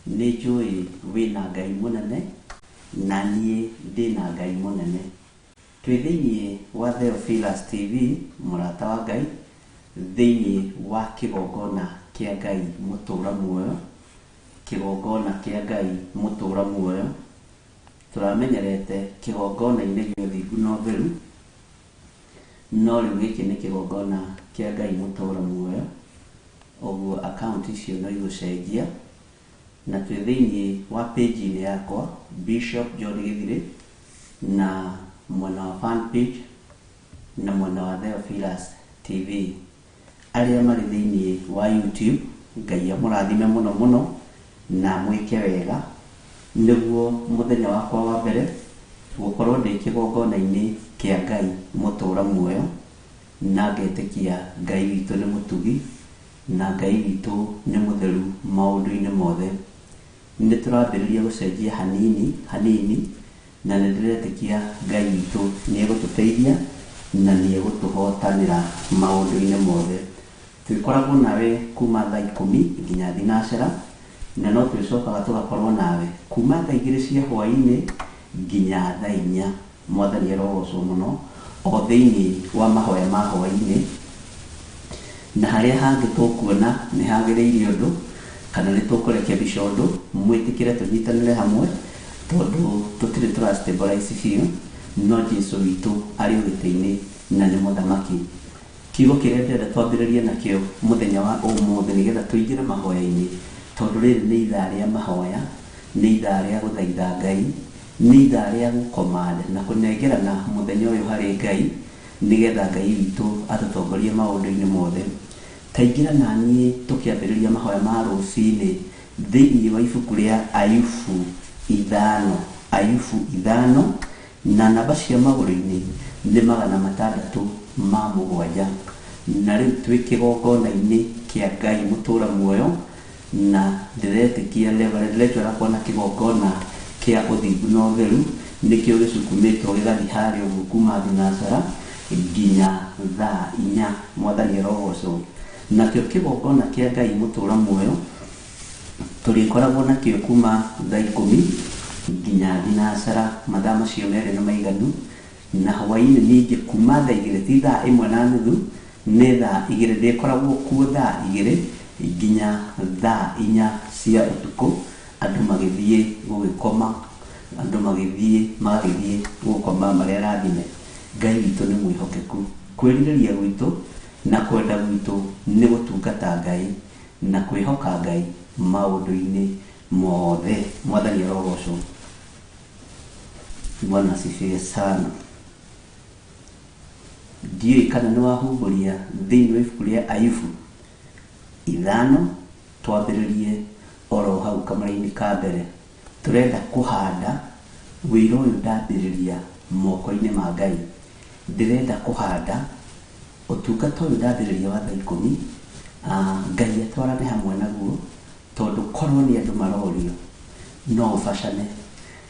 Nĩ njũĩ wĩna Ngai mũnene, na niĩ ndĩna Ngai mũnene. Twĩ thĩiniĩ wa Theophilus TV, mũrata wa Ngai, thĩiniĩ wa kĩgongona kĩa Ngai mũtũra muoyo, kĩgongona kĩa Ngai mũtũra muoyo. Tũramenyerete kĩgongona-inĩ gĩa ũthingu na ũtheru, no rĩu gĩkĩ nĩ kĩgongona kĩa Ngai mũtũra muoyo, ũguo account icio no igũcenjia. Na twĩ thĩiniĩ wa page-inĩ yakwa Bishop John Gĩthirĩ, na mwena wa fan page na mwena wa Theophilus TV. Arĩa marĩ thĩiniĩ wa YouTube, Ngai amũrathime mũno mũno na amwĩke wega, nĩguo mũthenya wakwa wa mbere gũkorwo ndĩ kĩgongona-inĩ kĩa Ngai mũtũra muoyo, na ngetĩkia Ngai witũ nĩ mũtugi na Ngai witũ nĩ mũtheru maũndũ-inĩ mothe. Nĩ tũrambĩrĩria gũcenjia hanini hanini, na nĩ ndĩretĩkia Ngai witũ nĩ egũtũteithia na nĩ egũtũhotanĩra maũndũ-inĩ mothe. Twĩkoragwo nawe kuma thaa 10 nginya thinacara, na no twĩcokaga tũgakorwo nawe kuma thaa 2 cia hwaĩ-inĩ nginya thaa 4. Mwathani arogocwo mũno o thĩiniĩ wa mahoya ma hwaĩ-inĩ. Na harĩa hangĩ tũkuona nĩ hagĩrĩire ũndũ kana nĩ tũkũrekebisha ũndũ, mwĩtĩkĩre tũnyitanĩre hamwe, tondũ tũtirĩ tũra stabilize biũ, no Jesu witũ arĩ ũgĩtĩ-inĩ na nĩ mũthamaki. Kiugo kĩrĩa ndĩrenda twambĩrĩrie nakĩo mũthenya wa ũmũthĩ nĩgetha tũingĩre mahoya-inĩ, tondũ rĩrĩ nĩ ithaa rĩa mahoya, nĩ ithaa rĩa gũthaitha Ngai, nĩ ithaa rĩa gũcommand na kũnengerana mũthenya ũyũ harĩ Ngai, nĩgetha Ngai witũ atũtongorie maũndũ-inĩ mothe. Taingĩra na niĩ tũkĩambĩrĩria mahoya ma rũcinĩ thĩiniĩ wa ibuku rĩa Ayubu 5, Ayubu 5, na namba cia magũrũ-inĩ nĩ 607. Na rĩu twĩ kĩgongona-inĩ kĩa Ngai mũtũra muoyo, na ndĩretĩkia Reverend Rachel arakwo na kĩgongona kĩa ũthingu na ũtheru, nĩkĩo gĩcukumĩtwo gĩgathiĩ harĩa ũguo kuma thinacara nginya thaa 4. Mwathani arogocwo. Nakĩo kĩgongona kĩa Ngai mũtũra muoyo tũrĩkoragwo nakĩo kuma thaa 10 nginya thinacara, mathaa macio merĩ nĩ maiganu. Na hwaĩ-inĩ ningĩ kuma thaa 2, ti thaa 1:30, nĩ thaa 2, ndĩkoragwo kuo thaa 2 nginya thaa 4 cia ũtukũ, andũ magĩthiĩ gũgĩkoma, andũ magĩthiĩ magagĩthiĩ gũkoma marĩ arathime. Ngai witũ nĩ mwĩhokeku. Kwĩrirĩria gwitũ na kwenda gwitũ nĩ gũtungata Ngai na kwĩhoka Ngai maũndũ-inĩ mothe. Mwathani arogocwo. Bwana asifiwe sana. Ndiũĩ kana nĩ wahumbũria thĩinĩ wa ibuku rĩa Ayubu 5, twambĩrĩrie oro hau kamũra-inĩ ka mbere. Tũrenda kũhanda wĩra ũyũ ndambĩrĩria moko-inĩ ma Ngai. Ndĩrenda kũhanda ũtungata ũyũ ndambĩrĩria wa thaa 10, Ngai atwarane hamwe naguo, tondũ korwo nĩ andũ marorio no ũbacane,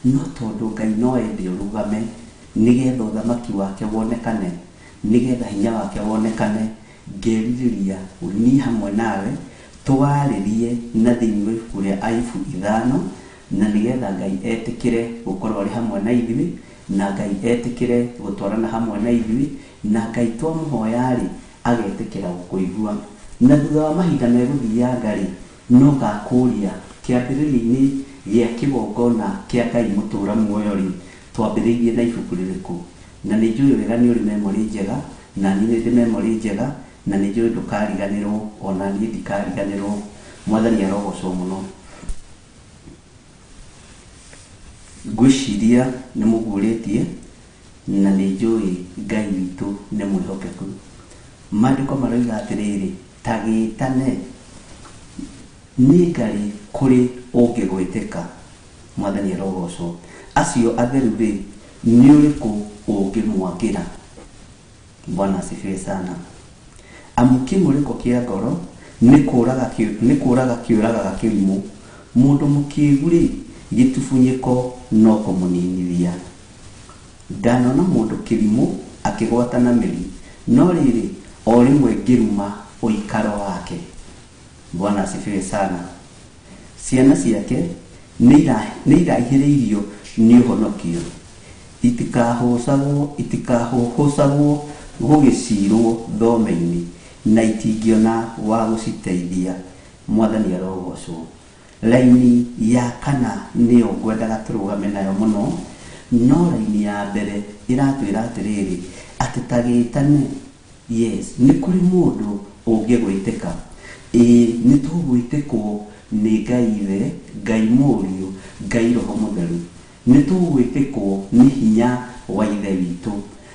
no tondũ Ngai no ende ũrũgame nĩgetha ũthamaki wake wonekane, nĩgetha hinya wake wonekane, ngerirĩria niĩ hamwe nawe twarĩrie na thĩinĩ wa ibuku rĩa Ayubu 5, na nĩgetha Ngai etĩkĩre gũkorwo arĩ hamwe na ithuĩ, na Ngai etĩkĩre gũtwarana hamwe na ithuĩ, na Ngai twamũhoya-rĩ agetĩkĩra gũkũigua. Na thutha wa mahinda megũthianga-rĩ, no ngakũria kĩambĩrĩria-inĩ gĩa kĩgongona kĩa Ngai mũtũra muoyo-rĩ, twambĩrĩirie na ibuku rĩrĩkũ? Na nĩ njũĩ wega nĩ ũrĩ memory njega, na niĩ nĩ ndĩ memory njega, na nĩ njũĩ ndũkariganĩrwo, ona niĩ ndikariganĩrwo. Mwathani arogocwo mũno. Ngwĩciria nĩ mũguũrĩtie, na nĩ njũĩ Ngai witũ nĩ mwĩhokeku. Maandĩko maroiga atĩrĩrĩ, ta gĩtane nĩ ngarĩ kũrĩ ũngĩgwĩtĩka. Mwathani arogocwo. Acio atheru-rĩ, nĩ ũrĩkũ ũngĩmwangĩra? Bwana asifiwe sana. Amu kĩmũrĩko kĩa ngoro nĩ kũraga kĩũragaga kĩrimũ, mũndũ mũkĩĩgu-rĩ, gĩtubunyĩko no kũmũninithia. Ndanona mũndũ kĩrimũ akĩgwata na mĩri, no rĩrĩ, o rĩmwe ngĩruma ũikaro wake. Bwana asifiwe sana. Ciana ciake nĩ iraihĩrĩirio nĩ ũhonokio, itikahũcagwo gũgĩcirwo thome-inĩ, na itingĩona wa gũciteithia. Mwathani arogocwo. Raini ya kana nĩyo ngwendaga tũrũgame nayo mũno, no raini ya mbere ĩratwĩra atĩrĩrĩ, atĩ ta gĩtane, yes, nĩ kũrĩ mũndũ ũngĩgwĩtĩka. Ĩĩ, nĩ tũgwĩtĩkwo nĩ Ngai Ithe, Ngai Mũriũ, Ngai Roho Mũtheru. Nĩ tũgwĩtĩkwo nĩ hinya wa Ithe witũ.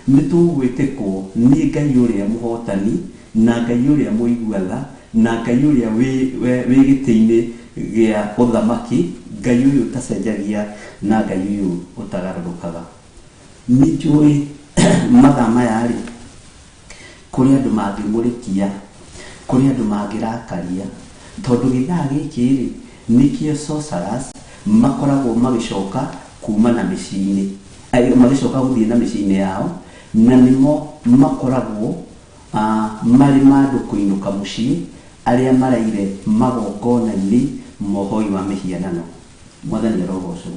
Nĩ tũgwĩtĩkwo nĩ Ngai ũrĩa mũhotani, na Ngai ũrĩa mũigua tha, na Ngai ũrĩa wĩ gĩtĩ-inĩ gĩa ũthamaki, Ngai ũyũ ũtacenjagia na Ngai ũyũ ũtagarũrũkaga. Nĩ njũĩ mathaa maya rĩ, kũrĩ andũ mangĩmũrĩkia, kũrĩ andũ mangĩrakaria, tondũ gĩthaa gĩkĩ rĩ, nĩkĩo sorcerers makoragwo magĩcoka kuma na mĩciĩ-inĩ, magĩcoka gũthiĩ na mĩciĩ-inĩ yao, na nĩmo makoragwo marĩ ma andũ kũinũka mũciĩ, arĩa maraire magongona-inĩ mohoi wa mĩhianano. Mwathani arogocwo.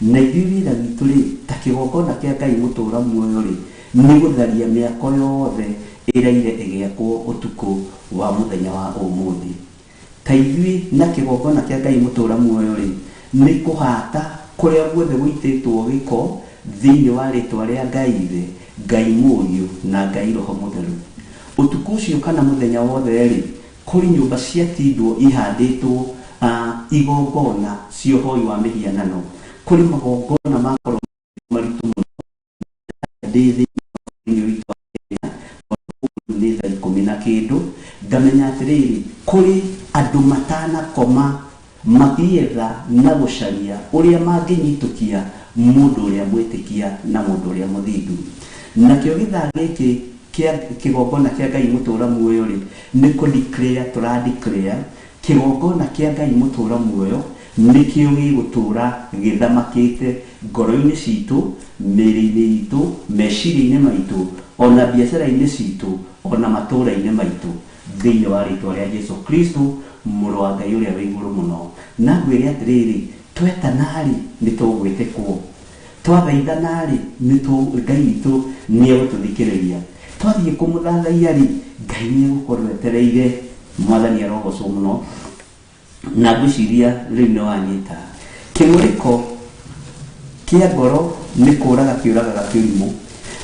Na ithuĩ wĩra witũ rĩ, ta kĩgongona kĩa Ngai mũtũra muoyo rĩ, nĩ gũtharia mĩako yothe ĩraire ĩgĩakwo ũtukũ wa mũthenya wa ũmũthĩ. Ta ithuĩ na kĩgongona kĩa Ngai mũtũra muoyo rĩ, nĩ kũhata kũrĩa guothe gũitĩtwo gĩko thĩinĩ wa rĩtwa rĩa Ngai Ithe, Ngai Mũriũ na Ngai Roho Mũtheru. Ũtukũ ũcio kana mũthenya wothe rĩ, kũrĩ nyũmba ciatindwo ihandĩtwo igongona cia ũhoi wa mĩhianano. Kũrĩ magongona makorwo maritũ mũno ndĩ thĩinĩ witũ wa Kenya, nĩ thaa ikũmi na kĩndũ, ngamenya atĩrĩrĩ, kũrĩ andũ matanakoma magĩetha na gũcaria ũrĩa mangĩnyitũkia mũndũ ũrĩa mwĩtĩkia na mũndũ ũrĩa mũthingu. Nakĩo gĩthaa gĩkĩ kĩa kĩgongona kĩa Ngai mũtũra muoyo rĩ, nĩ kũ declare tũra declare kĩgongona kĩa Ngai mũtũra muoyo nĩkĩo gĩgũtũra gĩthamakĩte ngoro-inĩ citũ, mĩĩrĩ-inĩ itũ, meciria-inĩ maitũ, ona biacara-inĩ citũ, ona matũũra-inĩ maitũ, thĩinĩ wa rĩtwa rĩa Jesu Kristo, mũrũ wa Ngai ũrĩa wĩ igũrũ mũno. Na ngwĩre atĩrĩrĩ, twetana-rĩ, nĩ tũgwĩtĩkwo, twathaithana-rĩ, Ngai witũ nĩ egũtũthikĩrĩria, twathiĩ kũmũthathaiya-rĩ, Ngai nĩ egũkorwo etereire. Mwathani arogocwo mũno. Na ngwĩciria rĩu nĩ wanyita. Kĩmũrĩko kĩa ngoro nĩ kũraga kĩũragaga kĩrimũ.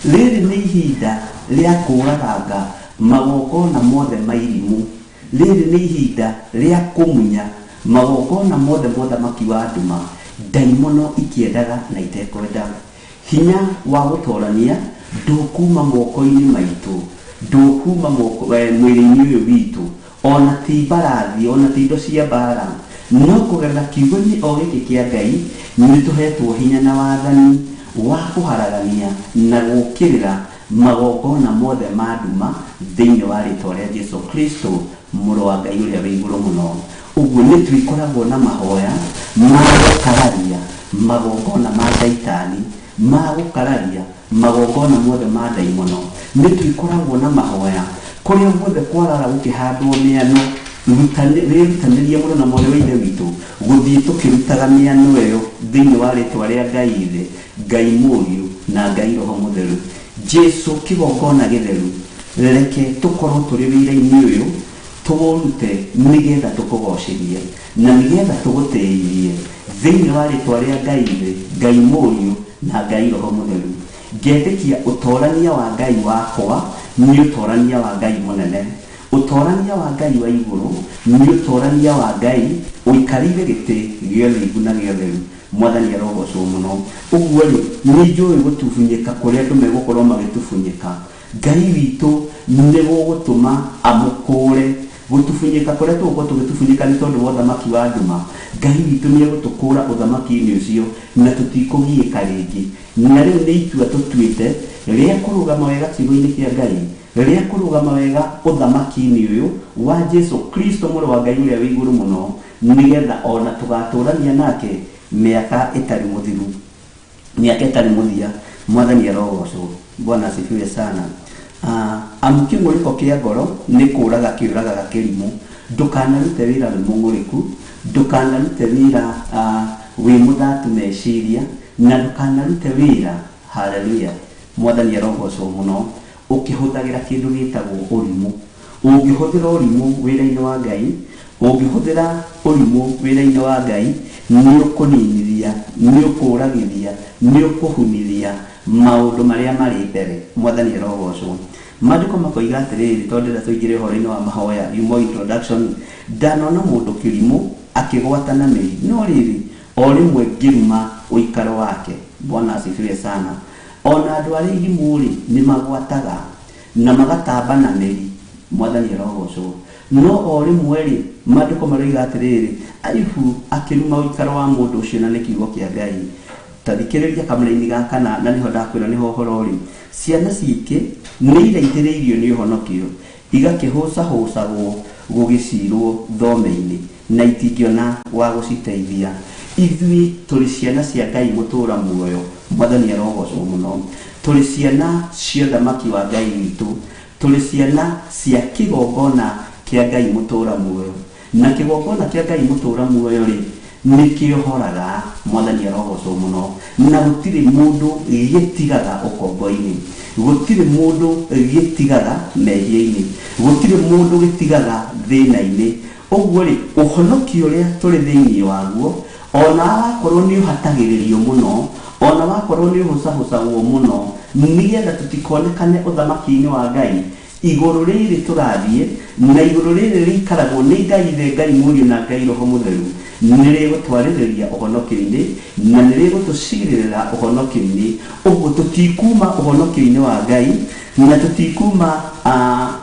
Rĩrĩ nĩ ihinda rĩa kũraganga magongona mothe ma irimũ. Rĩrĩ nĩ ihinda rĩa kũmunya magongona mothe ma ũthamaki wa nduma, ndaimono ikĩendaga na itekwenda. Hinya wa gũtorania ndũkuma moko-inĩ maitũ, ndũkuma mwĩrĩ-inĩ ũyũ witũ, ona ti mbarathi, ona ti indo cia mbara, no kũgerera kiugo-inĩ o gĩkĩ kĩa Ngai nĩ tũhetwo hinya na wathani wa kũharagania na gũũkĩrĩra magongona mothe ma nduma thĩinĩ wa rĩtwa rĩa Jesu Kristo, mũrũ wa Ngai ũrĩa wĩ igũrũ mũno. Ũguo nĩ twĩkoragwo na mahoya ma gũkararia magongona ma Shaitani, ma gũkararia magongona mothe ma ndaimono. Nĩ twĩkoragwo na mahoya kũrĩa guothe kwarara gũkĩhandwo mĩano, wĩrutanĩrie mũno na mwarĩ wa Ithe witũ gũthiĩ tũkĩrutaga mĩano ĩyo thĩinĩ wa rĩtwa rĩa Ngai Ithe, Ngai Mũriũ na Ngai Roho Mũtheru. Jesu kĩgongona gĩtheru, reke tũkorwo tũrĩ wĩra-inĩ ũyũ, tũũrute nĩgetha tũkũgocithie na nĩgetha tũgũtĩithie thĩinĩ wa rĩtwa rĩa Ngai Ithe, Ngai Mũriũ na Ngai Roho Mũtheru. Ngetĩkia ũtorania wa Ngai wakwa nĩ ũtorania wa Ngai mũnene, ũtorania wa Ngai wa igũrũ nĩ ũtorania wa Ngai ũikarĩire gĩtĩ gĩa ũthingu na gĩa ũtheru. Mwathani arogocwo mũno. Ũguo rĩ, nĩ njũĩ gũtubunyĩka kũrĩa andũ megũkorwo magĩtubunyĩka. Ngai witũ nĩ gũgũtũma amũkũre. Gũtubunyĩka kũrĩa tũgũkorwo tũgĩtubunyĩka nĩ tondũ wa ũthamaki wa nduma. Ngai witũ nĩ egũtũkũra ũthamaki-inĩ ũcio na tũtikũgiĩka rĩngĩ. Na rĩu nĩ itua tũtuĩte rĩa kũrũgama wega kiugo-inĩ kĩa Ngai, rĩa kũrũgama wega ũthamaki-inĩ ũyũ wa Jesu Kristo mũrũ wa Ngai ũrĩa wĩ igũrũ mũno, nĩgetha ona tũgatũrania nake mĩaka ĩtarĩ mũthiru, mĩaka ĩtarĩ mũthia. Mwathani arogocwo. Bwana asifiwe sana. Amu kĩmũrĩko kĩa ngoro nĩ kũraga kĩũragaga kĩrimũ. Ndũkanarute wĩra wĩ mũng'ũrĩku, ndũkanarute wĩra wĩ mũthatu meciria, na ndũkanarute wĩra, haleluya, mwathani arogocwo mũno, ũkĩhũthagĩra kĩndũ gĩtagwo ũrimũ. Ũngĩhũthĩra ũrimũ wĩra-inĩ wa Ngai, ũngĩhũthĩra ũrimũ wĩra-inĩ wa Ngai, nĩ ũkũninithia, nĩ ũkũragithia, nĩ ũkũhunithia maũndũ marĩa marĩ mbere. Mwathani arogocwo. Maandĩko makoiga atĩrĩrĩ, tondũ ndĩrenda tũingĩre ũhoro-inĩ wa mahoya, yumo introduction, ndanona mũndũ kĩrimũ akĩgwata na mĩri, no rĩrĩ, o rĩmwe ngĩruma ũikaro wake. Bwana asifiwe sana. Ona andũ arĩa irimũ rĩ, nĩ magwataga na magatamba na mĩri. Mwathani arogocwo. No o rĩmwe rĩ, maandĩko maroiga atĩrĩrĩ, Ayubu akĩruma ũikaro wa mũndũ ũcio, na nĩ kiugo kĩa Ngai. Ta thikĩrĩria kamũra-inĩ ga kana, na nĩho ndakwĩra nĩho ũhoro ũrĩ. Ciana ciike nĩ iraihĩrĩirio nĩ ũhonokio, igakĩhũcahũcagwo gũgĩcirwo thome-inĩ, na itingĩona wa gũciteithia. Ithuĩ tũrĩ ciana cia Ngai mũtũũra muoyo, mwathani arogocwo mũno. Tũrĩ ciana cia ũthamaki wa Ngai witũ, tũrĩ ciana cia kĩgongona kĩa Ngai mũtũũra muoyo, na kĩgongona kĩa Ngai mũtũũra muoyo rĩ, nĩkĩohoraga, mwathani arogocwo mũno, na gũtirĩ mũndũ gĩtigaga ũkombo-inĩ, gũtirĩ mũndũ gĩtigaga mehia-inĩ, gũtirĩ mũndũ gĩtigaga thĩna-inĩ. Ũguo rĩ, ũhonokio ũrĩa tũrĩ thĩinĩ waguo, ona wakorwo nĩ ũhatagĩrĩrio mũno, ona wakorwo nĩ ũhũcahũcagwo mũno, nĩgetha tũtikonekane ũthamaki-inĩ wa Ngai, igũrũ rĩrĩ tũrathiĩ, na igũrũ rĩrĩ rĩikaragwo nĩ Ngai Ithe, Ngai Mũriũ na Ngai Roho Mũtheru, nĩ rĩgũtwarĩrĩria ũhonokio-inĩ, na nĩ rĩgũtũcirĩrĩra ũhonokio-inĩ. Ũguo tũtikuma ũhonokio-inĩ wa Ngai, na tũtikuma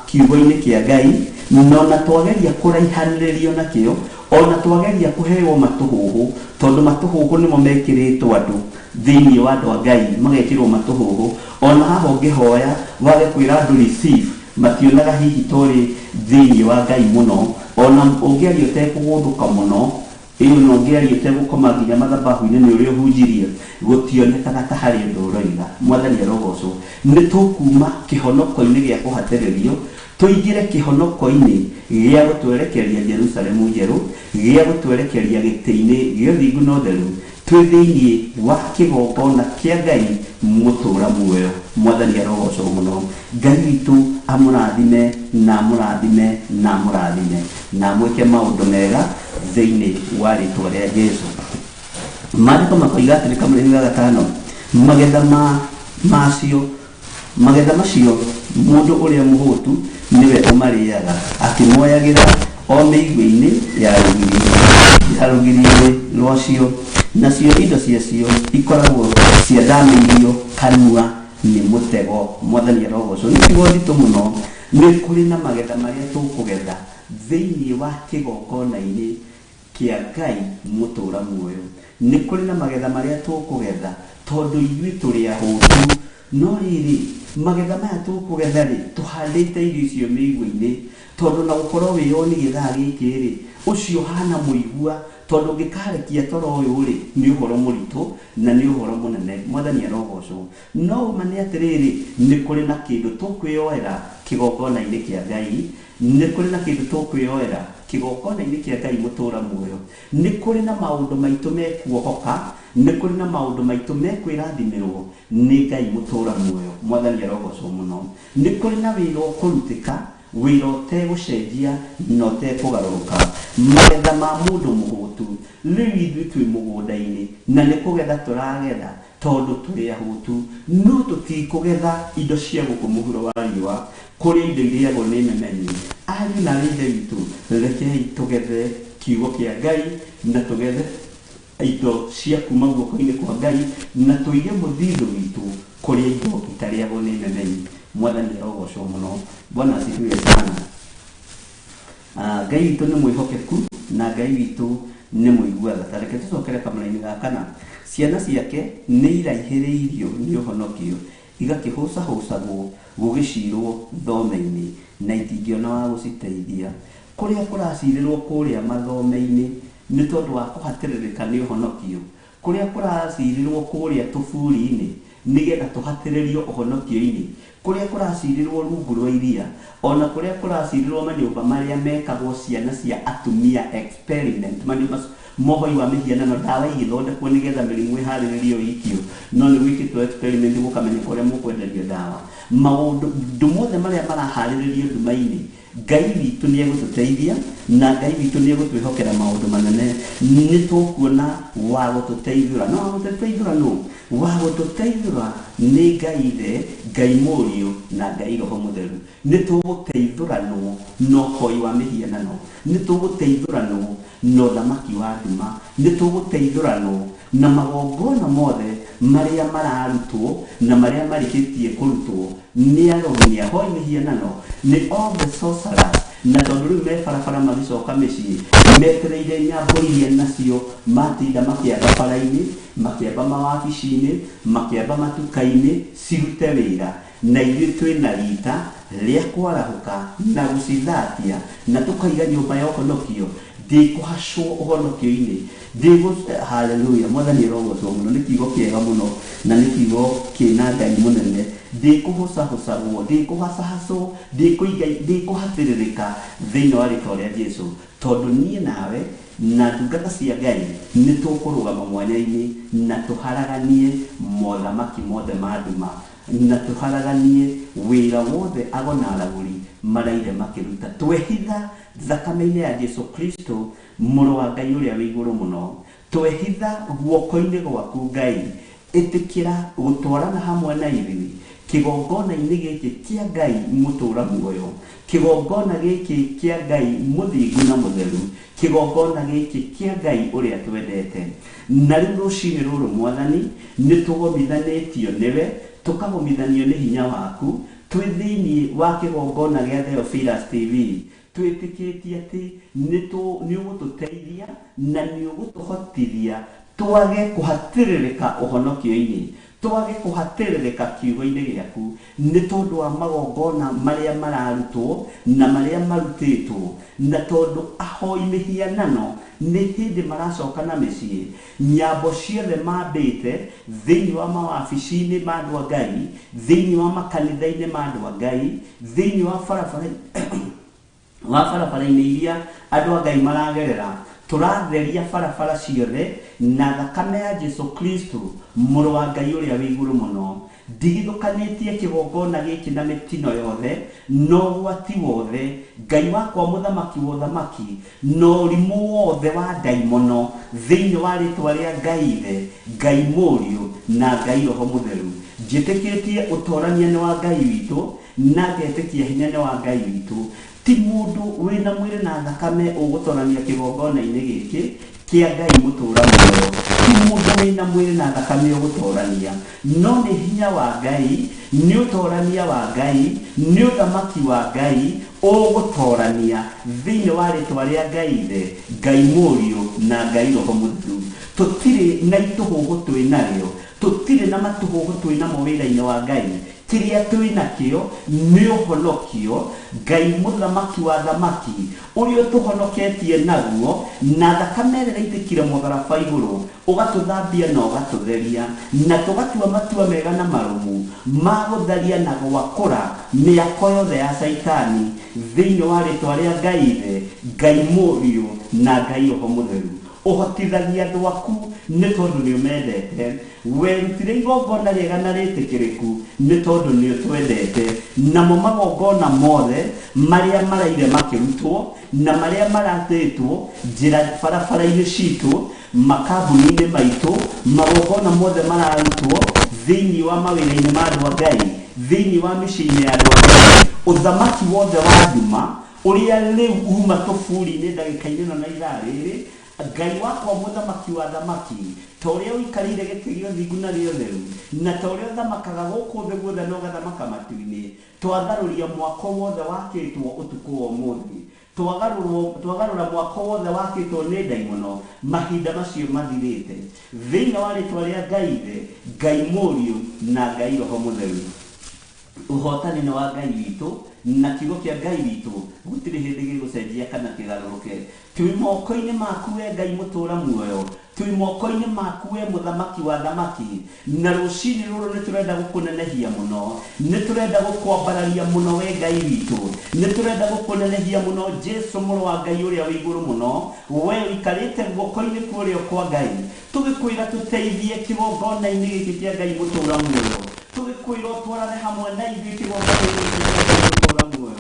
kiugo-inĩ kĩa Ngai, na ona twageria kũraihanĩrĩrio nakĩo, ona twageria kũheo matũhũhũ, tondũ matũhũhũ nĩmo mekĩrĩtwo andũ thĩinĩ wa andũ a Ngai, magekĩrwo matũhũhũ. Ona haha ũngĩhoya wage kwĩra andũ receive, mationaga hihi torĩ thĩinĩ wa Ngai mũno. Ona ũngĩaria ũtekũgũthũka mũno, ĩyo no ũngĩaria ũtegũkoma nginya mathabahu-inĩ nĩ ũrĩa ũhunjirie, gũtionekaga ta harĩ ũndũ ũroiga. Mwathani arogocwo. Nĩ tũkuma kĩhonoko-inĩ gĩa kũhatĩrĩrio, tũingĩre kĩhonoko-inĩ gĩa gũtwerekeria Jerusalemu njerũ, gĩa gũtwerekeria gĩtĩ-inĩ gĩa ũthingu na ũtheru, twĩ thĩinĩ wa kĩgongona kĩa Ngai mũtũũra muoyo. Mwathani arogocwo mũno. Ngai witũ amũrathime na amũrathime na amũrathime na amwĩke maũndũ mega thĩinĩ wa rĩtwa rĩa Jesũ. Maandĩko makoiga atĩrĩ kamũra-inĩ ga gatano, magetha ma macio, magetha macio mũndũ ũrĩa mũhũtu nĩwe ũmarĩaga, akĩmoyagĩra o mĩigua-inĩ ya rũgiri, ya rũgiri-inĩ rwacio, nacio indo ciacio ikoragwo ciathamĩirio kanua nĩ mũtego. Mwathani arogocwo. Nĩ kiugo nditũ mũno. Nĩ kũrĩ na magetha marĩa tũkũgetha thĩinĩ wa kĩgongona-inĩ kĩa Ngai mũtũũra muoyo. Nĩ kũrĩ na magetha marĩa tũkũgetha tondũ ithuĩ tũrĩ ahũtu. No rĩrĩ, magetha maya tũkũgetha rĩ, tũhandĩte irio icio mĩigua-inĩ, tondũ na gũkorwo wĩyoni gĩthaa gĩkĩ rĩ, ũcio ũhana mũigua, tondũ ũngĩkarekia toro ũyũ rĩ, nĩ ũhoro mũritũ na nĩ ũhoro mũnene. Mwathani arogocwo. No ũma nĩ atĩrĩrĩ, nĩ kũrĩ na kĩndũ tũkwĩyoera kĩgongona-inĩ kĩa Ngai, nĩ kũrĩ na kĩndũ tũkwĩyoera kĩgongona-inĩ kĩa Ngai mũtũũra muoyo. Nĩ kũrĩ na maũndũ maitũ mekuohoka, nĩ kũrĩ na maũndũ maitũ mekwĩrathimĩrwo nĩ Ngai mũtũũra muoyo. Mwathani arogocwo mũno. Nĩ kũrĩ na wĩra ũkũrutĩka, wĩra ũtegũcenjia na ũtekũgarũrũka. Magetha ma mũndũ mũhũtu, rĩu ithuĩ twĩ mũgũnda-inĩ na nĩ kũgetha tũragetha tondũ tũrĩ ahũtu, no tũtikũgetha indo cia gũkũ mũhuro wa riũa, kũrĩa indo irĩagwo nĩ memenyi. Ariũ na aarĩ a Ithe witũ, rekei tũgethe kiugo kĩa Ngai na tũgethe indo cia kuma guoko-inĩ kwa Ngai, na tũige mũthithũ witũ kũrĩa indo itarĩagwo nĩ memenyi. Mwathani arogocwo mũno. Bwana asifiwe sana. Ngai witũ nĩ mwĩhokeku na Ngai witũ nĩ mũigua tha. Ta reke tũcokere kamũra-inĩ ga kana. Ciana ciake nĩ iraihĩrĩirio nĩ ũhonokio, igakĩhũcahũcagwo gũgĩcirwo thome-inĩ, na itingĩona wa gũciteithia. Kũrĩa kũracirĩrwo kũrĩa mathome-inĩ nĩ tondũ wa kũhatĩrĩrĩka nĩ ũhonokio, kũrĩa kũracirĩrwo kũrĩa tũburi-inĩ Nĩgetha tũhatĩrĩrio ũhonokio-inĩ, kũrĩa kũracirĩrwo rungu rwa iria, ona kũrĩa kũracirĩrwo manyũmba marĩa mekagwo ciana cia atumia experiment, manyũmba mohoi wa mĩhianano, ndawa igĩthondekwo nĩgetha mĩrimũ ĩharĩrĩrio ĩikio, no nĩ gwĩkĩtwo experiment gũkamenyeka ũrĩa mũkwenderio ndawa. Maũndũ mothe marĩa maraharĩrĩrio nduma-inĩ, Ngai witũ nĩ egũtũteithia, na Ngai witũ nĩ egũtwĩhokera maũndũ manene. Nĩ tũkuona wa gũtũteithũra. No wa gũtũteithũra nũ? Wa gũtũteithũra nĩ Ngai Ithe, Ngai Mũriũ na Ngai Roho Mũtheru. Nĩ tũgũteithũranwo na ũhoi wa mĩhianano, nĩ tũgũteithũranwo na ũthamaki wa nduma, nĩ tũgũteithũranwo na magongona mothe marĩa mararutwo na marĩa marĩkĩtie kũrutwo nĩ arogi, nĩ ahoi mĩhianano, nĩ all the sorcerers. Na tondũ rĩu me barabara magĩcoka mĩciĩ metereire nyambo iria nacio matinda makĩamba bara-inĩ, makĩamba mawabici-inĩ, makĩamba matuka-inĩ cirute wĩra, na ithuĩ twĩna rita rĩa kwarahũka na gũcithatia, na tũkaiga nyũmba ya ũhonokio ndĩkũhacwo ũhonokio-inĩ ndĩgũ. Haleluya! Mwathani arogocwo mũno. Nĩ kiugo kĩega mũno na nĩ kiugo kĩna Ngai mũnene. Ndĩkũhũcahũcagwo, ndĩkũhacahacwo, ndĩkũiga, ndĩkũhatĩrĩrĩka thĩinĩ wa rĩtwa rĩa Jesu, tondũ niĩ nawe na ndungata cia Ngai nĩ tũkũrũgama mwanya-inĩ na tũharaganie mothamaki mothe ma nduma, na tũharaganie wĩra wothe ago na aragũri maraire makĩruta. Twehitha thakame-inĩ ya Jesu Kristo, mũrũ wa Ngai ũrĩa wĩ igũrũ mũno. Twehitha guoko-inĩ gwaku, Ngai. Ĩtĩkĩra gũtwarana hamwe na ithuĩ kĩgongona-inĩ gĩkĩ kĩa Ngai mũtũra muoyo, kĩgongona gĩkĩ kĩa Ngai mũthingu na mũtheru, kĩgongona gĩkĩ kĩa Ngai ũrĩa twendete. Na rĩu rũcinĩ rũrũ, Mwathani, nĩ tũgomithanĩtio nĩwe, tũkagomithanio nĩ hinya waku, twĩ thĩinĩ wa kĩgongona gĩa Theophilus TV, twĩtĩkĩtie atĩ nĩ ũgũtũteithia na nĩ ũgũtũhotithia twage kũhatĩrĩrĩka ũhonokio-inĩ, twage kũhatĩrĩrĩka kiugo-inĩ gĩaku, nĩ tondũ wa magongona marĩa mararutwo na marĩa marutĩtwo. Na tondũ ahoi mĩhianano nĩ hĩndĩ maracoka na mĩciĩ, nyambo ciothe mambĩte thĩinĩ wa mawabici-inĩ ma andũ a Ngai, thĩinĩ wa makanitha-inĩ ma andũ a Ngai, thĩinĩ wa barabara wa barabara-inĩ iria andũ a Ngai maragerera, tũratheria barabara ciothe na thakame ya Jesu Kristo, mũrũ wa Ngai ũrĩa wĩ igũrũ mũno. Ndigithũkanĩtie kĩgongona gĩkĩ na mĩtino yothe na ũgwati wothe, Ngai wakwa mũthamaki wa ũthamaki, na ũrimũ wothe wa ndaimono, thĩinĩ wa rĩtwa rĩa Ngai Ithe, Ngai Mũriũ na Ngai Roho Mũtheru. Njĩtĩkĩtie ũtorania nĩ wa Ngai witũ, na ngetĩkia hinya nĩ wa Ngai witũ. Ti mũndũ wĩna mwĩrĩ na thakame ũgũtorania kĩgongona-inĩ gĩkĩ kĩa Ngai mũtũra muoyo. Ti mũndũ wĩna mwĩrĩ na thakame ũgũtorania, no nĩ hinya wa Ngai, nĩ ũtorania wa Ngai, nĩ ũthamaki wa Ngai ũgũtorania, thĩinĩ wa rĩtwa rĩa Ngai Ithe, Ngai Mũriũ na Ngai Roho Mũtheru. Tũtirĩ na itũhũhũ twĩ narĩo, tũtirĩ na matũhũhũ twĩ namo wĩra-inĩ wa Ngai. Kĩrĩa twĩ nakĩo nĩ ũhonokio Ngai mũthamaki wa thamaki ũrĩa ũtũhonoketie naguo na thakame ĩrĩa ĩraitĩkire mũtharaba igũrũ, ũgatũthambia na ũgatũtheria, na tũgatua matua mega na marũmu ma gũtharia na gwakũra mĩako yothe ya Caitani, thĩinĩ wa rĩtwa rĩa Ngai Ithe, Ngai Mũriũ na Ngai Roho Mũtheru. Ũhotithagia andũ aku nĩ tondũ nĩ ũmendete. Werutire igongona rĩega na rĩtĩkĩrĩku nĩ tondũ nĩ ũtwendete. Namo magongona mothe marĩa maraire makĩrutwo na marĩa maratĩtwo njĩra barabara-inĩ citũ, makambuni-inĩ maitũ, magongona mothe mararutwo thĩinĩ wa mawĩra-inĩ ma andũ a Ngai, thĩinĩ wa mĩciĩ-inĩ ya andũ a Ngai, ũthamaki wothe wa nduma ũrĩa rĩu uma tũburi-inĩ ndagĩka-inĩ ĩno na ithaa rĩrĩ, Ngai wakwa mũthamaki wa thamaki, ta ũrĩa ũikarĩire gĩtĩ gĩa ũthingu na gĩa ũtheru, na ta ũrĩa ũthamakaga gũkũ thĩ guothe na ũgathamaka matu-inĩ, twagarũria mwako wothe wakĩtwo ũtukũ wa ũmũthĩ. Twagarũra mwako wothe wakĩtwo nĩ ndaimono mahinda macio mathirĩte, thĩinĩ wa rĩtwa rĩa Ngai Ithe, Ngai Mũriũ na Ngai Roho Mũtheru. Ũhotani nĩ wa Ngai witũ, na kiugo kĩa Ngai witũ gũtirĩ hĩndĩ gĩgũcenjia kana kĩgarũrũke. Twĩ moko-inĩ maku, we Ngai mũtũra muoyo. Twĩ moko-inĩ maku we mũthamaki wa thamaki, na rũcinĩ rũrũ nĩ tũrenda gũkũnenehia mũno, nĩ tũrenda gũkwambararia mũno we Ngai witũ, nĩ tũrenda gũkũnenehia mũno Jesu mũrũ wa Ngai ũrĩa wĩ igũrũ mũno, we ũikarĩte guoko-inĩ kwa ũrĩo kwa Ngai, tũgĩkwĩra tũteithie kĩgongona-inĩ gĩkĩ kĩa Ngai mũtũũra muoyo, tũgĩkwĩra ũtwarane hamwe na ithuĩ kĩgongona-inĩ gĩkĩ kĩa Ngai mũtũũra muoyo.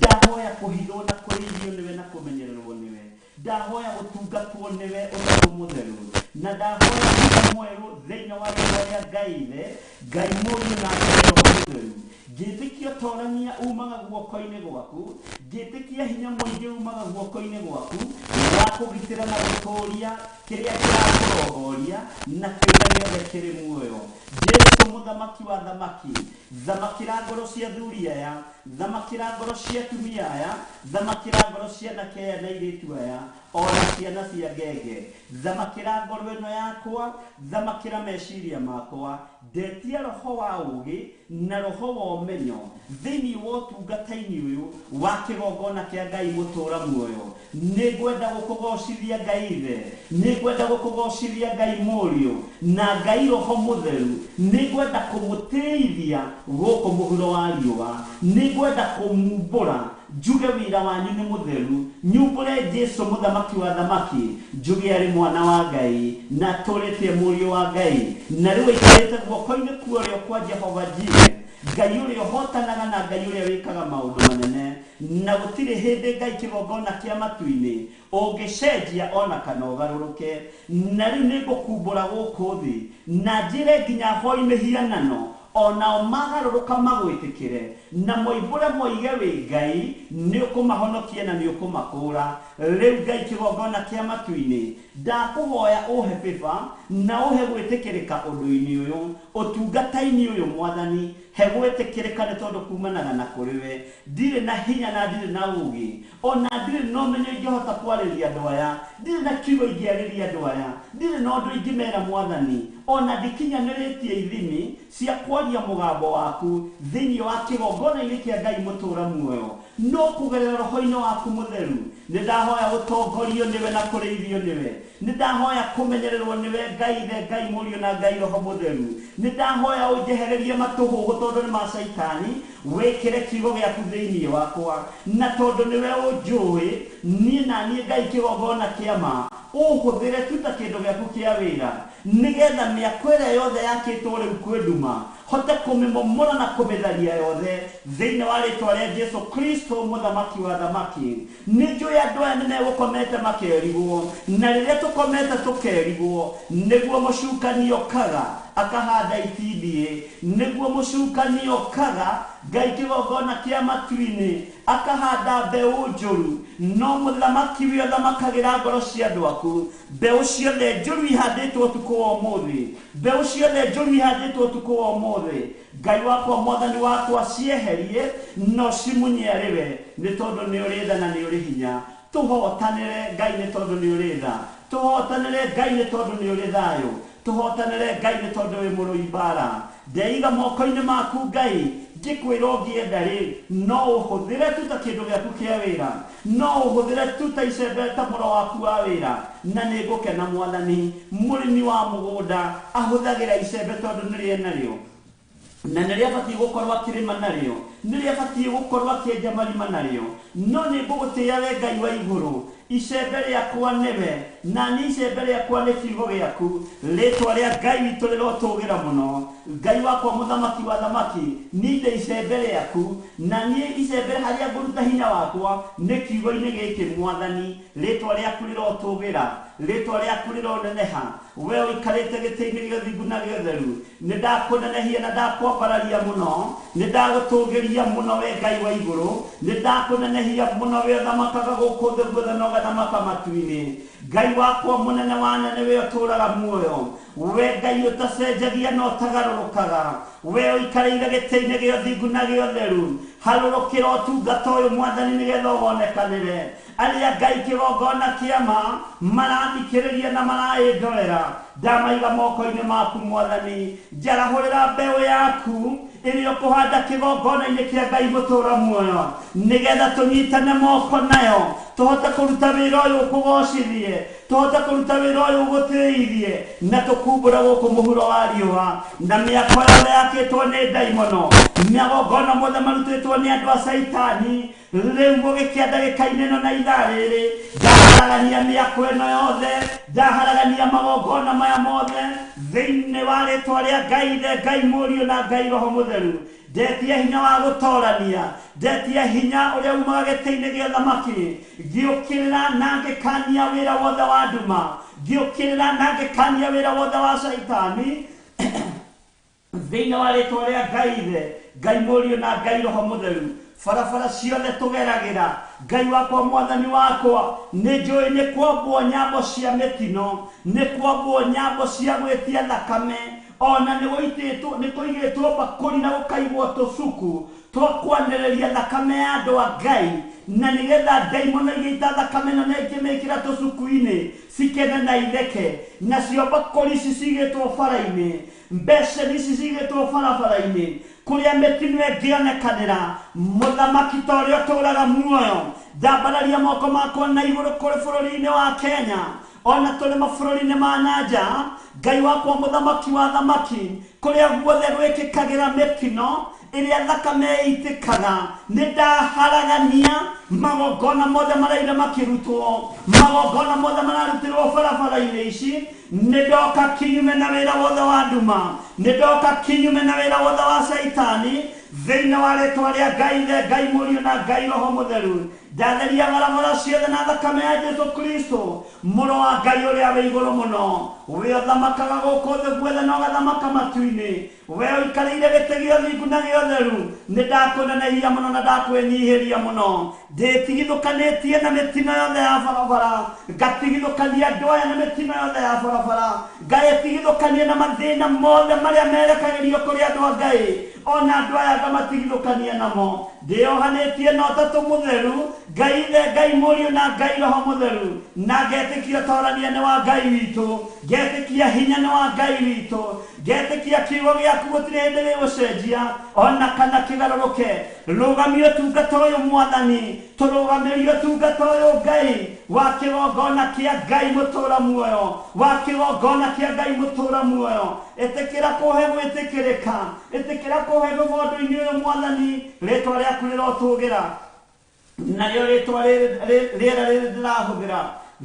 Ndahoya kũhithwo na kũrĩithio nĩwe na kũmenyererwo nĩwe, ndahoya gũtungatwo nĩwe ũtatũ mũtheru, na ndahoya hinya mwerũ thĩinĩ wa rĩĩtwa rĩa Ngai Ithe, Ngai Mũriũ na Ngai Roho Mũtheru. Ngĩtĩkia ũtorania umaga guoko-inĩ gwaku, ngĩtĩkia hinya mũingĩ umaga guoko-inĩ gwaku wa kũgitĩra na gũtũũria kĩrĩa kĩrakũrongoria na kĩũmbe gĩothe kĩrĩ muoyo. Jesu mũthamaki wa thamaki, thamakĩra ngoro cia athuri aya, thamakĩra ngoro cia atumia aya, thamakĩra ngoro cia anake aya na airĩtu aya, ona ciana cia ngenge. Thamakĩra ngoro ĩno yakwa, thamakĩra meciria makwa, ndetia roho wa ũũgĩ na roho wa ũmenyo thĩinĩ wa ũtungata-inĩ ũyũ wa kĩgongona kĩa Ngai mũtũũra muoyo. Nĩ ngwenda gũkũgocithia Ngai Ithe, nĩ ngwenda gũkũgocithia Ngai Mũriũ na Ngai Roho Mũtheru, nĩ ngwenda kũmũtĩithia gũkũ mũhuro wa riũa, nĩ ngwenda kũmumbũra njuge wĩra wanyu nĩ mũtheru, nyumbũre Jesu mũthamaki wa thamaki, njuge arĩ mwana wa Ngai na atũrĩte mũriũ wa Ngai, na rĩu aikarĩte guoko-inĩ kwa ũrĩo kwa Jehova Jire, Ngai ũrĩa ũhotanaga na Ngai ũrĩa wĩkaga maũndũ manene, na gũtirĩ hĩndĩ Ngai kĩgongona kĩa matu-inĩ ũngĩcenjia ona kana ũgarũrũke. Na rĩu nĩ ngũkumbũra gũkũ thĩ na njĩre nginya hoi mĩhianano onao magarũrũka magwĩtĩkĩre na moimbũre moige wĩ Ngai, nĩ ũkũmahonokia na nĩ ũkũmakũũra. Rĩu Ngai kĩgongona kĩa matu-inĩ, ndakũhoya ũhe favor na ũhe gwĩtĩkĩrĩka ũndũ-inĩ ũyũ, ũtungata-inĩ ũyũ Mwathani, he gwĩtĩkĩrĩka nĩ tondũ kumanaga na kũrĩ we. Ndirĩ na hinya na ndirĩ na ũũgĩ, ona ndirĩ na ũmenyo ingĩhota kwarĩria andũ aya, ndirĩ na kiugo ingĩarĩria andũ aya, ndirĩ na ũndũ ingĩmera Mwathani, ona ndikinyanĩrĩtie ithimi cia kwaria mũgambo waku thĩinĩ wa kĩgongona-inĩ kĩa Ngai mũtũũra muoyo, no kũgerera roho-inĩ waku mũtheru nĩ ndahoya gũtongorio nĩwe na kũrĩithio nĩwe, nĩ ndahoya kũmenyererwo nĩwe Ngai Ithe, Ngai Mũriũ na Ngai Roho Mũtheru, nĩ ndahoya ũnjehererie matũhũhũ tondũ nĩ ma caitani, wĩkĩre kiugo gĩaku thĩinĩ wakwa, na tondũ nĩwe ũnjũĩ niĩ na niĩ Ngai kĩgongona kĩa ma, ũhũthĩre tu ta kĩndũ gĩaku kĩa wĩra, nĩgetha mĩako ĩrĩa yothe yakĩtwo rĩu kwĩ nduma hote kũmĩmomora na kũmĩtharia yothe thĩinĩ wa rĩtwa rĩa Jesu Kristo mũthamaki wa thamaki. Nĩ njũĩ andũ aya nĩ megũkomete makerigwo, na rĩrĩa tũkomete tũkerigwo nĩguo mũcukani okaga akahanda itindiĩ, nĩguo mũcukani okaga Ngai kĩgongona kĩa matu-inĩ akahanda mbeũ njũru, no mũthamaki wĩ ũthamakagĩra ngoro cia andũ aku. Mbeũ ciothe njũru ihandĩtwo ũtukũ wa ũmũthĩ, mbeũ ciothe njũru ihandĩtwo ũtukũ wa ũmũthĩ, Ngai wakwa Mwathani wakwa cieherie no cimunye arĩ we, nĩ tondũ nĩ ũrĩ tha na nĩ ũrĩ hinya. Tũhotanĩre Ngai nĩ tondũ nĩ ũrĩ tha, tũhotanĩre Ngai nĩ tondũ nĩ ũrĩ thayũ, tũhotanĩre Ngai nĩ tondũ wĩ mũrũi mbara. Ndeiga moko-inĩ maku Ngai, ngĩkwĩra ũngĩenda rĩ, no ũhũthĩre tu ta kĩndũ gĩaku kĩa wĩra, no ũhũthĩre tu ta icembe ta mũro waku wa wĩra, na nĩ ngũkena Mwathani. Mũrĩmi wa mũgũnda ahũthagĩra icembe tondũ nĩ rĩe narĩo, na nĩ rĩabatiĩ gũkorwo akĩrĩma narĩo, nĩ rĩabatiĩ gũkorwo akĩenja marima narĩo, no nĩ ngũgũtĩĩa we Ngai wa igũrũ. Icembe rĩakwa nĩwe, na niĩ icembe rĩakwa nĩ kiugo gĩaku. Rĩtwa rĩa Ngai witũ rĩrotũgĩra mũno. Ngai wakwa mũthamaki wa thamaki, niĩ ndĩ icembe rĩaku, na niĩ icembe harĩa ngũruta hinya wakwa nĩ kiugo-inĩ gĩkĩ Mwathani. Rĩtwa rĩaku rĩrotũgĩra, rĩtwa rĩaku rĩroneneha. We ũikarĩte gĩtĩ-inĩ gĩa ũthingu na gĩa ũtheru, nĩ ndakũnenehia na ndakwambararia mũno, nĩ ndagũtũgĩria mũno we Ngai wa igũrũ, nĩ ndakũnenehia mũno we ũthamakaga gũkũ thĩ guothe na ũgathamaka matu-inĩ. Ngai wakwa mũnene wa anene, we ũtũũraga muoyo, we Ngai ũtacenjagia na ũtagarũrũkaga, we ũikarĩire gĩtĩ-inĩ gĩa ũthingu na gĩa ũtheru, harũrũkĩra ũtungata ũyũ Mwathani nĩgetha ũwonekanĩre. Arĩa Ngai kĩgongona kĩa ma marathikĩrĩria na maraĩndorera, ndamaiga moko-inĩ maku Mwathani. Njarahũrĩra mbeũ yaku ĩrĩa ũkũhanda kĩgongona-inĩ kĩa Ngai mũtũũra muoyo, nĩgetha tũnyitane moko nayo, Tũhote kũruta wĩra ũyũ ũkũgocithie, tũhote kũruta wĩra ũyũ ũgũtĩithie, na tũkumbũre gũkũ mũhuro wa riũa, na mĩako yothe yakĩtwo nĩ ndaimono, magongona mothe marutĩtwo nĩ andũ a Caitani. Rĩu gũgĩkĩa ndagĩka-inĩ ĩno na ithaa rĩrĩ, ndaharagania mĩako ĩno yothe, ndaharagania magongona maya mothe thĩinĩ wa rĩtwa rĩa Ngai Ithe, Ngai Mũriũ na Ngai Roho Mũtheru. Ndetia hinya wa gũtorania, ndetia hinya ũrĩa umaga gĩtĩ-inĩ gĩa ũthamaki, ngĩũkĩrĩra na ngĩkania wĩra wothe wa nduma, ngĩũkĩrĩra na ngĩkania wĩra wothe wa Caitani thĩinĩ wa rĩtwa rĩa Ngai Ithe, Ngai Mũriũ na Ngai Roho Mũtheru. Barabara ciothe tũgeragĩra, Ngai wakwa, Mwathani wakwa, nĩ njũĩ nĩ kwambwo nyambo cia mĩtino, nĩ kwambwo nyambo cia gwĩtia thakame, ona nĩ gũitĩtwo, nĩ kũigĩtwo mbakũri na gũkaigwo tũcuku twa kwanĩrĩria thakame ya andũ a Ngai, na nĩgetha ndaimono igĩita thakame ĩno na ikĩmĩkĩra tũcuku-inĩ cikene na itheke. Nacio mbakũri ici cigĩtwo bara-inĩ, mbeceni ici cigĩtwo barabara-inĩ, kũrĩa mĩtino ĩngĩonekanĩra. Mũthamaki ta ũrĩa ũtũũraga muoyo, ndambararia moko makwa na igũrũ kũrĩ bũrũri-inĩ wa Kenya, ona tũrĩ mabũrũri-inĩ ma na nja. Ngai wakwa, mũthamaki wa thamaki, kũrĩa guothe gwĩkĩkagĩra mĩtino ĩrĩa thakame ĩitĩkaga, nĩ ndaharagania magongona mothe maraire makĩrutwo, magongona mothe mararutĩrwo barabara-inĩ ici. Nĩ ndoka kinyume na wĩra wothe wa nduma, nĩ ndoka kinyume na wĩra wothe wa Caitani thĩinĩ wa rĩtwa rĩa Ngai Ithe, Ngai Mũriũ na Ngai Roho Mũtheru. Ndatheria barabara ciothe na thakame ya Jesu Kristo, mũrũ wa Ngai ũrĩa wĩ igũrũ mũno, we ũthamakaga gũkũ thĩ guothe na ũgathamaka matu-inĩ, we ũikarĩire gĩtĩ gĩa ũthingu na gĩa ũtheru. Nĩ ndakũnenehia mũno na ndakwĩnyihĩria mũno, ndĩtigithũkanĩtie na mĩtino yothe ya barabara, ngatigithũkania andũ aya na mĩtino yothe ya barabara, ngaĩtigithũkania na mathĩna mothe marĩa merekagĩrio kũrĩ andũ a Ngai, ona andũ aya ngamatigithũkania namo. Ndĩyohanĩtie na ũtatũ mũtheru, Ngai Ithe, Ngai Mũriũ na Ngai Roho Mũtheru, na ngetĩkia ũtorania nĩ wa Ngai witũ, ngetĩkia hinya nĩ wa Ngai witũ, ngetĩkia kiugo gĩaku gũtirĩ hĩndĩ gĩgũcenjia ona kana kĩgarũrũke. Rũgamia ũtungata ũyũ Mwathani, tũrũgamĩrie ũtungata ũyũ Ngai wa kĩgongona kĩa Ngai mũtũũra muoyo, wa kĩgongona kĩa Ngai mũtũũra muoyo. Ĩtĩkĩra kũhe gwĩtĩkĩrĩka, ĩtĩkĩra kũhe mũgondo-inĩ ũyũ Mwathani, rĩtwa rĩaku rĩrotũgĩra, narĩo rĩtwa rĩera rĩrĩ ndĩrahũthĩra.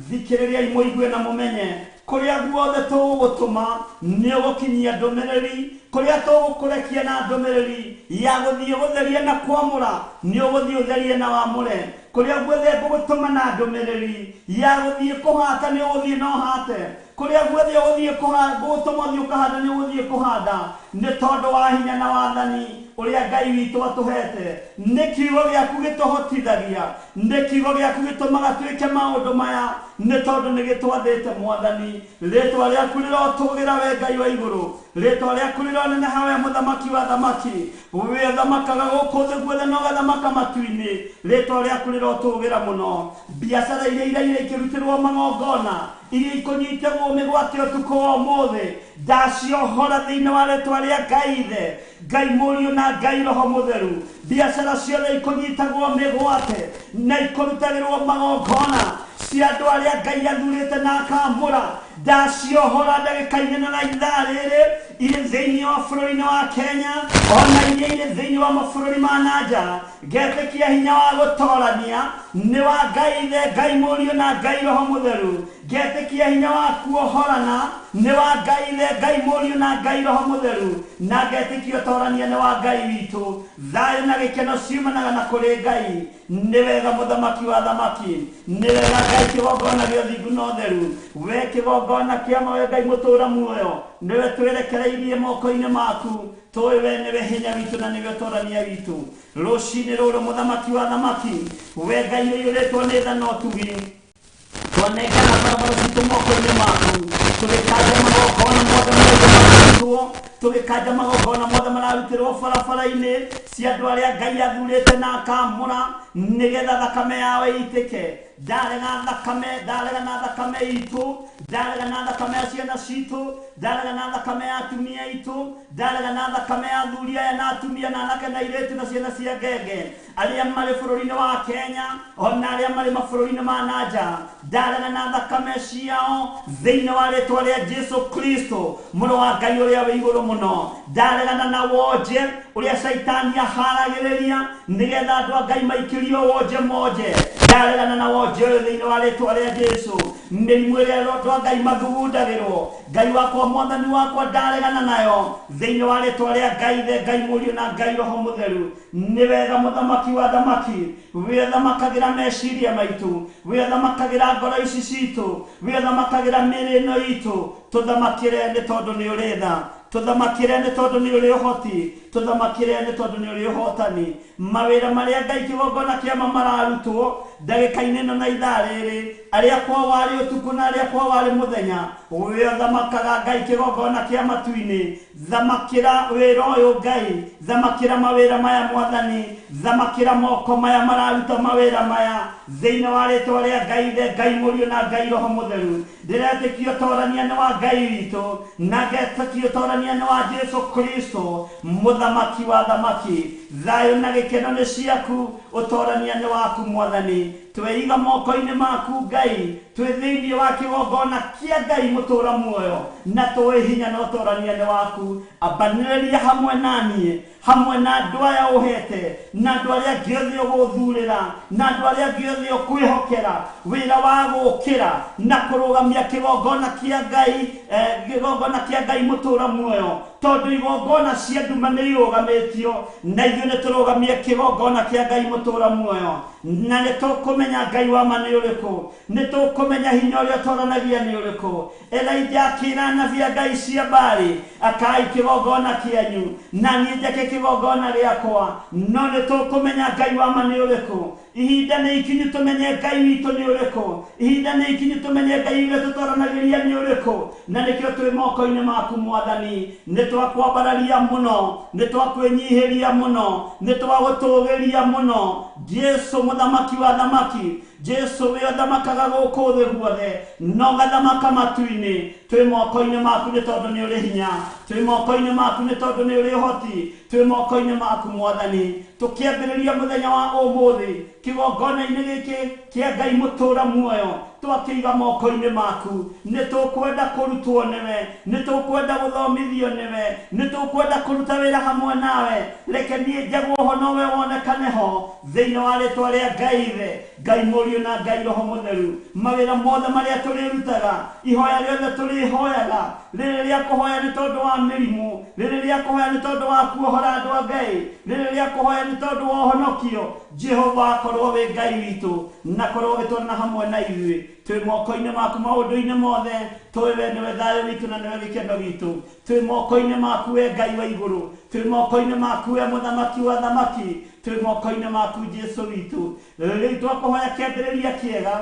Thikĩrĩriai mũigue na mũmenye kũrĩa guothe tũgũgũtũma nĩ ũgũkinyia ndũmĩrĩri, kũrĩa tũgũkũrekia na ndũmĩrĩri ya gũthiĩ gũtheria na kwamũra nĩ ũgũthiĩ ũtherie na wamũre, kũrĩa guothe ngũgũtũma na ndũmĩrĩri ya gũthiĩ kũhata nĩ ũgũthiĩ na ũhate, kũrĩa guothe ũgũthiĩ ngũgũtũma ũthiĩ ũkahanda nĩ ũgũthiĩ kũhanda, nĩ tondũ wa hinya na wathani ũrĩa Ngai witũ atũhete. Nĩ kiugo gĩaku gĩtũhotithagia, nĩ kiugo gĩaku gĩtũmaga twĩke maũndũ maya, nĩ tondũ nĩ gĩtwathĩte Mwathani. Rĩtwa rĩaku rĩrotũgĩra we Ngai wa igũrũ, rĩtwa rĩaku rĩroneneha we mũthamaki wa thamaki, we ũthamakaga gũkũ thĩ guothe na ũgathamaka matu-inĩ. Rĩtwa rĩaku rĩrotũgĩra mũno. Biacara iria iraire ikĩrutĩrwo magongona, iria ikũnyitagwo mĩgwate ũtukũ wa ũmũthĩ, ndaciohora thĩinĩ wa rĩtwa rĩa Ngai Ithe, Ngai Mũriũ na Ngai Roho Mũtheru. Biacara ciothe ikũnyitagwo mĩgwate na ikũrutagĩrwo magongona cia andũ arĩa Ngai athurĩte na akamũra, ndaciohora ndagĩka-inĩ na ithaa rĩrĩ, irĩ thĩinĩ wa bũrũri-inĩ wa Kenya ona iria irĩ thĩinĩ wa mabũrũri ma na nja. Ngetĩkia hinya wa gũtorania nĩ wa Ngai Ithe, Ngai Mũriũ na Ngai Roho Mũtheru. Ngetĩkia hinya wa kuohorana nĩ wa Ngai Ithe, Ngai Mũriũ na Ngai Roho Mũtheru, na ngetĩkia ũtorania nĩ wa Ngai witũ. Thayũ na gĩkeno ciumanaga na kũrĩ Ngai. Nĩ wega mũthamaki wa thamaki, nĩ wega Ngai kĩgongona gĩa ũthingu na ũtheru, we kĩgongona kĩa ma, we Ngai mũtũũra muoyo, nĩwe twĩrekereirie moko-inĩ maku, tũĩ we nĩwe hinya witũ na nĩwe ũtorania witũ. Rũcinĩ rũrũ mũthamaki wa thamaki, we Ngai ũiyũrĩtwo nĩ tha na ũtugi, twanengana barabara citũ moko-inĩ maku, tũgĩkanja magongona mothe mararutwo, tũgĩkanja magongona mothe mararutĩrwo barabara-inĩ cia andũ arĩa Ngai athurĩte na akamũra, nĩgetha thakame yao ĩitĩke. Ndarega thakame, ndarega na thakame itũ. Ndarega na thakame ya ciana citũ, ndarega na thakame ya atumia aitũ, ndarega na thakame ya athuri aya na atumia na anake na airĩtu na ciana cia ngenge arĩa marĩ bũrũri-inĩ wa Kenya ona arĩa marĩ mabũrũri-inĩ ma nanja. Ndarega na thakame ciao thĩinĩ wa rĩtwa rĩa Jesu Kristo mũrũ wa Ngai ũrĩa wĩ igũrũ mũno. Ndaregana na wonje ũrĩa caitani aharagĩrĩria nĩgetha andũ a Ngai maikĩrio wonje monje. Ndaregana na wonje ũyũ thĩinĩ wa rĩtwa rĩa Jesu. Mĩrimũ ĩrĩa andũ a Ngai mathugundagĩrwo, Ngai wakwa mwathani wakwa ndaregana nayo thĩinĩ wa rĩtwa rĩa Ngai Ithe, Ngai Mũriũ na Ngai Roho Mũtheru. Nĩ wega mũthamaki wa thamaki, wĩthamakagĩra meciria maitũ, wĩthamakagĩra ngoro ici citũ, wĩthamakagĩra mĩĩrĩ ĩno itũ. Tũthamakĩre nĩ tondũ nĩ ũrĩ tha, tũthamakĩre nĩ tondũ nĩ ũrĩ ũhoti, tũthamakĩre nĩ tondũ nĩ ũrĩ ũhotani. Mawĩra marĩa Ngai kĩgongona kĩama mararutwo ndagĩka-inĩ ĩno na ithaa rĩrĩ, arĩa kwao warĩ ũtukũ na arĩa kwao warĩ mũthenya, wĩthamakaga Ngai kĩgongona kĩa matu-inĩ. Thamakĩra wĩra ũyũ Ngai, thamakĩra mawĩra maya mwathani, thamakĩra moko maya mararuta mawĩra maya thĩinĩ wa rĩtwa rĩa Ngai Ithe, Ngai Mũriũ na Ngai Roho Mũtheru. Ndĩretĩkia ũtorania nĩ wa Ngai witũ na ngetĩkia ũtorania nĩ wa Jesu Kristo mũthamaki wa thamaki. Thayũ na gĩkeno nĩ ciaku, ũtorania nĩ waku mwathani. Tweiga moko-inĩ maku Ngai, twĩ thĩinĩ wa kĩgongona kĩa Ngai mũtũra muoyo, na tũĩ hinya na ũtorania nĩ waku. Ambanĩrĩria hamwe na niĩ, hamwe na andũ aya ũhete, na andũ arĩa angĩ othe ũgũthurĩra, na andũ arĩa angĩ othe ũkwĩhokera wĩra wa gũkĩra na kũrũgamia kĩgongona kĩa Ngai, kĩgongona kĩa Ngai mũtũra muoyo, tondũ igongona cia nduma nĩ irũgamĩtio na ithuĩ nĩ tũrũgamie kĩgongona kĩa Ngai mũtũra muoyo. Na nĩ tũkũmenya Ngai wa ma nĩ ũrĩkũ, nĩ tũkũmenya hinya ũrĩa ũtoranagia nĩ ũrĩkũ. Elijah akĩra anabii a Ngai cia Baali, akai kĩgongona kĩanyu na niĩ njake kĩgongona gĩakwa. No nĩ tũkũmenya Ngai wa ma nĩ ũrĩkũ. Ihinda nĩ ikinyu tũmenye Ngai witũ nĩ ũrĩkũ. Ihinda nĩ ikinyu tũmenye Ngai ũrĩa tũtoranagĩria nĩ ũrĩkũ. Na nĩkĩo twĩ moko-inĩ maku mwathani. Nĩ twakwambararia mũno, nĩ twakwĩnyihĩria mũno, nĩ twagũtũgĩria mũno. Jesu mũthamaki wa thamaki, Jesu wĩ ũthamakaga gũkũ thĩ guothe na ũgathamaka matu-inĩ. Twĩ moko-inĩ maku nĩ tondũ nĩ ũrĩ hinya, twĩ moko-inĩ maku nĩ tondũ nĩ ũrĩ ũhoti, twĩ moko-inĩ maku mwathani. Tũkĩambĩrĩria mũthenya wa ũmũthĩ kĩgongona-inĩ gĩkĩ kĩa Ngai mũtũra muoyo, twakĩiga moko-inĩ maku. Nĩ tũkwenda kũrutwo nĩwe, nĩ tũkwenda gũthomithio nĩwe, nĩ tũkwenda kũruta wĩra hamwe nawe. Reke niĩ njagwo ho nowe wonekane ho thĩinĩ wa rĩtwa rĩa Ngai Ithe, Ngai Mũriũ na Ngai Roho Mũtheru. Mawĩra mothe marĩa tũrĩrutaga, ihoya rĩothe tũrĩhoyaga, rĩrĩ rĩa kũhoya nĩ tondũ wa mĩrimũ, rĩrĩ rĩa kũhoya nĩ tondũ wa kuohora andũ a Ngai, rĩrĩ rĩa kũhoya nĩ tondũ wa ũhonokio, Jehova akorwo wĩ Ngai witũ na korwo ũgĩtwarana hamwe na ithuĩ. Twĩ moko-inĩ maku maũndũ-inĩ mothe, tũĩ we nĩwe thayũ witũ na nĩwe gĩkeno gitũ. Twĩ moko-inĩ maku we Ngai wa igũrũ, twĩ moko-inĩ maku we mũthamaki wa thamaki, twĩ moko-inĩ maku Jesu witũ. Rĩu twakũhoya kĩambĩrĩria kĩega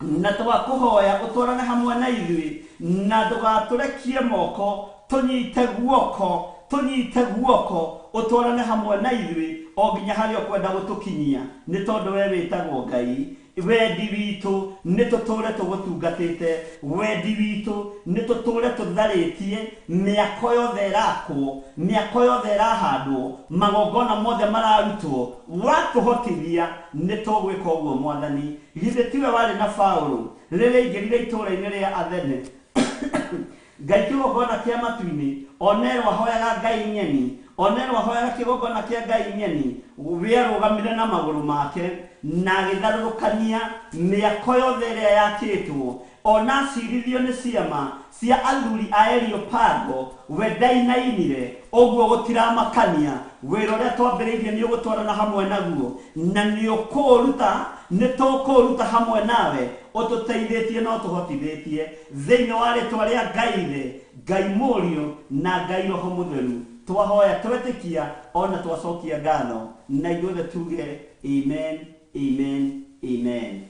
na twakũhoya ũtwarane hamwe na ithuĩ, na ndũgatũrekie moko, tũnyite guoko, tũnyite guoko, ũtwarane hamwe na ithuĩ o nginya harĩa ũkwenda gũtũkinyia, nĩ tondũ we wĩtagwo Ngai. Wendi witũ nĩ tũtũre tũgũtungatĩte, wendi witũ nĩ tũtũre tũtharĩtie mĩako yothe ĩrakwo, mĩako yothe ĩrahandwo, magongona mothe mararutwo. Watũhotithia nĩ tũgwĩka ũguo mwathani. Githĩ tiwe warĩ na Paũlũ rĩrĩa aingĩrire itũũra-inĩ rĩa Athene? Ngai kĩgongona kĩa matu-inĩ, onerwo ahoyaga Ngai ng'eni, onerwo ahoyaga kĩgongona kĩa Ngai ng'eni, we arũgamire na magũrũ make na agĩtharũrũkania mĩako yothe ĩrĩa yakĩtwo. Ona acirithio nĩ ciama cia athuri a Areopago, we ndainainire. Ũguo gũtiramakania, wĩra ũrĩa twambĩrĩirie nĩ ũgũtwarana hamwe naguo, na nĩ ũkũũruta, nĩ tũkũũruta hamwe nawe, ũtũteithĩtie na ũtũhotithĩtie thĩinĩ wa rĩtwa rĩa Ngai Ithe, Ngai Mũriũ na Ngai Roho Mũtheru. Twahoya twetĩkia ona twacokia ngatho, na ithuothe tuge amen, amen, amen.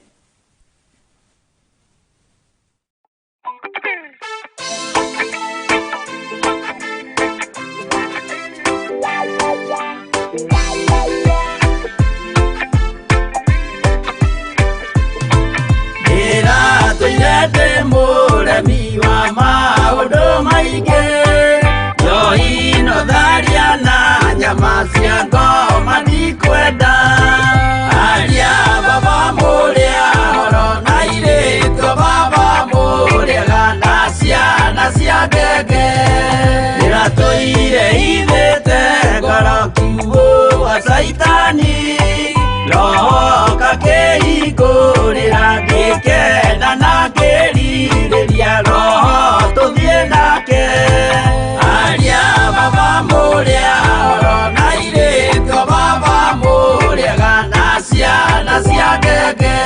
Ndĩratũire ndĩ mũrĩmi. Mwathani Roho kakĩhingũrĩra ngĩkena na ngĩrirĩria Roho tũthiĩ nake aria baba mũrĩa oro na airĩtu baba mũrĩega na ciana cia ngenge.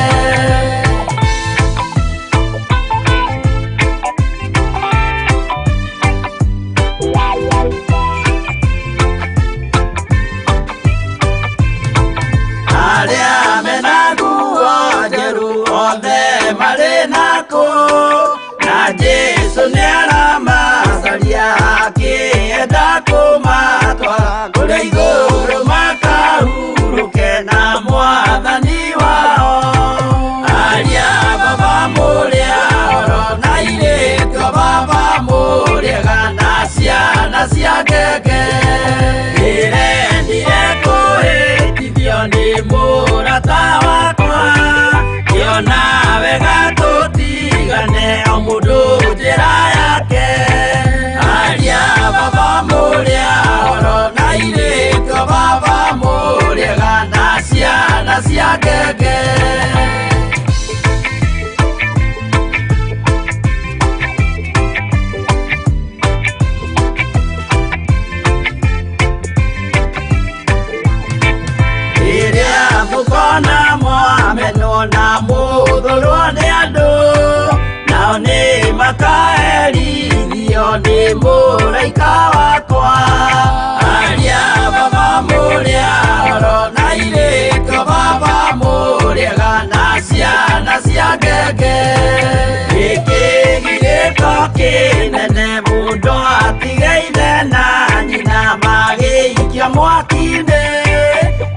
Arĩa mena nguo njerũ othe marĩ nakũ na Jesũ nĩaramacaria akĩenda kũmatwara kũrĩa igũrũ makahurũke na Mwathani wao. Aria baba mũrĩa oro na airĩtu baba mũrĩega na ciana cia ngenge. Ndĩrendire kũhĩtithio nĩ mũrata wakwa ngĩona wega tũtigane o mũndũ njĩra yake. Aria baba mũrĩa oro na airĩtu baba mũrĩega na ciana cia ngenge. Rĩrĩa mũkona mwamenwo na mũthũrwo nĩ andũ nao nĩ makaherithio nĩ mũraika wakwa. Aria baba mũrĩa oro na airĩtu baba mũrĩega na ciana cia ngenge. Gĩkĩ gĩko kĩnene mũndũ atige ithe na nyina magĩikio mwaki-inĩ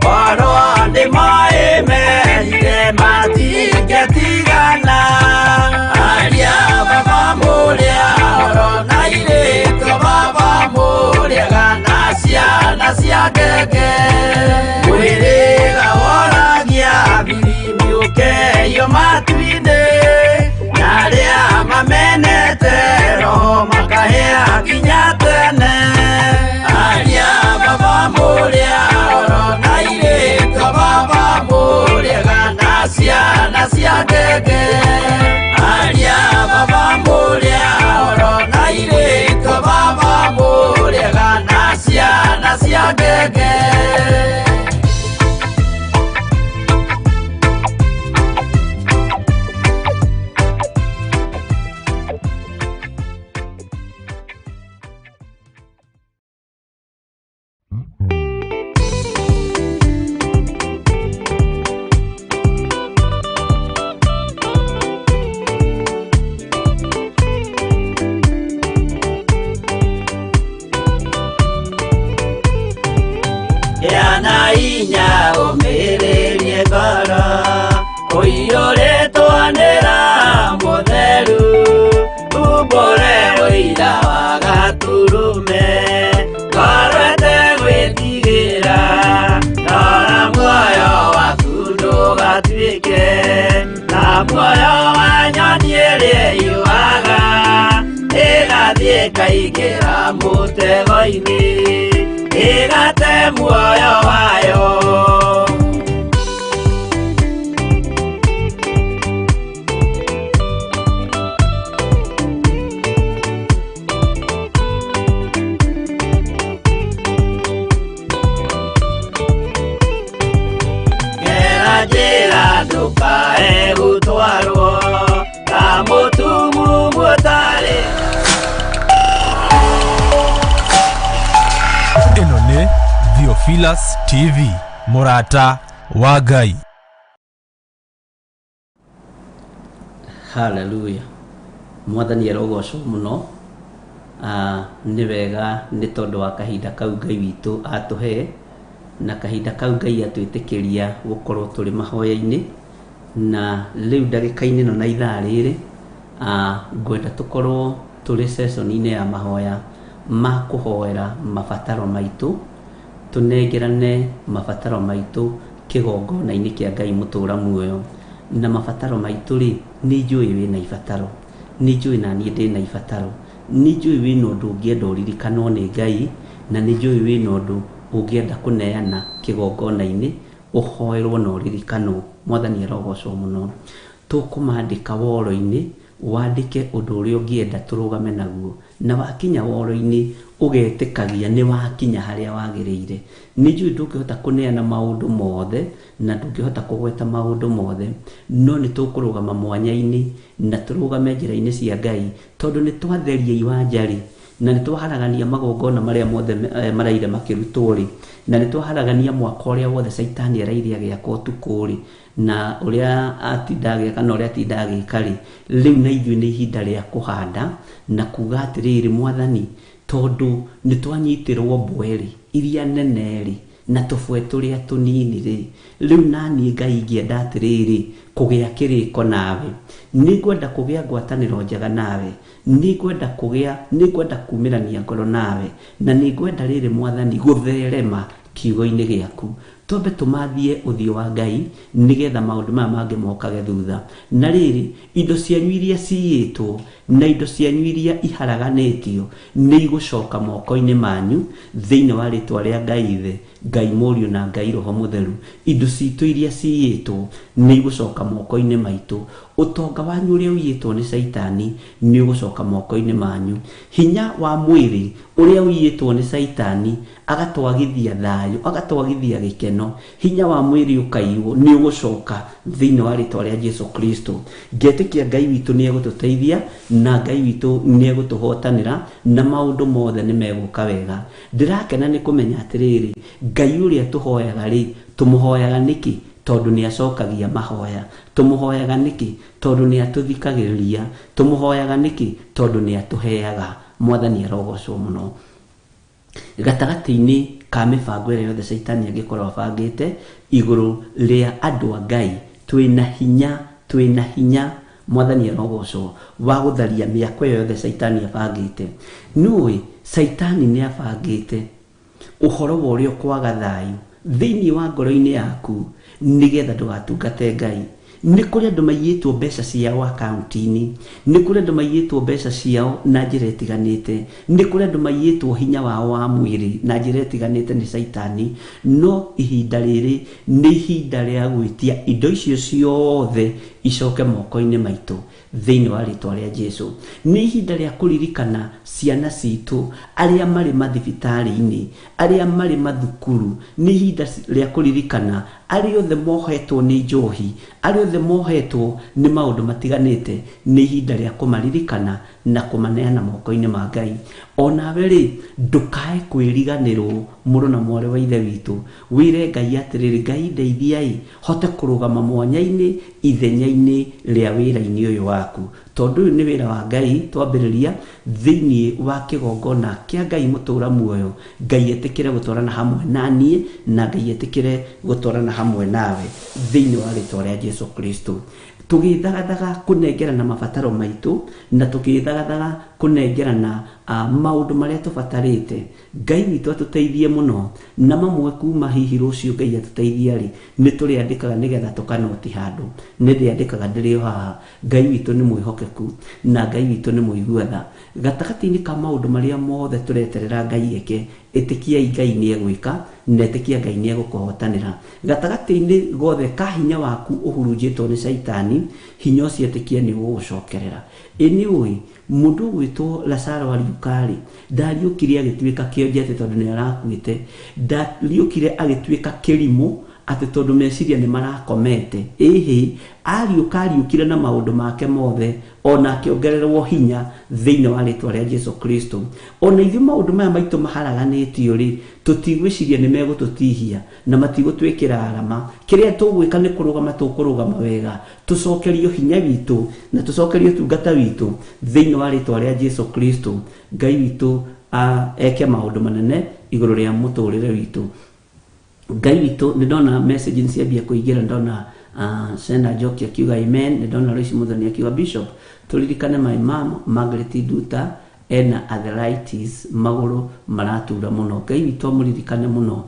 korwo nĩ moĩ merire matingĩtigana. Aria baba mũrĩa oro na airĩtu baba mũrĩega na ciana cia ngenge. Mwĩrĩga woragia thiri ũkeio matu-inĩ na arĩa mamenete Roho makahĩa nginya tene. Aria baba mũrĩa oro na airĩtu baba mũrĩega na ciana cia ngenge. Aria baba mũrĩa oro na airĩtu baba mũrĩega na ciana cia ngenge. Gĩa na hinya ũmĩrĩrie ngoro ũiyũrĩtwo nĩ Roho Mũtheru umbũre ũira wa Gatũrũme ngoro ĩtegwĩtigĩra rora muoyo waku ndũgatuĩke ta muoyo wa nyoni ĩrĩa ĩũaga ĩgathiĩ ĩkaingĩra mũtego-inĩ ĩgate muoyo wayo. Gera njĩra ndũkae gũtwarwo ta mũtumumu ũtarĩ. Ĩno nĩ Theophilus TV, mũrata wa Ngai. Haleluya. Mwathani arogocwo mũno. Nĩ wega nĩ tondũ wa kahinda kau Ngai witũ atũhe na kahinda kau Ngai atwĩtĩkĩria gũkorwo tũrĩ mahoya-inĩ na rĩu ndagĩka-inĩ ĩno na ithaa rĩrĩ ngwenda tũkorwo tũrĩ session-inĩ ya mahoya ma kũhoera mabataro maitũ tũnengerane mabataro maitũ kĩgongona-inĩ kĩa Ngai mũtũra muoyo na mabataro maitũ rĩ nĩ njũĩ wĩna ibataro nĩ njũĩ na niĩ ndĩna ibataro nĩ njũĩ wĩna ũndũ ũngĩenda ũririkanwo nĩ Ngai na nĩ njũĩ wĩna ũndũ Ũngĩenda kũneana kĩgongona-inĩ, ũhoerwo na ũririkanwo. Mwathani arogocwo mũno. Tũkũmandĩka woro-inĩ, wandĩke ũndũ ũrĩa ũngĩenda tũrũgame naguo. Na wakinya woro-inĩ, ũgetĩkagia nĩ wakinya harĩa wagĩrĩire. Nĩ njũĩ ndũngĩhota kũneana maũndũ mothe, na ndũngĩhota kũgweta maũndũ mothe, no nĩ tũkũrũgama mwanya-inĩ, na tũrũgame njĩra-inĩ cia Ngai, tondũ nĩ twatheria iwanja-rĩ, na nĩ twaharagania magongona marĩa mothe maraire makĩrutwo-rĩ, na nĩ twaharagania mwaka ũrĩa wothe Caitani araire agĩaka ũtukũ-rĩ, na ũrĩa atinda agĩaka na ũrĩa atinda agĩka-rĩ, rĩu na ithuĩ nĩ ihinda rĩa kũhanda na kuga atĩrĩrĩ, Mwathani, tondũ nĩ twanyitĩrwo mbwe-rĩ, iria nene-rĩ, na tũbwe tũrĩa tũnini-rĩ, rĩu naniĩ Ngai ingĩenda atĩrĩrĩ, kũgĩa kĩrĩko nawe. Nĩngwenda kũgĩa ngwatanĩro njega nawe. Nĩngwenda kũgĩa, nĩngwenda kumĩrania ngoro nawe. Na nĩngwenda rĩrĩ Mwathani gũtherema kiugo-inĩ gĩaku. Twambe tũmathie ũthiũ wa Ngai nĩgetha maũndũ maya mangĩ mokage thutha. Na rĩrĩ, indo cianyu iria ciyĩtwo na indo cianyu iria iharaganĩtio nĩ igũcoka moko-inĩ manyu thĩinĩ wa rĩtwa rĩa Ngai Ithe, Ngai Mũriũ na Ngai Roho Mũtheru. Indo citũ iria ciyĩtwo nĩ igũcoka moko-inĩ maitũ. Ũtonga wanyu ũrĩa ũiyĩtwo nĩ Caitani nĩ ũgũcoka moko-inĩ manyu. Hinya wa mwĩrĩ ũrĩa ũiyĩtwo nĩ Caitani agatwagithia thayũ, agatwagithia gĩkeno, hinya wa mwĩrĩ ũkaiywo, nĩ ũgũcoka thĩinĩ wa rĩtwa rĩa Jesu Kristo. Ngetĩkia Ngai witũ nĩ egũtũteithia na Ngai witũ nĩ egũtũhotanĩra na maũndũ mothe nĩ megũka wega. Ndĩrakena nĩ kũmenya atĩrĩrĩ, Ngai ũrĩa tũhoyaga rĩ, tũmũhoyaga nĩkĩ? Tondũ nĩ acokagia mahoya. Tũmũhoyaga nĩkĩ? Tondũ nĩ atũthikagĩrĩria. Tũmũhoyaga nĩkĩ? Tondũ nĩ atũheaga. Mwathani arogocwo mũno. Gatagatĩ-inĩ ka mĩbango ĩrĩa yothe Caitani angĩkorwo abangĩte igũrũ rĩa andũ a Ngai, twĩna hinya, twĩna hinya, Mwathani arogocwo, wa gũtharia mĩako ĩyo yothe Caitani abangĩte. Nĩũĩ, Caitani nĩ abangĩte ũhoro wa ũrĩa ũkwaga thayũ thĩinĩ wa ngoro-inĩ yaku nĩgetha ndũgatungate Ngai. Nĩ kũrĩ andũ maiyĩtwo mbeca ciao akaunti-inĩ, nĩ kũrĩ andũ maiyĩtwo mbeca ciao na njĩra ĩtiganĩte, nĩ kũrĩ andũ maiyĩtwo hinya wao wa mwĩrĩ na njĩra ĩtiganĩte nĩ Caitani, no ihinda rĩrĩ nĩ ihinda rĩa gwĩtia indo icio ciothe icoke moko-inĩ maitũ thĩinĩ wa rĩtwa rĩa Jesu. Nĩ ihinda rĩa kũririkana ciana citũ arĩa marĩ mathibitarĩ-inĩ, arĩa marĩ mathukuru, nĩ ihinda rĩa kũririkana arĩa othe mohetwo nĩ njohi, arĩa othe mohetwo nĩ maũndũ matiganĩte, nĩ ihinda rĩa kũmaririkana na kũmaneana moko-inĩ ma Ngai. Onawe rĩ, ndũkae kwĩriganĩrwo mũrũ na mwarĩ wa Ithe witũ, wĩre Ngai atĩrĩrĩ, Ngai ndeithiai hote kũrũgama mwanya-inĩ ithenya-inĩ rĩa wĩra-inĩ ũyũ waku, tondũ ũyũ nĩ wĩra wa Ngai twambĩrĩria thĩinĩ wa kĩgongona kĩa Ngai mũtũra muoyo. Ngai etĩkĩre gũtwarana hamwe na niĩ na Ngai etĩkĩre gũtwarana hamwe nawe thĩinĩ wa rĩtwa rĩa Jesu Kristo. Tũgĩthagathaga kũnengerana mabataro maitũ na tũgĩthagathaga kũnengerana maũndũ marĩa tũbatarĩte, Ngai witũ atũteithie mũno, na mamwe kuma hihi rũciũ Ngai atũteithia rĩ, nĩ tũrĩandĩkaga nĩgetha tũkanoti handũ. Nĩ ndĩandĩkaga ndĩrĩ o haha. Ngai witũ nĩ mwĩhokeku na Ngai witũ nĩ mũigua tha. Gatagatĩ-inĩ ka maũndũ marĩa mothe tũreterera Ngai eke, ĩtĩkiai Ngai nĩ egwĩka na ĩtĩkia Ngai nĩ egũkũhotanĩra. Gatagatĩ-inĩ gothe ka hinya waku ũhurunjĩtwo nĩ Caitani, hinya ũcio ĩtĩkia nĩ ũgũgũcokerera. Ĩ nĩ ũĩ, mũndũ ũgwĩtwo Lazaro ariũka rĩ, ndariũkire agĩtuĩka kĩonje atĩ tondũ nĩ arakuĩte, ndariũkire agĩtuĩka kĩrimũ atĩ tondũ meciria nĩ marakomete. Ĩhĩ, ariũka ariũkire na maũndũ make mothe, ona akĩongererwo hinya thĩinĩ wa rĩtwa rĩa Jesu Kristo. Ona ithuĩ maũndũ maya maitũ maharaganĩtio rĩ, tũtigwĩciria nĩ megũtũtihia na matigũtwĩkĩra arama. Kĩrĩa tũgwĩka nĩ kũrũgama, tũkũrũgama wega, tũcokerio hinya witũ na tũcokerio ũtungata witũ thĩinĩ wa rĩtwa rĩa Jesu Kristo. Ngai witũ eke maũndũ manene igũrũ rĩa mũtũrĩre witũ. Ngai witũ, nĩ ndona message nĩ ciambia kũingĩra, nĩ ndona Sena Njoki akiuga amen, nĩ ndona Lois Muthoni akiuga Bishop, tũririkane my mom Margaret Nduta ena arthritis, magũrũ maratura mũno. Ngai witũ amũririkane mũno.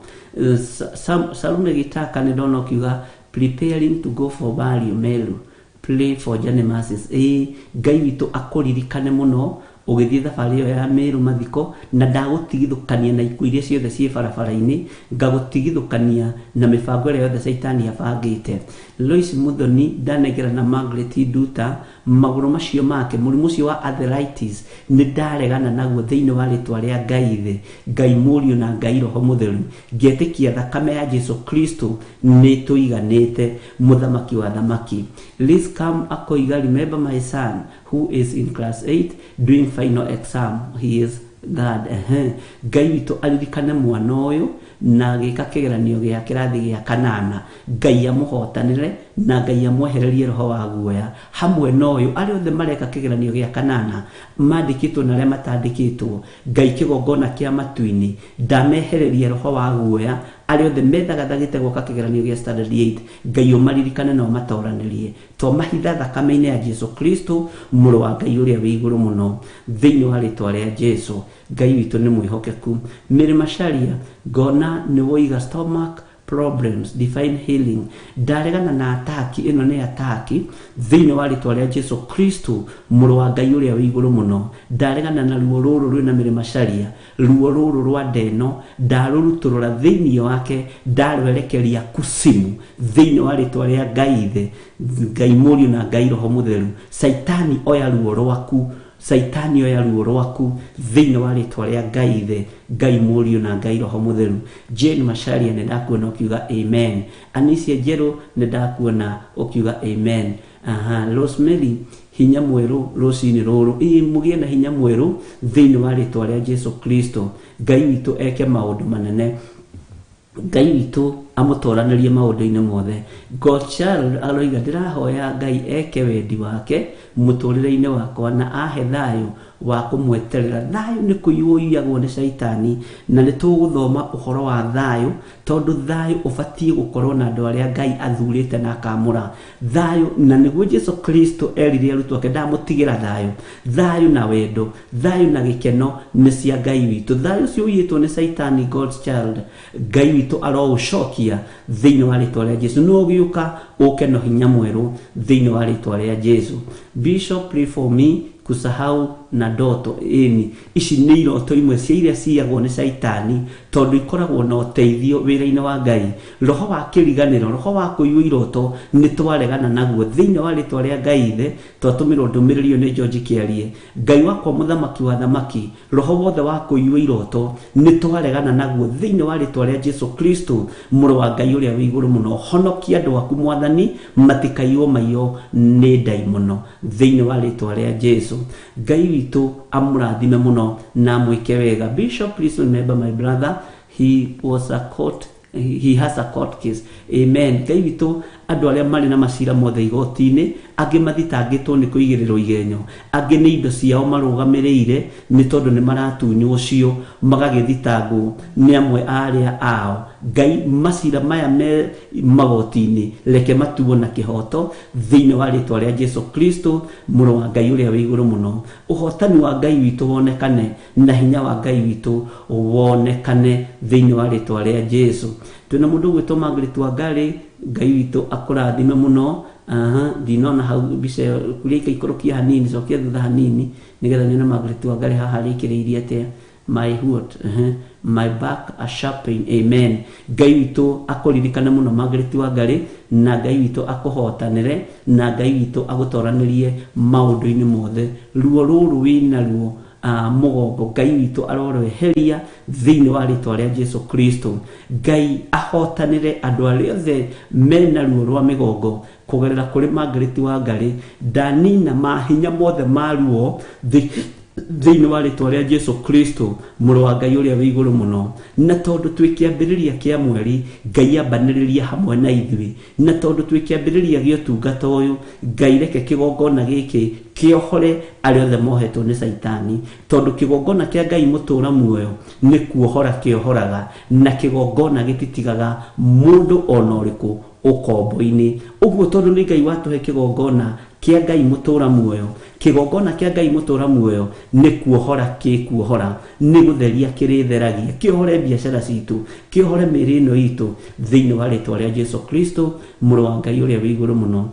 Salume Gitaka nĩ ndona ũkiuga preparing to go for burial Meru, pray for Johnny Masses. Ngai witũ akũririkane mũno, Ũgĩthiĩ thabarĩ ĩyo ya Meru mathiko, na ndagũtigithũkania na ikuũ iria ciothe ciĩ barabara-inĩ, ngagũtigithũkania na mĩbango ĩrĩa yothe Caitani abangĩte. Lois Muthoni ndanengera na Margaret Nduta magũrũ macio make, mũrimũ ũcio wa arthritis nĩ ndaregana naguo thĩinĩ wa rĩtwa rĩa Ngai Ithe, Ngai Mũriũ na Ngai Roho Mũtheru, ngĩetĩkia thakame ya Jesu Kristo nĩ tũiganĩte, mũthamaki wa thamaki. Liz Cam akoiga, remember my son who is in class 8 doing final exam, he is God. Ehe, Ngai witũ aririkane mwana ũyũ na agĩka kĩgeranio gĩa kĩrathi gĩa kanana, Ngai amũhotanĩre na Ngai amwehererie roho wa guoya hamwe na ũyũ. Arĩa othe mareka kĩgeranio gĩa kanana, mandĩkĩtwo na arĩa matandĩkĩtwo, Ngai kĩgongona kĩa matu-inĩ ndamehererie roho wa guoya. Arĩa othe methagathagĩte gwaka kĩgeranio gĩa standard 8, Ngai ũmaririkane na ũmatoranĩrie. Twamahitha thakame-inĩ ya Jesu Kristo, mũrũ wa Ngai ũrĩa wĩ igũrũ mũno, thĩinĩ wa rĩtwa rĩa Jesu. Ngai witũ nĩ mwĩhokeku. Mary Macharia, ngona nĩ woiga stomach problems, divine healing. Ndaregana na ataki ĩno, nĩ ataki thĩinĩ wa rĩtwa rĩa Jesu Kristo, mũrũ wa Ngai ũrĩa wĩ igũrũ mũno. Ndaregana na ruo rũrũ rwĩna Mary Macharia, ruo rũrũ rwa ndeno ndarũrutũrũra thĩinĩ wake, ndarwerekeria kusimu thĩinĩ wa rĩtwa rĩa Ngai Ithe, Ngai Mũriũ na Ngai Roho Mũtheru. Caitani oya ruo rwaku, Caitani oya ruo rwaku thĩinĩ wa rĩtwa rĩa Ngai Ithe, Ngai Mũriũ na Ngai Roho Mũtheru. Jane Macharia, nĩ ndakuona ũkiuga amen. Anisia Njerũ, nĩ ndakuona ũkiuga amen. Aha, Rosemary, hinya mwerũ rũcinĩ rũrũ, ĩĩ mũgĩe na hinya mwerũ thĩinĩ wa rĩtwa rĩa Jesu Kristo. Ngai witũ eke maũndũ manene, Ngai witũ amũtoranĩrie maũndũ-inĩ mothe. Godchild aroiga, ndĩrahoya Ngai eke wendi wake mũtũrĩre-inĩ wakwa na ahe thayũ wa kũmweterera. Thayũ nĩ kũiywo ũiyagwo nĩ Caitani, na nĩ tũgũthoma ũhoro wa thayũ, tondũ thayũ ũbatiĩ gũkorwo na andũ arĩa Ngai athurĩte na akamũra thayũ, na nĩguo Jesu Kristo erire arutwo ake, ndamũtigĩra thayũ. Thayũ na wendo, thayũ na gĩkeno nĩ cia Ngai witũ. Thayũ ũcio ũiyĩtwo nĩ Caitani, God's child, Ngai witũ aroũcokia thĩinĩ wa rĩtwa rĩa Jesu. No ũgĩũka ũke no hinya mwerũ thĩinĩ wa rĩtwa rĩa Jesu. Bishop, pray for me kusahau na ndoto. Ĩni, ici nĩ iroto imwe cia iria ciyagwo nĩ Caitani, tondũ ikoragwo na ũteithio wĩra-inĩ wa Ngai. Roho wa kĩriganĩro, roho wa kũiywo iroto, nĩ twaregana naguo thĩinĩ wa rĩtwa rĩa Ngai Ithe. Twatũmĩrwo ndũmĩrĩri ĩyo nĩ George Kĩarie. Ngai wakwa, mũthamaki wa thamaki, roho wothe wa kũiywo iroto nĩ twaregana naguo thĩinĩ wa rĩtwa rĩa Jesu Kristo, mũrũ wa Ngai ũrĩa wĩ igũrũ mũno. Honokia andũ aku, Mwathani, matikaiywo maiyo nĩ ndaimono thĩinĩ wa rĩtwa rĩa Jesu. Ngai witũ amũrathime mũno na amwĩke wega. Bishop, please remember my brother, he was a court he has a court case. Amen. Ngai witũ, andũ arĩa marĩ na macira mothe igoti-inĩ, angĩ mathitangĩtwo nĩ kũigĩrĩrwo igenyo, angĩ nĩ indo ciao marũgamĩrĩire nĩ tondũ nĩ maratunywo cio, magagĩthitangwo nĩ amwe a arĩa ao, Ngai, macira maya me magoti-inĩ reke matuo na kĩhoto thĩinĩ wa rĩtwa rĩa Jesu Kristo, mũrũ wa Ngai ũrĩa wĩ igũrũ mũno. Ũhotani wa Ngai witũ wonekane na hinya wa Ngai witũ wonekane thĩinĩ wa rĩtwa rĩa Jesu. Twĩna mũndũ ũgwĩtwo Margaret Wangari, Ngai witũ akũrathime mũno. Aha, ndinona hau mbica ĩyo kuria, ikaikũrũkia hanini, cokia thutha hanini nĩgetha nyone Margaret Wangari haha arĩkĩrĩirie atĩa. My what? My back a sharp pain. Amen. Ngai witũ akũririkane mũno, Margaret Wangari, na Ngai witũ akũhotanĩre na Ngai witũ agũtoranĩrie maũndũ-inĩ mothe. Ruo rũrũ wĩna ruo mũgongo, Ngai witũ arorweheria thĩinĩ wa rĩtwa rĩa Jesu Kristo. Ngai ahotanĩre andũ arĩa othe mena ruo rwa mĩgongo kũgerera kũrĩ Margaret Wangari. Ndanina mahinya mothe ma ruo thĩinĩ wa rĩtwa rĩa Jesu Kristo, mũrũ wa Ngai ũrĩa wĩ igũrũ mũno. Na tondũ twĩ kĩambĩrĩria kĩa mweri, Ngai ambanĩrĩria hamwe na ithuĩ, na tondũ twĩ kĩambĩrĩria gĩa ũtungata ũyũ, Ngai reke kĩgongona gĩkĩ kĩohore arĩa othe mohetwo nĩ Caitani, tondũ kĩgongona kĩa Ngai mũtũũra muoyo nĩ kuohora kĩohoraga, na kĩgongona gĩtitigaga mũndũ ona ũrĩkũ ũkombo-inĩ. Ũguo tondũ nĩ Ngai watũhe kĩgongona kĩa Ngai mũtũũra muoyo, kĩgongona kĩa Ngai mũtũũra muoyo nĩ kuohora kĩkuohora, nĩ gũtheria kĩrĩtheragia, kĩohore biacara citũ, kĩohore mĩĩrĩ ĩno itũ thĩinĩ wa rĩtwa rĩa Jesu Kristo, mũrũ wa Ngai ũrĩa wĩ igũrũ mũno.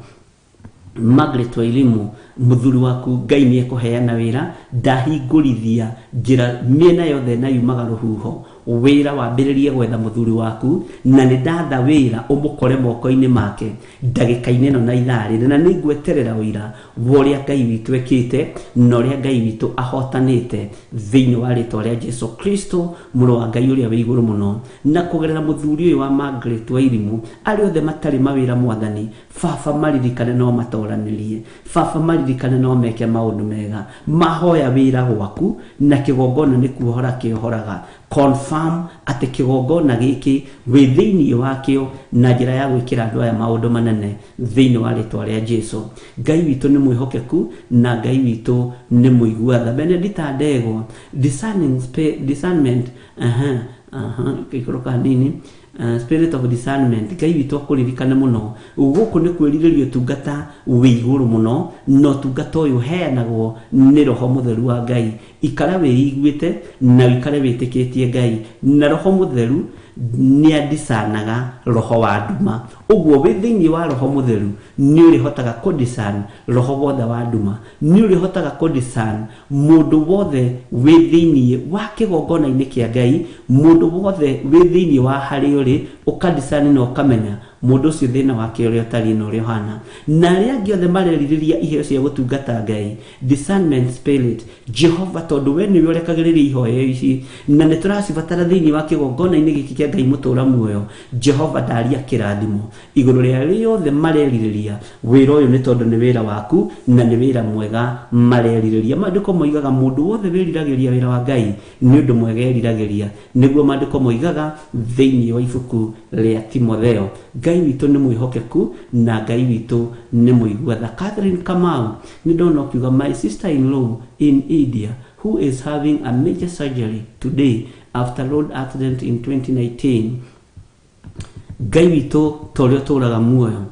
Margaret Wairimu, mũthuri waku Ngai nĩ ekũheana wĩra, ndahingũrithia njĩra mĩena yothe na yumaga rũhuho. Wĩra wambĩrĩrie gwetha mũthuri waku, na nĩ ndatha wĩra ũmũkore moko-inĩ make ndagĩka-inĩ ĩno na ithaa rĩrĩ, na nĩ ngweterera ũira wa ũrĩa Ngai witũ ekĩte na ũrĩa Ngai witũ ahotanĩte thĩinĩ wa rĩtwa rĩa Jesu Kristo, mũrũ wa Ngai ũrĩa wĩ igũrũ mũno. Na kũgerera mũthuri ũyũ wa Margaret Wairimu, arĩa othe matarĩ mawĩra, Mwathani Baba, maririkane no matoranĩrie. Baba, maririkane no meke maũndũ mega. Mahoya wĩra gwaku, na kĩgongona nĩ kuohora kĩohoraga. Confirm atĩ kĩgongona gĩkĩ wĩ thĩinĩ wakĩo na njĩra ya gwĩkĩra andũ aya maũndũ manene thĩinĩ wa rĩtwa rĩa Jesu. Ngai witũ nĩ mwĩhokeku na Ngai witũ nĩ mũigua tha. Benedita Ndegwa, discerning discernment, aha, aha, gĩikũrũka hanini. Spirit of discernment, Ngai witũ akũririkane mũno. Gũkũ nĩ kwĩrirĩria ũtungata wĩ igũrũ mũno, na ũtungata ũyũ ũheanagwo nĩ Roho Mũtheru wa Ngai. Ikara wĩiguĩte na ũikare wĩtĩkĩtie Ngai, na Roho Mũtheru nĩ adiscernaga roho wa nduma. Ũguo wĩ thĩinĩ wa Roho Mũtheru nĩ ũrĩhotaga kũdiscern roho wothe wa nduma, nĩ ũrĩhotaga kũdiscern mũndũ wothe wĩ thĩinĩ wa kĩgongona-inĩ kĩa Ngai, mũndũ wothe wĩ thĩinĩ wa harĩa ũrĩ, ũkadiscern na ũkamenya mũndũ ũcio thĩna wake ũrĩa ũtariĩ na ũrĩa ũhana. Na arĩa angĩ othe marerirĩria iheo cia gũtungata Ngai, discernment spirit, Jehova, tondũ we nĩwe ũrekagĩrĩria ihoya ici na nĩ tũracibatara thĩinĩ wa kĩgongona-inĩ gĩkĩ kĩa Ngai mũtũra muoyo, Jehova, ndaria kĩrathimo igũrũ rĩa arĩa othe marerirĩria wĩra ũyũ, nĩ tondũ nĩ wĩra waku na nĩ wĩra mwega marerirĩria. Maandĩko moigaga mũndũ wothe wĩriragĩria wĩra wa Ngai nĩ ũndũ mwega eriragĩria, nĩguo maandĩko moigaga thĩinĩ wa ibuku rĩa Timotheo. Ngai witũ nĩ mwĩhokeku na Ngai witũ nĩ mũigua tha. Catherine Kamau, nĩ ndona ũkiuga, "My sister in law in India who is having a major surgery today after road accident in 2019." Ngai witũ, ta ũrĩa ũtũũraga muoyo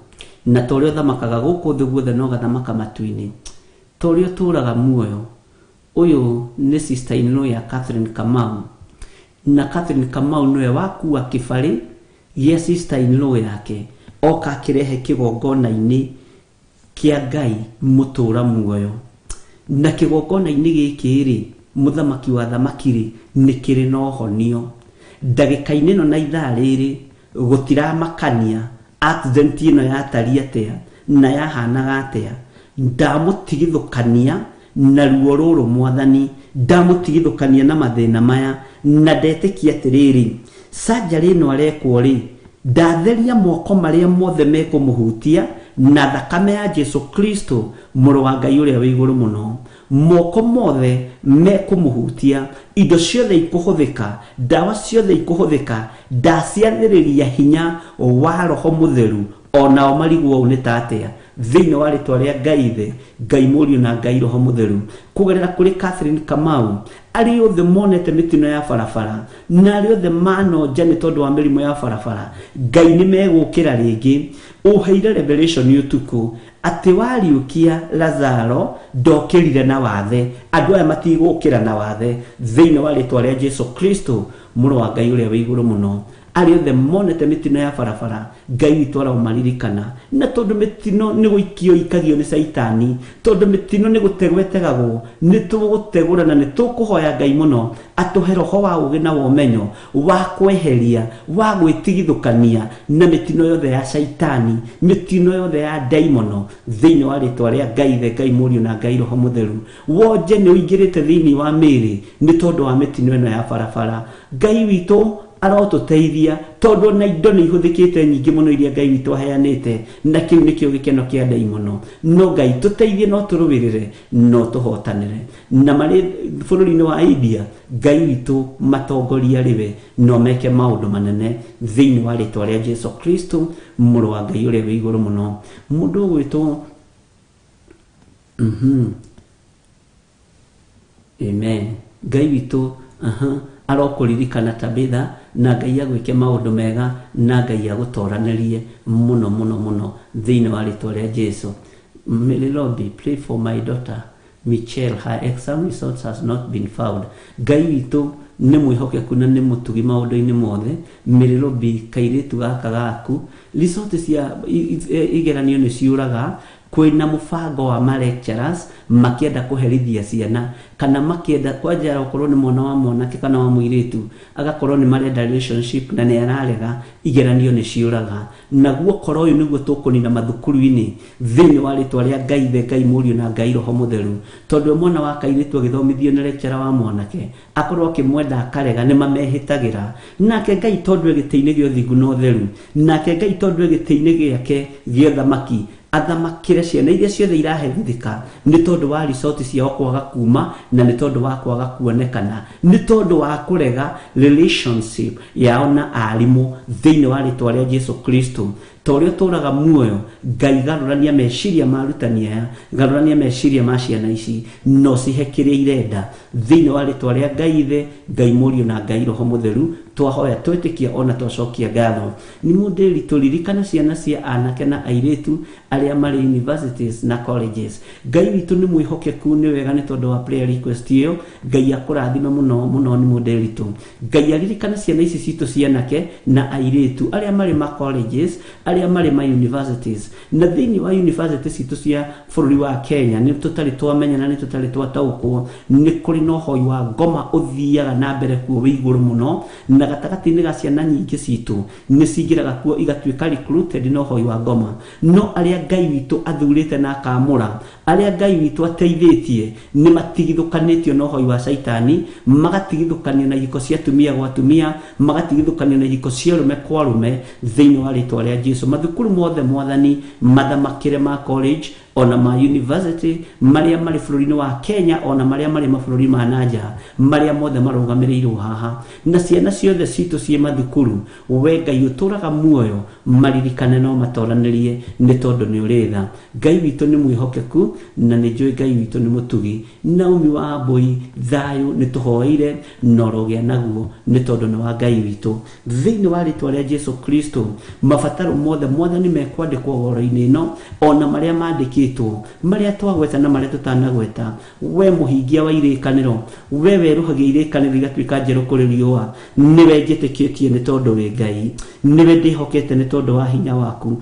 na ta ũrĩa ũthamakaga gũkũ thĩ guothe na ũgathamaka matu-inĩ, ta ũrĩa ũtũũraga muoyo, ũyũ nĩ sister in law ya Catherine Kamau, na Catherine Kamau nĩwe wakua kĩbarĩ gĩa sister in law yake oka akĩrehe kĩgongona-inĩ kĩa Ngai mũtũũra muoyo. Na kĩgongona-inĩ gĩkĩ rĩ, mũthamaki wa thamaki rĩ, nĩ kĩrĩ na ũhonio ndagĩka-inĩ ĩno na ithaa rĩrĩ. Gũtiramakania accident ĩno yatariĩ atĩa na yahanaga atĩa, ndamũtigithũkania na ruo rũrũ, Mwathani, ndamũtigithũkania na mathĩna maya, na ndetĩkia atĩrĩrĩ, surgery ĩno arekwo rĩ, ndatheria moko marĩa mothe mekũmũhutia na thakame ya Jesu Kristo, mũrũ wa Ngai ũrĩa wĩ igũrũ mũno. Moko mothe mekũmũhutia, indo ciothe ikũhũthĩka, ndawa ciothe ikũhũthĩka, ndaciathĩrĩria hinya wa Roho Mũtheru, onao marigwo ũũ nĩ ta atĩa, thĩinĩ wa rĩtwa rĩa Ngai Ithe, Ngai Mũriũ na Ngai Roho Mũtheru, kũgerera kũrĩ Catherine Kamau. Arĩa othe monete mĩtino ya barabara na arĩa othe manonja nĩ tondũ wa mĩrimũ ya barabara, Ngai, nĩ megũkĩra rĩngĩ. Ũheire revelation ũtukũ atĩ wariũkia Lazaro ndokĩrire na wathe. Andũ aya matigũkĩra na wathe thĩinĩ wa rĩtwa rĩa Jesu Kristo, mũrũ wa Ngai ũrĩa wĩ igũrũ mũno. Arĩa othe monete mĩtino ya barabara, Ngai witũ aromaririkana. Na tondũ mĩtino nĩ gũikio ikagio nĩ Caitani, tondũ mĩtino nĩ gũtegwo ĩtegagwo, nĩ tũgũtegũra na nĩ tũkũhoya Ngai mũno atũhe roho wa ũũgĩ na wa ũmenyo wa kweheria, wa gwĩtigithũkania na mĩtino yothe ya Caitani, mĩtino yothe ya ndaimono, thĩinĩ wa rĩtwa rĩa Ngai Ithe, Ngai Mũriũ na Ngai Roho Mũtheru. Wonje nĩ ũingĩrĩte thĩinĩ wa mĩĩrĩ nĩ tondũ wa mĩtino ĩno ya barabara. Ngai witũ arotũteithia, tondũ ona indo nĩ ihũthĩkĩte nyingĩ mũno iria Ngai witũ aheanĩte, na kĩu nĩkĩo gĩkeno kĩa ndaimono. No Ngai tũteithie, no tũrũĩrĩre, no tũhotanĩre. Na marĩ bũrũri-inĩ wa India, Ngai witũ matongoria rĩwe no meke maũndũ manene thĩinĩ wa rĩtwa rĩa Jesu Kristo, mũrũ wa Ngai ũrĩa wĩ igũrũ mũno. Mũndũ ũgwĩtwo Amen. Ngai witũ, aha, arokũririkana Tabitha, na Ngai agwĩke maũndũ mega, na Ngai agũtoranĩrie mũno mũno mũno thĩinĩ wa rĩtwa rĩa Jesu. Mary, pray for my daughter Michelle, her exam results has not been found. Ngai witũ nĩ mwĩhokeku na nĩ mũtugi maũndũ-inĩ mothe. Mĩrĩrũbi, kairĩtu gaka gaku, result cia igeranio nĩ ciũraga. Kwĩna mũbango wa ma lecturers makĩenda kũherithia ciana kana makĩenda kwanja okorwo nĩ mwana wa mwanake kana wa mũirĩtu agakorwo nĩ marenda relationship na nĩ ararega, igeranio nĩ ciũraga. Naguo koro ũyũ nĩguo tũkũnina mathukuru-inĩ thĩinĩ wa rĩtwa rĩa Ngai Ithe, Ngai Mũriũ na Ngai Roho Mũtheru. Tondũ we mwana wa kairĩtu agĩthomithio nĩ lecturer wa mwanake akorwo akĩmwenda akarega, nĩ mamehĩtagĩra. Nake Ngai tondũ e gĩtĩ-inĩ gĩa ũthingu na ũtheru, nake Ngai tondũ e gĩtĩ-inĩ gĩake gĩa ũthamaki, athamakĩre ciana iria ciothe iraherithĩka nĩ tondũ wa resort ciao kwaga kuma na nĩ tondũ wa kwaga kuonekana nĩ tondũ wa kũrega relationship yao na arimũ thĩinĩ wa rĩtwa rĩa Jesu Kristo. Ta ũrĩa ũtũraga muoyo, Ngai, garũrania meciria ma arutani aya, garũrania meciria ma ciana ici, no cihe kĩrĩa irenda thĩinĩ wa rĩtwa rĩa Ngai Ithe, Ngai Mũriũ na Ngai Roho Mũtheru. Twahoya twĩtĩkia ona twacokia ngatho. Nĩ mũndĩri tũririkana ciana cia anake na airĩtu arĩa marĩ universities na colleges. Ngai witũ nĩ mwĩhokeku. Nĩ wega nĩ tondũ wa prayer request ĩyo. Ngai akũrathime mũno mũno. Nĩ mũndĩritũ, Ngai aririkana ciana ici citũ cianake na airĩtu arĩa marĩ ma colleges, arĩa marĩ ma universities. Na thĩinĩ wa university citũ cia bũrũri wa Kenya, nĩ tũtarĩ twamenya na nĩ tũtarĩ twataũkwo nĩ kũrĩ na ũhoi wa ngoma ũthiaga na mbere kuo wĩ igũrũ mũno, na gatagatĩ-inĩ ga ciana nyingĩ citũ nĩ cingĩraga kuo igatuĩka recruited na ũhoi wa ngoma. No arĩa Ngai witũ athurĩte na akamũra, arĩa Ngai witũ ateithĩtie, nĩ matigithũkanĩtio na ũhoi wa caitani, magatigithũkanio na ihiko cia atumia gwa atumia, magatigithũkanio na ihiko cia arũme kwa arũme thĩinĩ wa rĩtwa rĩa Jesu. Mathukuru mothe, Mwathani, mathamakĩre, ma college ona ma university marĩa marĩ bũrũri-inĩ wa Kenya ona marĩa marĩ mabũrũri ma nanja, marĩa mothe marũgamĩrĩirwo haha, na ciana ciothe citũ ciĩ mathukuru, we Ngai ũtũraga muoyo, maririkane no matoranĩrie nĩ tondũ nĩ ũrĩ tha. Ngai witũ nĩ mwĩhokeku na nĩ njũĩ Ngai witũ nĩ mũtugi. Naomi wa Mbũi, thayũ nĩ tũhoeire na ũrogĩa naguo nĩ tondũ nĩ wa Ngai witũ thĩinĩ wa rĩtwa rĩa Jesu Kristo. Mabataro mothe, Mwathani, mekwandĩkwo woro-inĩ ĩno ona marĩa mandĩkĩtwo, marĩa twagweta na marĩa tũtanagweta, we mũhingia wa irĩkanĩro, we werũhagia irĩkanĩro igatuĩka njerũ kũrĩ riũa, nĩwe njĩtĩkĩtie nĩ tondũ wĩ Ngai, nĩwe ndĩhokete nĩ tondũ wa hinya waku.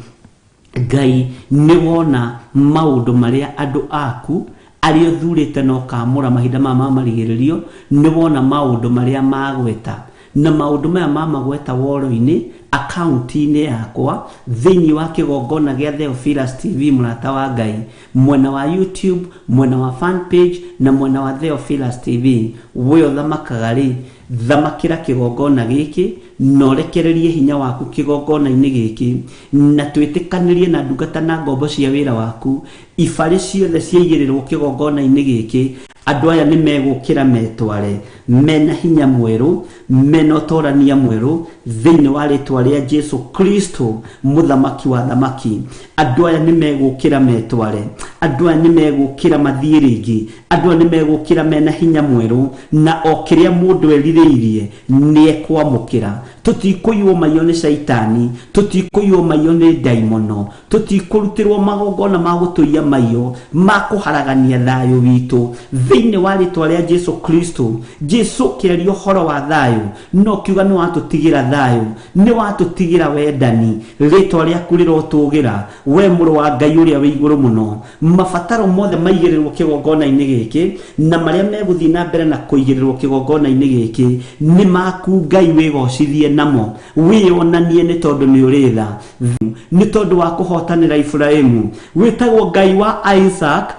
Ngai, nĩ wona maũndũ marĩa andũ aku arĩa ũthurĩte na ũkamũra mahinda maya ma marigĩrĩrio, nĩ wona maũndũ marĩa magweta na maũndũ maya mamagweta woro-inĩ akaunti-inĩ yakwa thĩinĩ wa kĩgongona gĩa Theophilus TV, mũrata wa Ngai, mwena wa YouTube, mwena wa fan page na mwena wa Theophilus TV. We ũthamakaga rĩ, thamakĩra kĩgongona gĩkĩ na ũrekererie hinya waku kĩgongona-inĩ gĩkĩ, na twĩtĩkanĩrie na ndungata na ngombo cia wĩra waku, ibarĩ ciothe ciaigĩrĩrwo kĩgongona-inĩ gĩkĩ, andũ aya nĩ megũkĩra metware mena hinya mwerũ, mena ũtorania mwerũ thĩinĩ wa rĩtwa rĩa Jesu Kristo, mũthamaki wa thamaki. Andũ aya nĩ megũkĩra metware, andũ aya nĩ megũkĩra mathiĩ rĩngĩ, andũ aya nĩ megũkĩra mena hinya mwerũ, na o kĩrĩa mũndũ erirĩirie nĩ ekwamũkĩra. Tũtikũiywo maiyo nĩ caitani, tũtikũiywo maiyo nĩ ndaimono, tũtikũrutĩrwo magongona ma gũtũiya maiyo ma kũharagania thayũ witũ thĩinĩ wa rĩtwa rĩa Jesu Kristo. Jesu kĩaria ũhoro wa thayũ no kiuga nĩ watũtigĩra thayũ, nĩ watũtigĩra wendani. Rĩtwa rĩaku rĩrotũgĩra, we mũrũ wa Ngai ũrĩa wĩ igũrũ mũno. Mabataro mothe maigĩrĩrwo kĩgongona-inĩ gĩkĩ na marĩa megũthiĩ na mbere na kũigĩrĩrwo kĩgongona-inĩ gĩkĩ nĩ maku. Ngai, wĩgocithie namo, wĩyonanie nĩ tondũ nĩ ũrĩ tha, nĩ tondũ wa kũhotanĩra Iburahĩmu. Wĩtagwo Ngai wa Isaac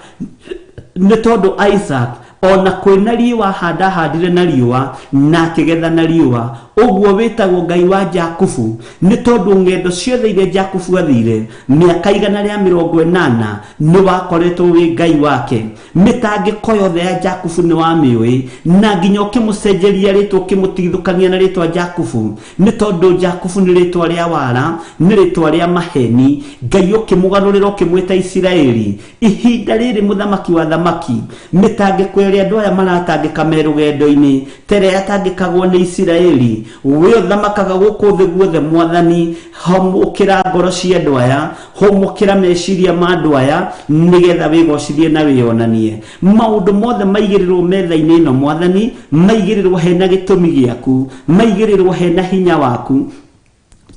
nĩ tondũ Isaac ona kwĩna riũa handa handire na riũa na akĩgetha na riũa. Ũguo wĩtagwo Ngai wa Jakubu nĩ tondũ ng'endo ciothe iria Jakubu athire mĩaka 180 nĩ wakoretwo wĩ Ngai wake. Mĩtangĩko yothe ya Jakubu nĩ wamĩũĩ, na nginya ũkĩmũcenjeria rĩtwa, ũkĩmũtigithũkania na rĩtwa Jakubu nĩ tondũ Jakubu nĩ rĩtwa rĩa wara, nĩ rĩtwa rĩa maheni. Ngai, ũkĩmũgarũrĩra ũkĩmwĩta Isiraeli. Ihinda rĩrĩ, mũthamaki wa thamaki, mĩtangĩko ĩrĩa andũ aya maratangĩka me rũgendo-inĩ ta ĩrĩa yatangĩkagwo nĩ Isiraeli, we ũthamakaga gũkũ thĩ guothe, Mwathani, hũmũkĩra ngoro cia andũ aya, hũmũkĩra meciria ma andũ aya, nĩgetha wĩgocithie na wĩyonanie. Maũndũ mothe maigĩrĩrwo metha-inĩ ĩno, Mwathani, maigĩrĩrwo hena gĩtũmi gĩaku, maigĩrĩrwo hena hinya waku.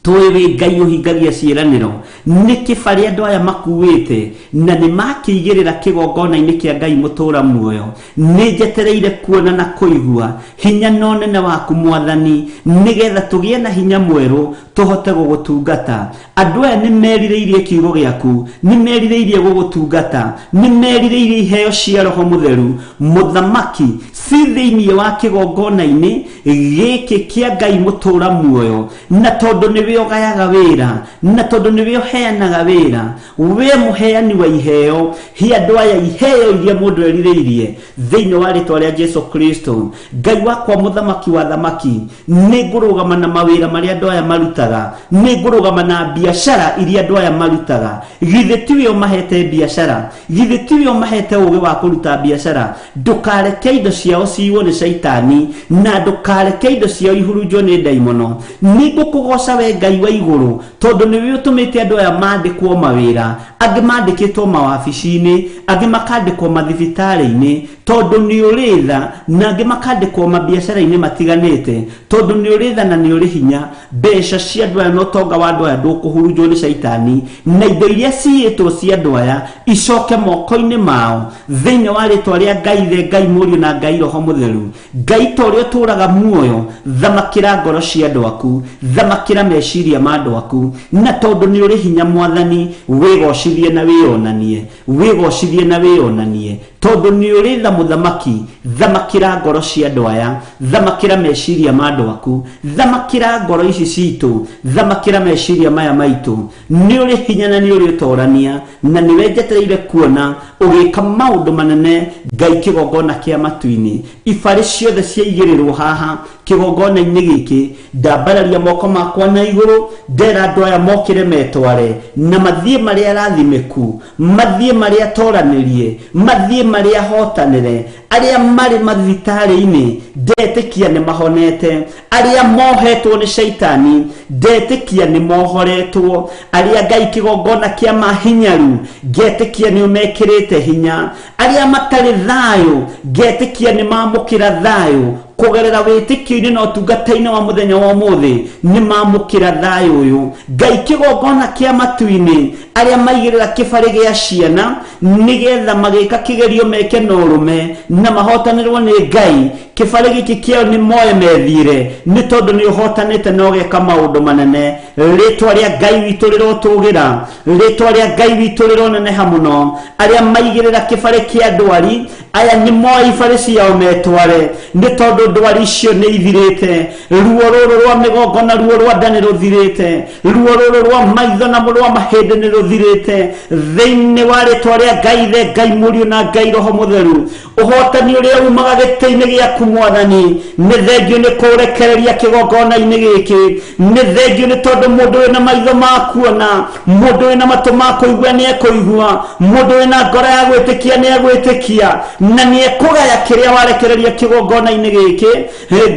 Tũĩ wĩ Ngai ũhingagia ciĩranĩro. Nĩ kĩbarĩ andũ aya makuĩte na nĩ makĩigĩrĩra kĩgongona-inĩ kĩa Ngai mũtũra muoyo. Nĩ njetereire kuona na kũigua hinya na ũnene waku Mwathani, nĩgetha tũgĩe na hinya mwerũ tũhote gũgũtungata. Andũ aya nĩ merirĩirie kiugo gĩaku, nĩ merirĩirie gũgũtungata, nĩ merirĩirie iheo cia Roho Mũtheru. Mũthamaki ci thĩinĩ wa kĩgongona-inĩ gĩkĩ kĩa Ngai mũtũra muoyo, na tondũ nĩwe ũgayaga wĩra, na tondũ nĩwe ũheanaga wĩra, we mũheani wa iheo, he andũ aya iheo iria mũndũ erirĩirie thĩinĩ wa rĩtwa rĩa Jesu Kristo. Ngai wakwa mũthamaki wa thamaki, nĩ ngũrũgama na mawĩra marĩa andũ aya marutaga, nĩ ngũrũgama na biacara iria andũ aya marutaga. Githĩ tiwe ũmahete biacara? Githĩ tiwe ũmahete ũgĩ wa kũruta biacara? Ndũkareke indo ciao ciiywo nĩ caitani, na ndũkareke indo ciao ihurunjwo nĩ ndaimono. Nĩ ngũkũgoca we Ngai wa igũrũ, tondũ nĩwe ũtũmĩte andũ aya mandĩkwo mawĩra, angĩ mandĩkĩtwo mawabici-inĩ, angĩ makandĩkwo mathibitarĩ-inĩ, tondũ nĩ ũrĩ tha, na angĩ makandĩkwo mabiacara-inĩ matiganĩte, tondũ nĩ ũrĩ tha na nĩ ũrĩ hinya. Mbeca cia andũ aya na ũtonga wa andũ aya ndũkũhurunjwo nĩ caitani, na indo iria ciiyĩtwo cia andũ aya icoke moko-inĩ mao thĩinĩ wa rĩtwa rĩa Ngai Ithe, Ngai Mũriũ na Ngai Roho Mũtheru. Ngai ta ũrĩa ũtũũraga muoyo, thamakĩra ngoro cia andũ aku, thamakĩra meciria ma andũ aku, na tondũ nĩ ũrĩ hinya Mwathani, wĩgocithie na wĩonanie, wĩgocithie na wĩonanie, tondũ nĩ ũrĩ tha mũthamaki. Thamakĩra ngoro cia andũ aya, thamakĩra meciria ma andũ aku, thamakĩra ngoro ici citũ, thamakĩra meciria maya maitũ. Nĩ ũrĩ hinya na nĩ ũrĩ ũtorania, na nĩwe njetereire kuona ũgĩka maũndũ manene Ngai kĩgongona kĩa matu-inĩ. Ibarĩ ciothe ciaigĩrĩrwo haha kĩgongona-inĩ gĩkĩ, ndambararia moko makwa na igũrũ, ndera andũ aya mokĩre metware na mathiĩ marĩa arathimĩku, mathiĩ marĩa atoranĩrie, mathiĩ marĩa ahotanĩre. Arĩa marĩ mathibitarĩ-inĩ ndetĩkia nĩ mahonete, arĩa mohetwo nĩ caitani ndetĩkia nĩ mohoretwo, arĩa Ngai kĩgongona kĩa mahinyaru ngetĩkia nĩ ũmekĩrĩte hinya, arĩa matarĩ thayũ ngetĩkia nĩ mamũkĩra thayũ kũgerera wĩtĩkio-inĩ na ũtungata-inĩ wa mũthenya wa ũmũthĩ, nĩ mamũkĩra thayũ ũyũ. Ngai kĩgongona kĩa matu-inĩ, arĩa maigĩrĩra kĩbarĩ gĩa ciana nĩgetha magĩka kĩgerio meke na ũrũme na mahotanĩrwo nĩ Ngai, kĩbarĩ gĩkĩ kĩao nĩ moe methiĩre, nĩ tondũ nĩ ũhotanĩte na ũgeka maũndũ manene. Rĩtwa rĩa Ngai witũ rĩrotũgĩra, rĩtwa rĩa Ngai witũ rĩroneneha mũno. Arĩa maigĩrĩra kĩbarĩ kĩa ndwari aya nĩ moe ibarĩ ciao metware, nĩ tondũ ndwari icio nĩ ithirĩte. Ruo rũrũ rwa mĩgongo na ruo rwa nda nĩ rũthirĩte, ruo rũrũ rwa maitho na rwa mahĩndĩ nĩ rũthirĩte, thĩinĩ wa rĩtwa rĩa Ngai Ithe, Ngai Mũriũ na Ngai Roho Mũtheru. Ũhotani ũrĩa umaga gĩtĩ-inĩ gĩaku Mwathani, nĩ thengio nĩ kũrekereria kĩgongona-inĩ gĩkĩ, nĩ thengio nĩ tondũ mũndũ wĩna maitho ma kuona, mũndũ wĩna matũ ma kũigua nĩ ekũigua, mũndũ wĩna ngoro ya gwĩtĩkia nĩ egwĩtĩkia, na nĩ ekũgaya kĩrĩa warekereria kĩgongona-inĩ gĩkĩ.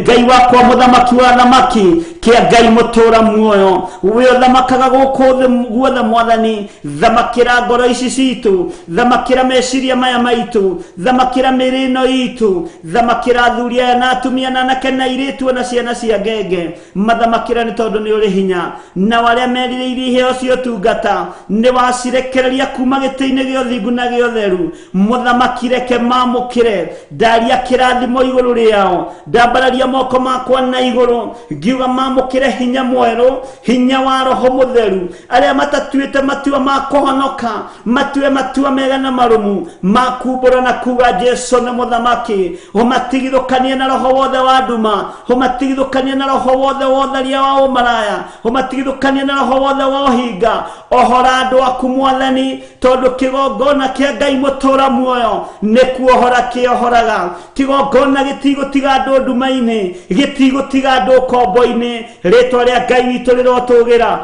Ngai wakwa mũthamaki wa thamaki, kĩa Ngai mũtũra muoyo, we ũthamakaga gũkũ thĩ guothe Mwathani, thamakĩra ngoro ici citũ, thamakĩra meciria maya maitũ, thamakĩra mĩĩrĩ ĩno itũ, thamakĩra athuri aya na atumia na anake na airĩtu na ciana cia ngenge, mathamakĩra nĩ tondũ nĩ ũrĩ hinya. Nao arĩa merirĩirie iheo cia ũtungata nĩ wacirekereria kuma gĩtĩ-inĩ gĩa ũthingu na gĩa ũtheru. Mũthamaki reke mamũkĩre, ndaria kĩrathimo igũrũ rĩao, ndambararia moko makwa na igũrũ ngiuga mamũkĩre hinya mwerũ, hinya wa Roho Mũtheru. Arĩa matatuĩte matua ma kũhonoka matue matua mega na marũmu ma kumbũra na kuga Jesu nĩ mũthamaki. Ũmatigithũkanie na roho wothe wa nduma, ũmatigithũkanie na roho wothe wa ũtharia wa ũmaraya, ũmatigithũkanie na roho wothe wa ũhinga. Ohora andũ aku Mwathani, tondũ kĩgongona kĩa Ngai mũtũra muoyo nĩ kuohora kĩohoraga. Kĩgongona gĩtigũtiga andũ nduma-inĩ, gĩtigũtiga andũ ũkombo-inĩ. Rĩtwa rĩa Ngai witũ rĩrotũgĩra.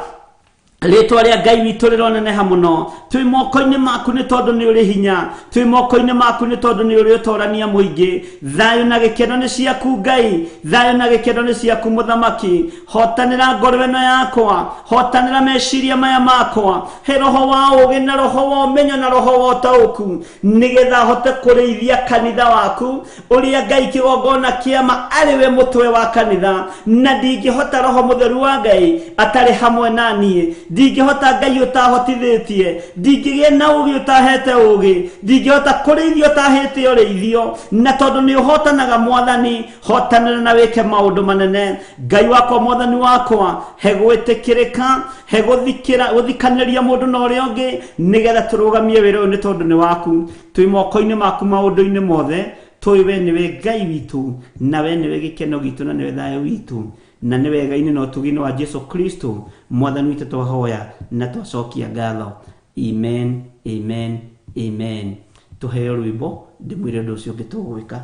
Rĩtwa rĩa Ngai witũ rĩroneneha mũno. Twĩ moko-inĩ maku nĩ tondũ nĩ ũrĩ hinya, twĩ moko-inĩ maku nĩ tondũ nĩ ũrĩ ũtorania mũingĩ. Thayũ na gĩkeno nĩ ciaku Ngai, thayũ na gĩkeno nĩ ciaku Mũthamaki. Hotanĩra ngoro ĩno yakwa, hotanĩra meciria maya makwa, he roho wa ũũgĩ na roho wa ũmenyo na roho wa ũtaũku, nĩgetha hote kũrĩithia kanitha waku ũrĩa Ngai kĩgongona kĩama arĩ we mũtwe wa kanitha. Na ndingĩhota roho mũtheru wa Ngai atarĩ hamwe na niĩ, ndingĩhota Ngai ũtahotithĩtie, ndingĩgĩa na ũũgĩ ũtahete ũũgĩ, ndingĩhota kũrĩithia ũtahĩte ũrĩithio. Na tondũ nĩ ũhotanaga Mwathani, hotanĩra na wĩke maũndũ manene. Ngai wakwa, Mwathani wakwa, he gwĩtĩkĩrĩka, he gũthikĩra gũthikanĩria mũndũ na ũrĩa ũngĩ, nĩgetha tũrũgamie wĩra ũyũ nĩ tondũ nĩ waku. Twĩ moko-inĩ maku maũndũ-inĩ mothe, tũĩ we nĩwe Ngai witũ, na we nĩwe gĩkeno gitũ, na nĩwe thayũ witũ, na nĩ wega-inĩ na ũtugi-inĩ wa Jesu Kristo Mwathani witũ twahoya na twacokia ngatho. Amen, amen, amen. Tũheo rwĩmbo ndĩmwĩre ũndũ ũcio ũngĩ tũgwĩka.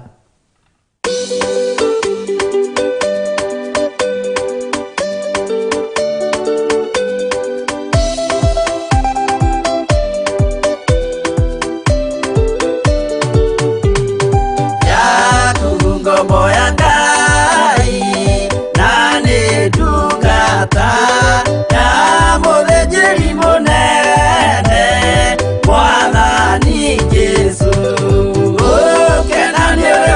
Yaku ngombo ya Ngai na nĩ ndungata ya mũthĩnjĩri mũnene Mwathani Jesũ. Ũkena nĩ ũrĩ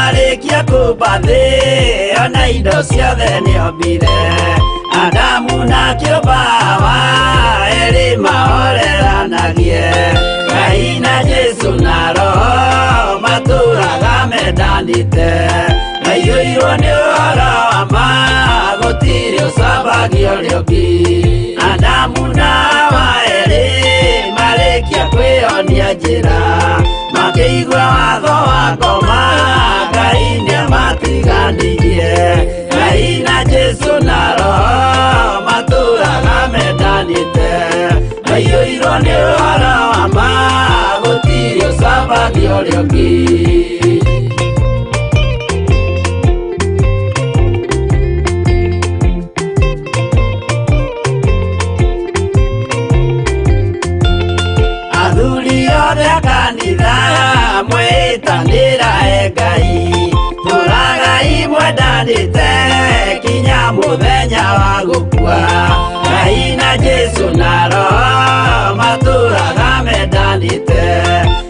Arĩkia kũmba thĩ ona indo ciothe nĩombire Adamu na kĩũmba Hawa erĩ mahoreranagie Ngai na Jesũ na Roho matũraga mendanĩte Maiyũirwo nĩ ũhoro wa ma gũtirĩ ũcambagia ũrĩa ũngĩ Adamu na Hawa erĩ marĩkia kwĩyonia njĩra makĩigua watho wa ngoma Ngai nĩamatiganirie Ngai na Jesũ na Roho matũraga mendanĩte maiyũirwo nĩ ũhoro wa ma gũtirĩ ũcambagia ũrĩa ũngĩ. Athuri othe a kanitha mwĩtanĩra e Ngai tũragai mwendanĩte kinya mũthenya wa gũkua Ngai na Jesũ na Roho matũraga mendanĩte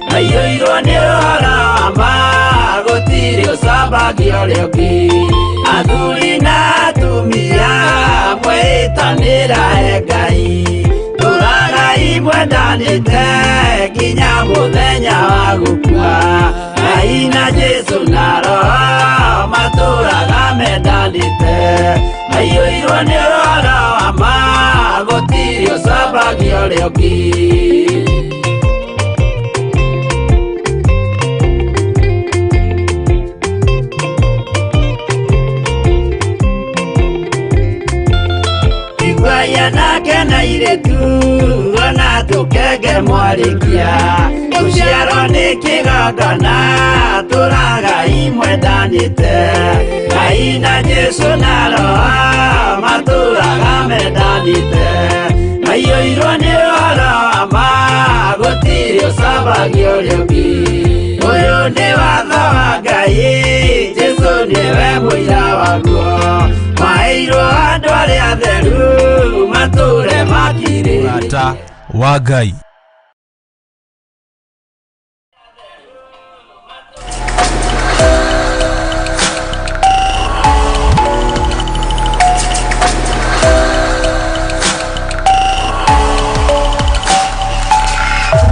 maiyũirwo nĩ ũhoro wa ma gũtirĩ ũcambagia ũrĩa ũngĩ Athuri na atumia mwĩtanĩra e Ngai tũragai mwendanĩte kinya mũthenya wa gũkua Ngai na Jesũ na Roho matũraga mendanĩte maiyũirwo nĩ ũhoro wa ma gũtirĩ ũcambagia ũrĩa ũngĩ. Iguaia nake na airĩtu ona tũkenge mwarĩkia gũciarwo nĩ kĩgongona tũragai mwendanĩte Ngai na Jesũ na Roho matũraga mendanĩte maiyũirwo nĩ ũhoro wa ma gũtirĩ ũcambagia ũrĩa ũngĩ Ũyũ nĩ watho wa Ngai Jesũ nĩwe mũira waguo maheirwo andũ arĩa atheru matũre makirĩrĩrie. Mũrata wa Ngai.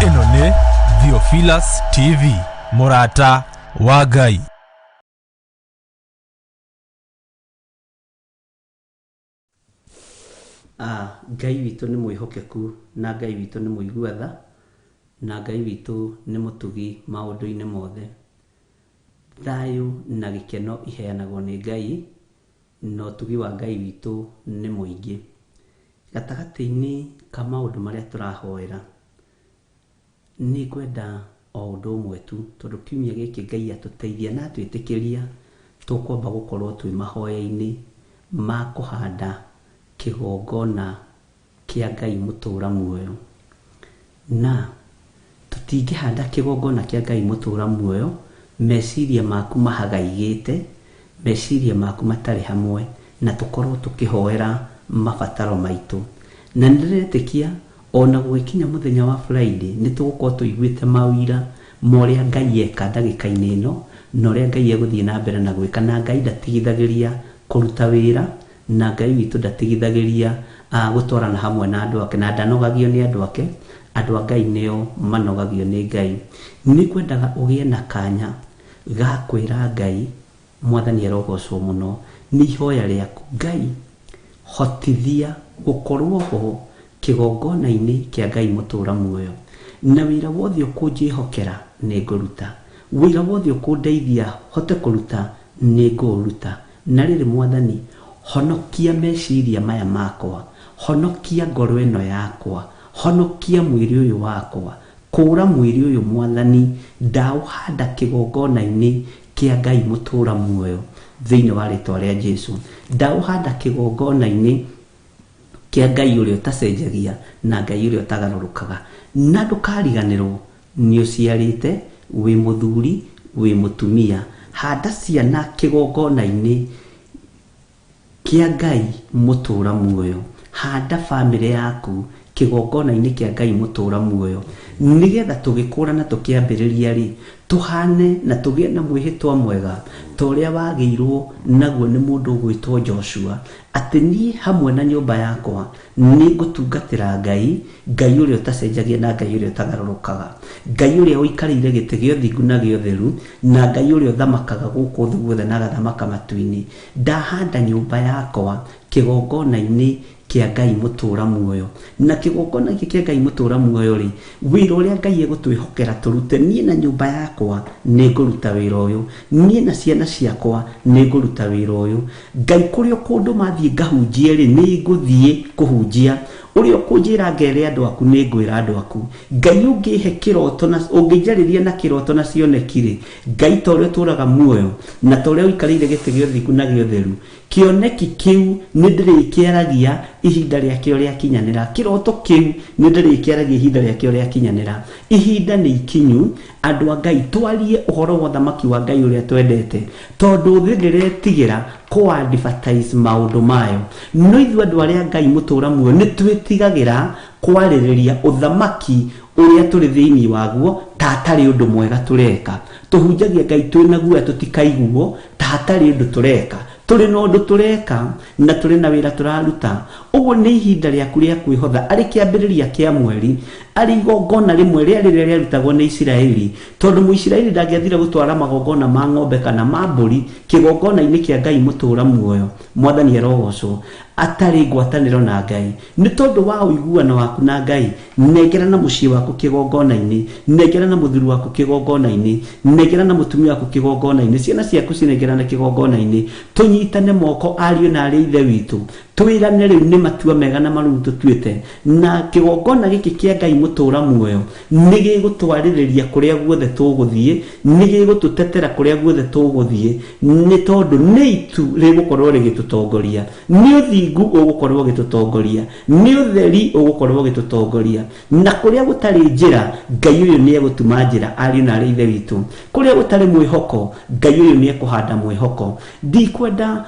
Ĩno nĩ Theophilus TV, mũrata wa Ngai. Ngai witũ nĩ mwĩhokeku na Ngai witũ nĩ mũigua tha na Ngai witũ nĩ mũtugi maũndũ-inĩ mothe. Thayũ na gĩkeno iheanagwo nĩ Ngai na ũtugi wa Ngai witũ nĩ mũingĩ. Gatagatĩ-inĩ ka maũndũ marĩa tũrahoera nĩ ngwenda o ũndũ ũmwe tu tondũ kiumia gĩkĩ Ngai atũteithia na atwĩtĩkĩria tũkwamba gũkorwo twĩ mahoya-inĩ ma kũhanda kĩgongona kĩa Ngai mũtũra muoyo. Na tũtingĩhanda kĩgongona kĩa Ngai mũtũra muoyo meciria maku mahagaigĩte, meciria maku matarĩ hamwe na tũkorwo tũkĩhoera mabataro maitũ. Na nĩndĩretĩkia ona gũgĩkinya mũthenya wa Friday nĩ tũgũkorwo tũiguĩte mawira ma ũrĩa Ngai eka ndagĩka-inĩ ĩno na ũrĩa Ngai egũthiĩ na mbere na gwĩka na Ngai ndatigithagĩria kũruta wĩra na Ngai witũ ndatigithagĩria gũtwarana hamwe na andũ ake na ndanogagio nĩ andũ ake. Andũ a Ngai nĩo manogagio nĩ Ngai. Nĩ ngwendaga ũgĩe na kanya ga kwĩra Ngai Mwathani arogocwo mũno nĩ ihoya rĩaku. Ngai hotithia gũkorwo ho kĩgongona-inĩ kĩa Ngai mũtũra muoyo na wĩra wothe ũkũnjĩhokera nĩ ngũruta, wĩra wothe ũkũndeithia hote kũruta nĩ ngũũruta. Na rĩrĩ Mwathani honokia meciria maya makwa, honokia ngoro ĩno yakwa, honokia mwĩrĩ ũyũ wakwa, kũra mwĩrĩ ũyũ Mwathani ndaũhanda kĩgongona-inĩ kĩa Ngai mũtũra muoyo thĩinĩ wa rĩtwa rĩa Jesũ. Ndaũhanda kĩgongona-inĩ kĩa Ngai ũrĩa ũtacenjagia na Ngai ũrĩa ũtagarũrũkaga. Na ndũkariganĩrwo nĩ ũciarĩte, wĩ mũthuri, wĩ mũtumia. Handa ciana kĩgongona-inĩ kĩa Ngai mũtũra muoyo. Handa bamĩrĩ yaku kĩgongona-inĩ kĩa Ngai mũtũra muoyo, nĩgetha tũgĩkũra na tũkĩambĩrĩria rĩ, tũhane na tũgĩe na mwĩhĩtwa mwega ta ũrĩa wagĩirwo naguo nĩ mũndũ ũgwĩtwo Joshua, atĩ niĩ hamwe na nyũmba yakwa nĩ ngũtungatĩra Ngai, Ngai ũrĩa ũtacenjagia na Ngai ũrĩa ũtagarũrũkaga, Ngai ũrĩa ũikarĩire gĩtĩ gĩa ũthingu na gĩa ũtheru, na Ngai ũrĩa ũthamakaga gũkũ thĩ guothe na agathamaka matu-inĩ. Ndahanda nyũmba yakwa kĩgongona-inĩ kĩa Ngai mũtũra muoyo, na kĩgongona gĩkĩ kĩa Ngai mũtũra muoyo rĩ, wĩra ũrĩa Ngai egũtwĩhokera tũrute, niĩ na nyũmba yakwa nĩ ngũruta wĩra ũyũ, niĩ na ciana ciakwa nĩ ngũruta wĩra ũyũ. Ngai kũrĩa ũkũndũma thiĩ ngahunjie rĩ, nĩ ngũthiĩ kũhunjia. Ũrĩa ũkũnjĩra ngere andũ aku, nĩ ngwĩra andũ aku. Ngai ũngĩhe kĩroto na ũngĩnjarĩria na kĩroto na cioneki rĩ, Ngai ta ũrĩa ũtũraga muoyo na ta ũrĩa ũikarĩire gĩtĩ gĩa ũthingu na gĩa ũtheru, kĩoneki kĩu nĩ ndĩrĩkĩaragia ihinda rĩakĩo rĩakinyanĩra. Kĩroto kĩu nĩ ndĩrĩkĩaragia ihinda rĩakĩo rĩakinyanĩra. Ihinda nĩ ikinyu, andũ a Ngai, twarie ũhoro wa ũthamaki wa Ngai ũrĩa twendete, tondũ thĩ ndĩretigĩra kũ advertise maũndũ mayo. No ithuĩ andũ arĩa Ngai mũtũra muoyo nĩ twĩtigagĩra kwarĩrĩria ũthamaki ũrĩa tũrĩ thĩinĩ waguo ta hatarĩ ũndũ mwega tũreka. Tũhunjagia Ngai twĩna guoya tũtikaiguo ta hatarĩ ũndũ tũreka. Tũrĩ na ũndũ tũreka na tũrĩ na wĩra tũraruta. Ũguo nĩ ihinda rĩaku rĩa kwĩhotha, arĩ kĩambĩrĩria kĩa mweri, arĩ igongona rĩmwe rĩa rĩrĩa rĩarutagwo nĩ Isiraeli, tondũ Mũisiraeli ndangĩathire gũtwara magongona ma ng'ombe kana ma mbũri kĩgongona-inĩ kĩa Ngai mũtũra muoyo, Mwathani arogocwo, atarĩ ngwatanĩro na Ngai. Nĩ tondũ wa ũiguano waku na Ngai, nengera na mũciĩ waku kĩgongona-inĩ, nengera na mũthuri waku kĩgongona-inĩ, nengera na mũtumia waku kĩgongona-inĩ, ciana ciaku cinengerane kĩgongona-inĩ, tũnyitane moko ariũ na arĩ ithe witũ, twĩrane rĩu nĩ matua mega na marũmu tũtuĩte, na kĩgongona gĩkĩ kĩa Ngai mũtũra muoyo nĩ gĩgũtwarĩrĩria kũrĩa guothe tũgũthiĩ, nĩ gĩgũtũtetera kũrĩa guothe tũgũthiĩ, nĩ tondũ nĩ itu rĩgũkorwo rĩgĩtũtongoria, nĩ ũthingu ũgũkorwo ũgĩtũtongoria, nĩ ũtheri ũgũkorwo ũgĩtũtongoria. Na kũrĩa gũtarĩ njĩra, Ngai ũyũ nĩ egũtuma njĩra, ariũ na arĩ ithe witũ. Kũrĩa gũtarĩ mwĩhoko, Ngai ũyũ nĩ ekũhanda mwĩhoko. Ndikwenda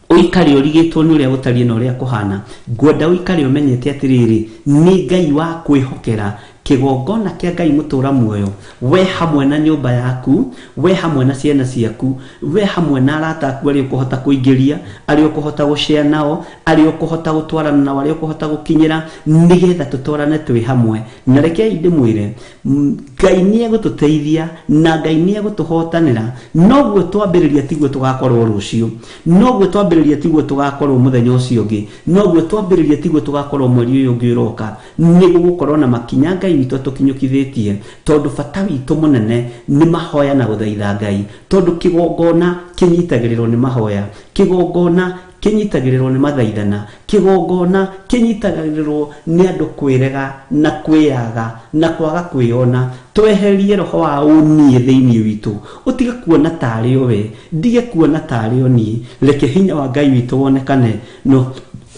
ũikare ũrigĩtwo nĩ ũrĩa gũtariĩ na ũrĩa kũhana, ngwenda ũikare ũmenyete atĩrĩrĩ, nĩ Ngai wa kwĩhokera kĩgongona kĩa Ngai mũtũra muoyo, we hamwe na nyũmba yaku, we hamwe na ciana ciaku, we hamwe na arata aku arĩa ũkũhota kũingĩria, arĩa ũkũhota gũshare nao, arĩa ũkũhota gũtwarana nao, arĩa ũkũhota gũkinyĩra, nĩgetha tũtwarane twĩ hamwe. Na rekei ndĩmwĩre, Ngai nĩ egũtũteithia na Ngai nĩ egũtũhotanĩra. Noguo twambĩrĩria tiguo tũgakorwo rũciũ, noguo twambĩrĩria tiguo tũgakorwo mũthenya ũcio ũngĩ, noguo twambĩrĩria tiguo tũgakorwo mweri ũyũ ũngĩ ũroka. Nĩ gũgũkorwo na makinya Ngai witũ atũkinyũkithĩtie, tondũ bata witũ mũnene nĩ mahoya na gũthaitha Ngai, tondũ kĩgongona kĩnyitagĩrĩrwo nĩ mahoya, kĩgongona kĩnyitagĩrĩrwo nĩ mathaithana, kĩgongona kĩnyitagĩrĩrwo nĩ andũ kwĩrega na kwĩyaga na kwaga kwĩyona. Tweherie roho wa ũniĩ thĩinĩ witũ, ũtige kuona tarĩ o we, ndige kuona tarĩ o niĩ. Reke hinya wa Ngai witũ wonekane, no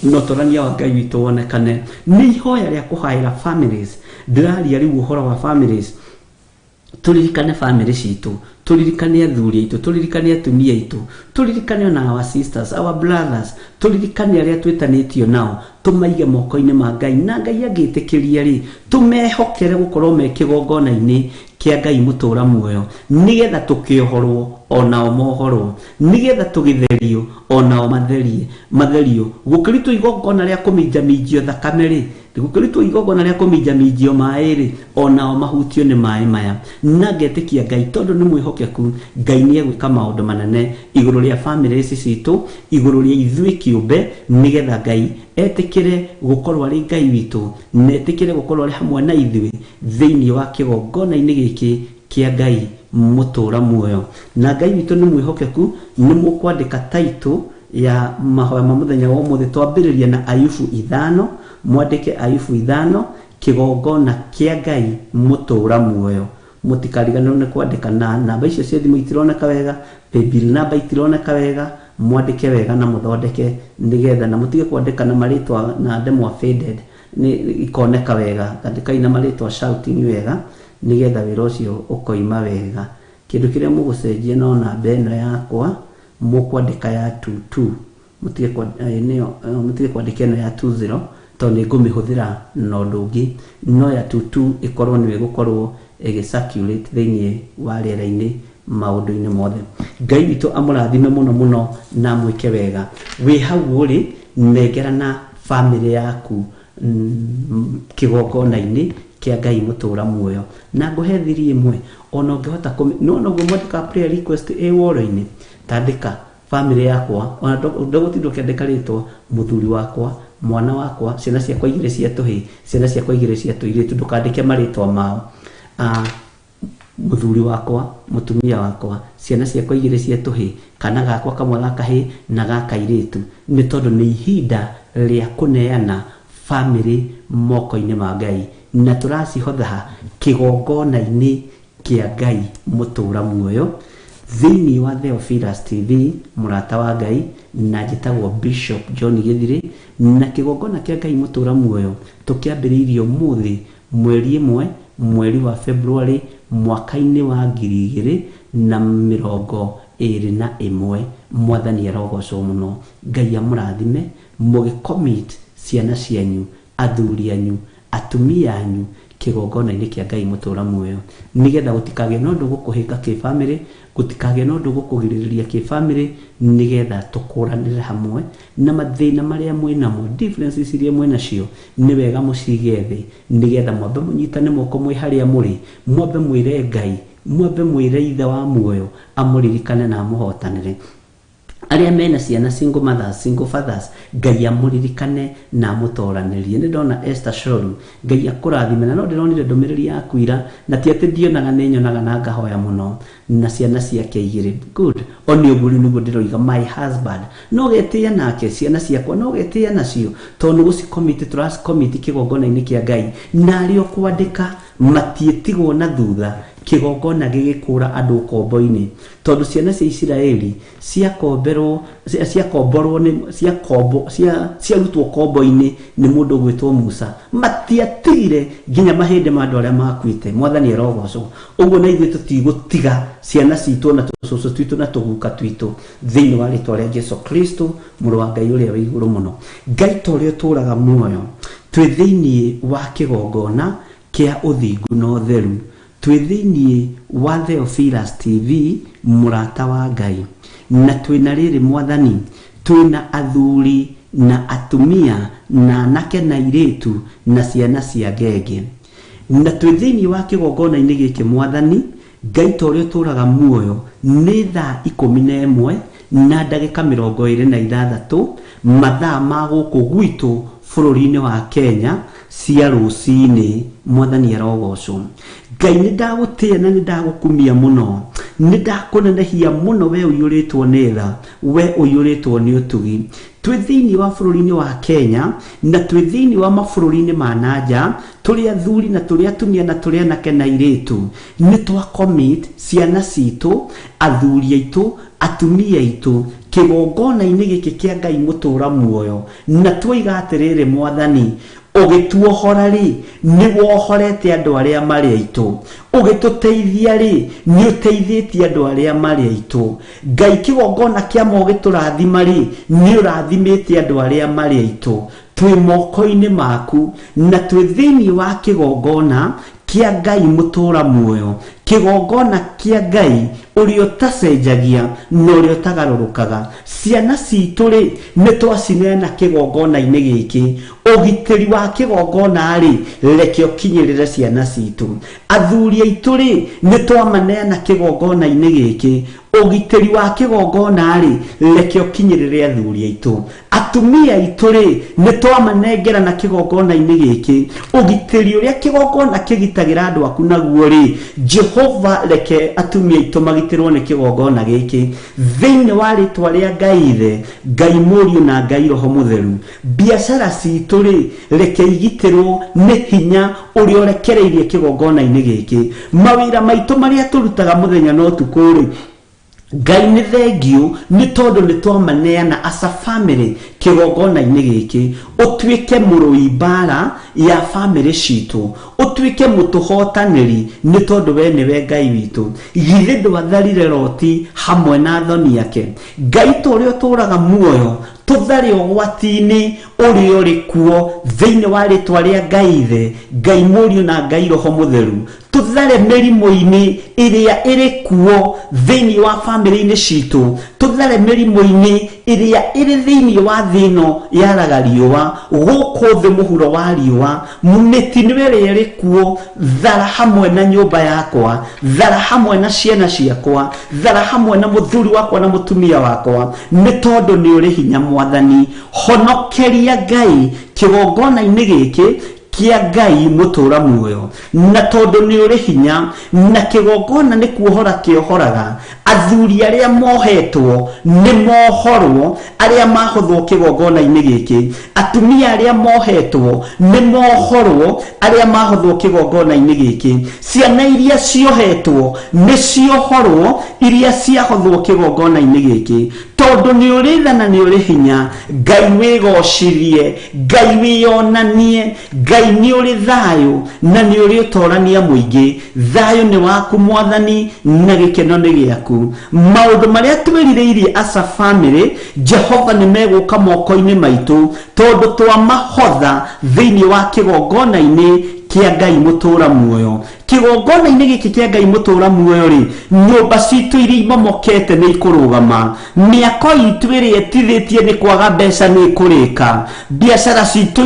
ũtorania wa Ngai witũ wonekane. Nĩ ihoya rĩa kũhaĩra families. Ndĩraria rĩu ũhoro wa families. Tũririkane family citũ, tũririkane athuri aitũ, tũririkane atumia aitũ, tũririkane ona our sisters, our brothers, tũririkane arĩa twĩtanĩtio nao, tũmaige moko-inĩ ma Ngai. Na Ngai angĩtĩkĩria rĩ, tũmehokere gũkorwo me kĩgongona-inĩ kĩa Ngai mũtũra muoyo, nĩgetha tũkĩohorwo onao mohorwo, nĩgetha tũgĩtherio onao matherio. Gũkĩrutwo igongona rĩa kũminjaminjio thakame rĩ, gũkĩrutwo igongona rĩa kũminjaminjio maĩ rĩ, onao mahutio nĩ maĩ maya. Na ngetĩkia Ngai tondũ nĩ mwĩhokeku, Ngai nĩ egwĩka maũndũ manene igũrũ rĩa family ici citũ, igũrũ rĩa ithuĩ kĩũmbe, nĩgetha Ngai etĩkĩre gũkorwo arĩ Ngai witũ, na etĩkĩre gũkorwo arĩ hamwe na ithuĩ thĩinĩ wa kĩgongona-inĩ gĩkĩ kĩa Ngai mũtũra muoyo. Na Ngai witũ nĩ mwĩhokeku. Nĩ mũkwandĩka title ya mahoya ma mũthenya wa ũmũthĩ. Twambĩrĩria na Ayubu 5, mwandĩke Ayubu 5, kĩgongona kĩa Ngai mũtũra muoyo. Mũtikariganĩrwo nĩ kwandĩka, na namba icio cia thimũ itironeka wega, paybill namba itironeka wega, mwandĩke wega na mũthondeke nĩgetha, na mũtige kwandĩka na marĩtwa na ndemwa faded, nĩ ikoneka wega. Andĩkai na marĩtwa shouting wega nĩgetha wĩra ũcio ũkoima wega. Kĩndũ kĩrĩa mũgũcenjia no namba ĩno yakwa mũkwandĩka ya 22, mũtige mũtige kwandĩka ĩno ya 20. Tondũ nĩ ngũmĩhũthĩra na ũndũ ũngĩ, no ya 22 ĩkorwo nĩyo ĩgũkorwo ĩgĩ circulate thĩinĩ wa rĩera-inĩ maũndũ-inĩ mothe. Ngai witũ amũrathime mũno mũno na amwĩke wega. Wĩ hau ũrĩ, nengerana bamĩrĩ yaku kĩgongona-inĩ kĩa Ngai mũtũra muoyo. Na ngũhe thiri ĩmwe, ona ũngĩhota no noguo mwandĩka prayer request ĩ woro-inĩ, tandĩka bamĩrĩ yakwa, ona ndũgũtinda ũkĩandĩka rĩtwa, mũthuri wakwa, mwana wakwa, ciana ciakwa igĩrĩ cia tũhĩĩ, ciana ciakwa igĩrĩ cia tũirĩtu, ndũkandĩke marĩtwa mao. Mũthuri wakwa, mũtumia wakwa, ciana ciakwa igĩrĩ cia tũhĩĩ, kana gakwa kamwe ga kahĩĩ na ga kairĩtu, nĩ tondũ nĩ ihinda rĩa kũneana bamĩrĩ moko-inĩ ma Ngai, na tũracihotha kĩgongona-inĩ kĩa Ngai mũtũra muoyo thĩinĩ wa Theophilus TV, mũrata wa Ngai, na njĩtagwo Bishop John Gĩthirĩ. Na kĩgongona kĩa Ngai mũtũra muoyo tũkĩambĩrĩirie ũmũthĩ mweri 1 mweri wa February mwaka-inĩ wa 2021. Mwathani arogocwo mũno. Ngai amũrathime mũgĩcommit ciana cianyu, athuri anyu, atumia anyu kĩgongona-inĩ kĩa Ngai mũtũra muoyo, nĩgetha gũtikagĩe na ũndũ gũkũhĩnga kĩbamĩrĩ, gũtikagĩe na ũndũ gũkũgirĩrĩria kĩbamĩrĩ, nĩgetha tũkũranĩre hamwe na mathĩna marĩa mwĩnamo, differences iria mwĩnacio, nĩ wega mũcige thĩ, nĩgetha mwambe mũnyitane moko mwĩ harĩa mũrĩ, mwambe mwĩre Ngai, mwambe mwĩre Ithe wa muoyo amũririkane na amũhotanĩre. Arĩa mena ciana, single mothers, single fathers, Ngai amũririkane na amũtoranĩrie. Nĩ ndona Esther Shoru, Ngai akũrathime. Na no ndĩronire ndũmĩrĩri yaku ira, na ti atĩ ndionaga, nĩ nyonaga na ngahoya mũno, na ciana ciake igĩrĩ. Good, o nĩ ũguo rĩu nĩguo ndĩroiga my husband no getĩĩa nake, ciana ciakwa no getĩĩa nacio, tondũ nĩ gũcicommit tũracicommit kĩgongona-inĩ kĩa Ngai, na arĩa ũkwandĩka matiĩtigwo na thutha kĩgongona gĩgĩkũra andũ ũkombo-inĩ, tondũ ciana cia Isiraeli ciakomberwo, ciakomborwo nĩ ciakombo ciarutwo kombo-inĩ nĩ mũndũ ũgwĩtwo Musa, matiatigire nginya mahĩndĩ ma andũ arĩa makuĩte. Mwathani arogocwo. Ũguo na ithuĩ tũtigũtiga ciana citũ na tũcũcũ twitũ na tũguka twitũ thĩinĩ wa rĩtwa rĩa Jesu Kristo, mũrũ wa Ngai ũrĩa wĩ igũrũ mũno. Ngai ta ũrĩa ũtũraga muoyo, twĩ thĩinĩ wa kĩgongona kĩa ũthingu na ũtheru, twĩ thĩinĩ wa Theophilus TV, mũrata wa Ngai, na twĩna rĩrĩ Mwathani, twĩna athuri na atumia na anake na airĩtu na ciana cia ngenge, na twĩ thĩinĩ wa kĩgongona-inĩ gĩkĩ. Mwathani Ngai ta ũrĩa ũtũraga muoyo, nĩ thaa 11 na ndagĩka 26 mathaa ma gũkũ gwitũ bũrũri-inĩ wa Kenya cia rũcinĩ. Mwathani arogocwo. Ngai, nĩ ndagũtĩĩa na nĩ ndagũkumia mũno, nĩ ndakũnenehia mũno, we ũiyũrĩtwo nĩ tha, we ũiyũrĩtwo nĩ ũtugi. Twĩ thĩinĩ wa bũrũri-inĩ wa Kenya na twĩ thĩinĩ wa mabũrũri-inĩ ma nanja, tũrĩ athuri na tũrĩ atumia na tũrĩ anake na airĩtu, nĩ twa commit ciana citũ, athuri aitũ, atumia aitũ kĩgongona-inĩ gĩkĩ kĩa Ngai mũtũra muoyo, na tuoiga atĩrĩrĩ, Mwathani, ũgĩtuohora rĩ, nĩ wohorete andũ arĩa marĩ aitũ, ũgĩtũteithia rĩ, nĩ ũteithĩtie andũ arĩa marĩ aitũ. Ngai, kĩgongona kĩa ma ũgĩtũrathima rĩ, nĩ ũrathimĩte andũ arĩa marĩ aitũ. Twĩ moko-inĩ maku na twĩ thĩinĩ wa kĩgongona kĩa Ngai mũtũra muoyo, kĩgongona kĩa Ngai ũrĩa ũtacenjagia na ũrĩa ũtagarũrũkaga. Ciana citũ rĩ, nĩ twacineana kĩgongona-inĩ gĩkĩ. Ũgitĩri wa kĩgongona rĩ, reke ũkinyĩrĩre ciana citũ. Athuri aitũ rĩ, nĩ twamaneana kĩgongona-inĩ gĩkĩ. Ũgitĩri wa kĩgongona rĩ, reke ũkinyĩrĩre athuri aitũ. Atumia aitũ rĩ, nĩ twamanengera na kĩgongona-inĩ gĩkĩ. Ũgitĩri ũrĩa kĩgongona kĩgitagĩra andũ aku naguo rĩ, Jehova, reke atumia aitũ magitĩrwo nĩ kĩgongona gĩkĩ thĩinĩ wa rĩtwa rĩa Ngai Ithe, Ngai Mũriũ na Ngai Roho Mũtheru. Biacara citũ rĩ, reke igitĩrwo nĩ hinya ũrĩa ũrekereirie kĩgongona-inĩ gĩkĩ. Mawĩra maitũ marĩa tũrutaga mũthenya na ũtukũ rĩ, Ngai, nĩ thengiũ nĩ tondũ nĩ twamaneana as a family kĩgongona-inĩ gĩkĩ. Ũtuĩke mũrũi mbara. ya famĩlĩ citũ, ũtuĩke mũtũhotanĩri nĩ tondũ we nĩwe Ngai witũ. Githĩ ndwatharire Loti hamwe na thoni yake? Ngai ta ũrĩa ũtũũraga muoyo, tũthare ũgwati-inĩ ũrĩa ũrĩ kuo thĩinĩ wa rĩtwa rĩa Ngai Ithe, Ngai Mũriũ na Ngai Roho Mũtheru. Tũthare mĩrimũ-inĩ ĩrĩa ĩrĩ kuo thĩinĩ wa famĩlĩ-inĩ citũ, tũthare mĩrimũ-inĩ ĩrĩa ĩrĩ thĩinĩ wa thĩ ĩno yaraga riũa, gũkũ thĩ mũhuro wa riũa, mĩtino ĩrĩa ĩrĩ kuo, thara hamwe na nyũmba yakwa, thara hamwe na ciana ciakwa, thara hamwe na mũthuri wakwa na mũtumia wakwa, nĩ tondũ nĩ ũrĩ hinya Mwathani. Honokeria Ngai kĩgongona-inĩ gĩkĩ kĩa Ngai mũtũũra muoyo, na tondũ nĩ ũrĩ hinya, na kĩgongona nĩ kuohora kĩohoraga. Athuri arĩa mohetwo nĩ mohorwo, arĩa mahothwo kĩgongona-inĩ gĩkĩ, atumia arĩa mohetwo nĩ mohorwo, arĩa mahothwo kĩgongona-inĩ gĩkĩ, ciana iria ciohetwo nĩ ciohorwo, iria ciahothwo kĩgongona-inĩ gĩkĩ, tondũ nĩ ũrĩ tha na nĩ ũrĩ hinya. Ngai wĩgocithie, Ngai wĩyonanie, Ngai nĩ ũrĩ thayũ na nĩ ũrĩ ũtorania mũingĩ. Thayũ nĩ waku Mwathani na gĩkeno nĩ gĩaku. Maũndũ marĩa twĩrirĩirie as a family, Jehova nĩ megũka moko-inĩ maitũ, tondũ twamahotha thĩinĩ wa kĩgongona-inĩ kĩa Ngai mũtũũra muoyo. Kĩgongona-inĩ gĩkĩ kĩa Ngai mũtũũra muoyo rĩ, nyũmba citũ iria imomokete nĩ ikũrũgama, mĩako itũ ĩrĩa ĩtithĩtie nĩ kwaga mbeca nĩ ĩkũrĩka, biacara citũ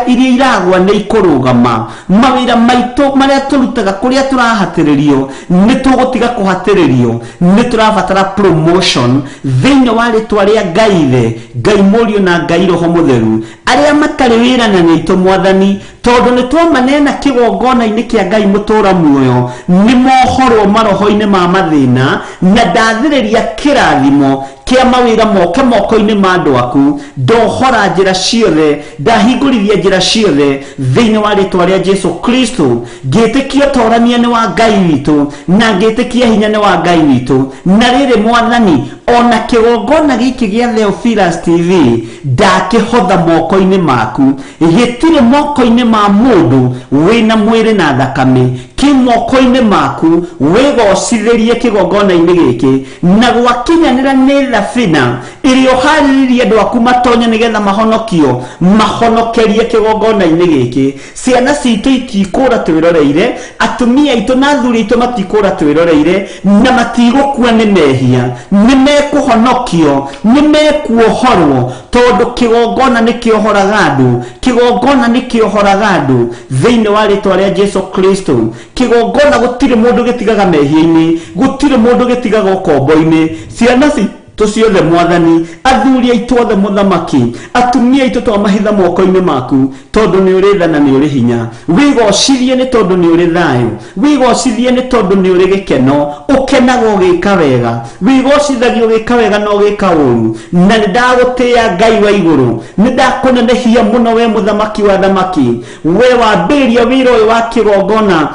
iria iragwa nĩ ikũrũgama, mawĩra maitũ marĩa tũrutaga kũrĩa tũrahatĩrĩrio nĩ tũgũtiga kũhatĩrĩrio. Nĩ tũrabatara promotion thĩinĩ wa rĩtwa rĩa Ngai Ithe, Ngai Mũriũ na Ngai Roho Mũtheru. Arĩa matarĩ wĩra na nĩ aitũ Mwathani, tondũ nĩ twamanena kĩgongona-inĩ kĩa Ngai mũtũũra muoyo, nĩ mohorwo maroho-inĩ ma mathĩna, na ndathĩrĩria kĩrathimo kĩa mawĩra moke moko-inĩ ma andũ aku. Ndohora njĩra ciothe, ndahingũrithia njĩra ciothe thĩinĩ wa rĩtwa rĩa Jesu Kristo. Ngĩtĩkia ũtorania nĩ wa Ngai witũ, na ngĩtĩkia hinya nĩ wa Ngai witũ. Na rĩrĩ Mwathani, ona kĩgongona gĩkĩ gĩa Theophilus TV ndakĩhotha moko-inĩ maku, gĩtirĩ moko-inĩ ma mũndũ wĩna mwĩrĩ na thakame, kĩ moko-inĩ maku. Wĩgocithĩrie kĩgongona-inĩ gĩkĩ, na gwakinyanĩra nĩ thabina ĩrĩa ũharĩrĩrie andũ aku matonye nĩgetha mahonokio, mahonokerie kĩgongona-inĩ gĩkĩ. Ciana citũ itikũra twĩroreire, atumia aitũ na athuri aitũ matikũra twĩroreire, na matigũkua nĩ mehia, nĩ mekũhonokio, nĩ mekuohorwo, tondũ kĩgongona nĩ kĩohoraga andũ, kĩgongona nĩ kĩohoraga andũ thĩinĩ wa rĩtwa rĩa Jesu Kristo. Kĩgongona gũtirĩ mũndũ gĩtigaga mehia-inĩ, gũtirĩ mũndũ gĩtigaga ũkombo-inĩ. Ciana citũ ciothe Mwathani, athuri aitũ othe Mũthamaki, atumia aitũ twamahitha moko-inĩ maku, tondũ nĩ ũrĩ tha na nĩ ũrĩ hinya. Wĩgocithie nĩ tondũ nĩ ũrĩ thayũ, wĩgocithie nĩ tondũ nĩ ũrĩ gĩkeno, ũkenaga ũgĩka wega, wĩgocithagia ũgĩka wega na ũgĩka ũru. Na nĩ ndagũtĩĩa Ngai wa igũrũ, nĩ ndakũnenehia mũno we Mũthamaki wa thamaki, we wambĩrĩria wĩra ũyũ wa kĩgongona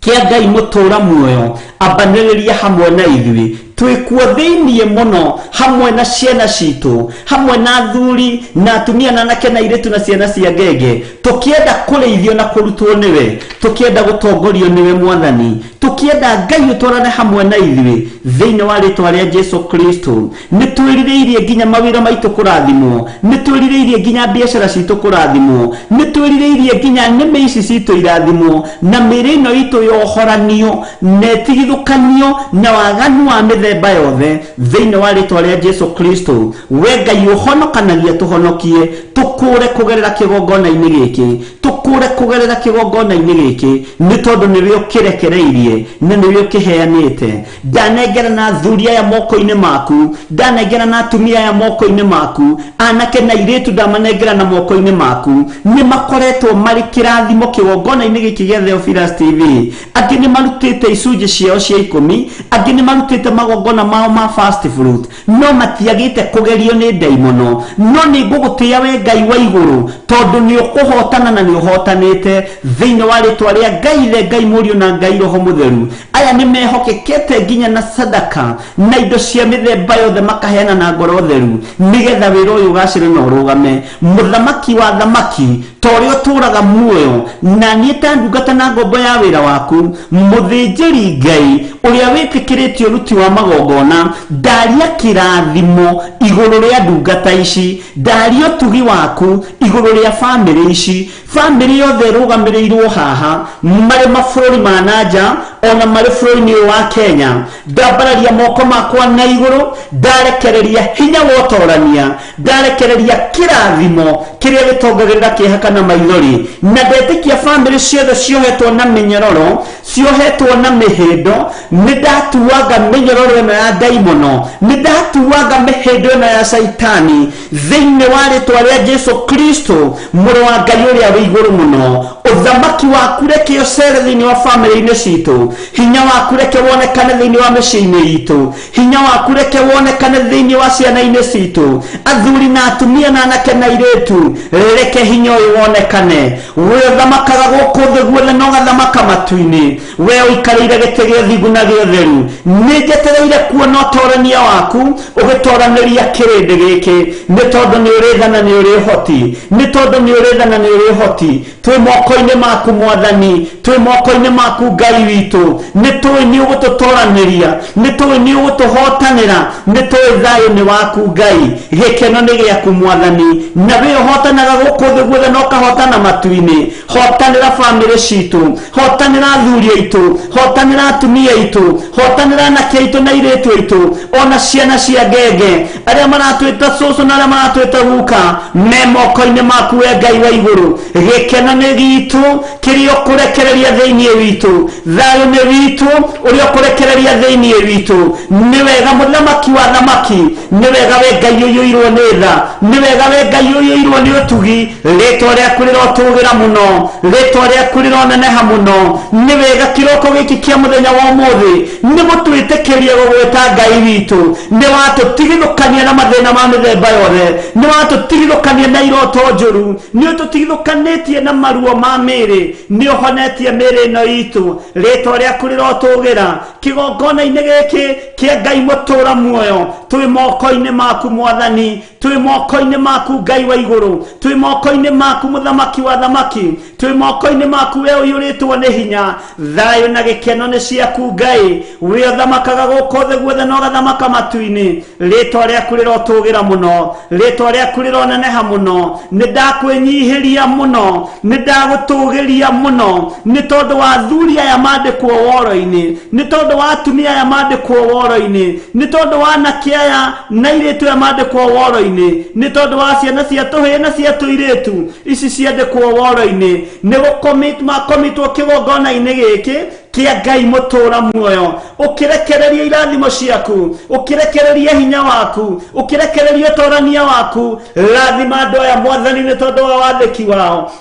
kĩa Ngai mũtũũra muoyo, ambanĩrĩria hamwe na ithuĩ, twĩkuo thĩinĩ mũno hamwe na ciana citũ, hamwe na athuri na atumia na anake na airĩtu na ciana cia ngenge, tũkĩenda kũrĩithio na kũrutwo nĩwe, tũkĩenda gũtongorio nĩwe Mwathani, tũkĩenda Ngai ũtwarane hamwe na ithuĩ thĩinĩ wa rĩtwa rĩa Jesu Kristo. Nĩ twĩrirĩirie nginya mawĩra maitũ kũrathimwo, nĩ twĩrirĩirie nginya biacara citũ kũrathimwo, nĩ twĩrirĩirie nginya nĩmĩ ici citũ irathimwo, na mĩĩrĩ ĩno itũ yohoranio na ĩtigithũkanio na waganu wa mĩthemba yothe thĩinĩ wa rĩtwa rĩa Jesu Kristo. We Ngai ũhonokanagia, tũhonokie, tũkũre kũgerera kĩgongona-inĩ gĩkĩ, tũkũre kũgerera kĩgongona-inĩ gĩkĩ, nĩ tondũ nĩwe ũkĩrekereirie na nĩwe ũkĩheanĩte. Ndanengera na athuri aya moko-inĩ maku, ndanengera na atumia aya moko-inĩ maku, anake na airĩtu ndamanengera na moko-inĩ maku. Nĩ makoretwo marĩ kĩrathimo kĩgongona-inĩ gĩkĩ gĩa Theophilus TV. Angĩ nĩ marutĩte icunjĩ ciao cia 10, angĩ nĩ marutĩte magongona mao ma first fruit, no matiagĩte kũgerio nĩ ndaimono. No nĩ ngũgũtĩĩa we Ngai wa igũrũ, tondũ nĩ ũkũhotana na nĩ ũhotanĩte thĩinĩ wa rĩtwa rĩa Ngai Ithe, Ngai Mũriũ na Ngai Roho Mũtheru. Aya nĩ mehokekete nginya na sadaka na indo cia mĩthemba yothe makaheana na ngoro theru, nĩgetha wĩra ũyũ ũgacĩre na ũrũgame. Mũthamaki wa thamaki, Ta ũrĩa ũtũũraga muoyo, na niĩ ta ndungata na ngombo ya wĩra waku, mũthĩnjĩri Ngai ũrĩa wĩtĩkĩrĩtie ũruti wa magongona, ndaria kĩrathimo igũrũ rĩa ndungata ici, ndaria ũtugi waku igũrũ rĩa bamĩrĩ ici. Bamĩrĩ yothe ĩrũgamĩrĩirwo haha, marĩ mabũrũri ma na nja ona marĩ bũrũri-inĩ ũyũ wa Kenya, ndambararia moko makwa na igũrũ, ndarekereria hinya wa ũtorania, ndarekereria kĩrathimo kĩrĩa gĩtongagĩrĩra kĩeha kana maithori, na ndetĩkia bamĩrĩ ciothe ciohetwo na mĩnyororo, ciohetwo na mĩhĩndo. Nĩ ndatuanga mĩnyororo ĩno ya ndaimono, nĩ ndatuanga mĩhĩndo ĩno ya caitani thĩinĩ wa rĩtwa rĩa Jesu Kristo, mũrũ wa Ngai ũrĩa wĩ igũrũ mũno. Ũthamaki waku reke ũcere thĩinĩ wa bamĩrĩ-inĩ citũ, hinya waku reke wonekane thĩinĩ wa mĩciĩ-inĩ itũ, hinya waku reke wonekane thĩinĩ wa ciana-inĩ citũ, athuri na atumia na anake na airĩtu, reke hinya ũyũ wonekane. We ũthamakaga gũkũ thĩ guothe na ũgathamaka matu-inĩ, we ũikarĩire gĩtĩ gĩa thingu na gĩa ũtheru, nĩ njetereire kuona ũtorania waku ũgĩtoranĩria kĩrĩndĩ gĩkĩ, nĩ tondũ nĩ ũrĩ tha na nĩ ũrĩ ũhoti, nĩ tondũ nĩ ũrĩ tha na nĩ ũrĩ ũhoti. Twĩ moko-inĩ maku Mwathani, twĩ moko-inĩ maku Ngai witũ. Nĩ tũĩ nĩ ũgũtũtoranĩria, nĩ tũĩ nĩ ũgũtũhotanĩra, nĩ tũĩ thayũ nĩ waku Ngai, gĩkeno nĩ gĩaku Mwathani, na wĩ ũhotanaga gũkũ thĩ guothe na ũkahotana matu-inĩ. Hotanĩra bamĩrĩ citũ, hotanĩra athuri aitũ, hotanĩra atumia aitũ, hotanĩra anake aitũ na airĩtu aitũ, ona ciana cia ngenge, arĩa maratwĩta cũcũ na arĩa maratwĩta guka, me moko-inĩ maku we Ngai wa igũrũ. Gĩkeno nĩ gitũ kĩrĩa ũkũrekereria thĩinĩ witũ, thayũ nĩ witũ ũrĩa ũkũrekereria thĩinĩ witũ. Nĩ wega mũthamaki wa thamaki, nĩ wega we Ngai ũiyũirwo nĩ tha, nĩ wega we Ngai ũiyũirwo nĩ ũtugi. Rĩtwa rĩaku rĩrotũgĩra mũno, rĩtwa rĩaku rĩroneneha mũno. Nĩ wega kĩroko gĩkĩ kĩa mũthenya wa ũmũthĩ nĩ gũtwĩtĩkĩria gũgwĩta Ngai witũ. Nĩ watũtigithũkania na mathĩna ma mĩthemba yothe, nĩ watũtigithũkania na iroto njũru, nĩ ũtũtigithũkanĩtie na maruo ma mĩĩrĩ, nĩ ũhonetie mĩĩrĩ ĩno itũ. Rĩtwa rĩaku rĩrotũgĩra. Kĩgongona-inĩ gĩkĩ kĩa Ngai mũtũra muoyo, twĩ moko-inĩ maku Mwathani, twĩ moko-inĩ maku Ngai wa igũrũ, twĩ moko-inĩ maku mũthamaki wa thamaki, twĩ moko-inĩ maku we ũiyũrĩtwo nĩ hinya. Thayũ na gĩkeno nĩ ciaku Ngai, we ũthamakaga gũkũ thĩ guothe na ũgathamaka matu-inĩ. Rĩtwa rĩaku rĩrotũgĩra mũno, rĩtwa rĩaku rĩroneneha mũno. Nĩ ndakwĩnyihĩria mũno, nĩ ndagũtũgĩria mũno, nĩ tondũ wa athuri aya mandĩkwo woro-inĩ, nĩ tondũ wa atumia aya mandĩkwo woro-inĩ, nĩ tondũ wa anake aya na airĩtu aya mandĩkwo woro-inĩ, nĩ tondũ wa ciana cia tũhĩĩ na cia tũirĩtu ici ciandĩkwo woro-inĩ. Nĩ makomitwo kĩgongona-inĩ gĩkĩ kĩa Ngai mũtũra muoyo, ũkĩrekereria irathimo ciaku, ũkĩrekereria hinya waku, ũkĩrekereria ũtorania waku. Rathima andũ aya Mwathani nĩ tondũ wa wathĩki wao,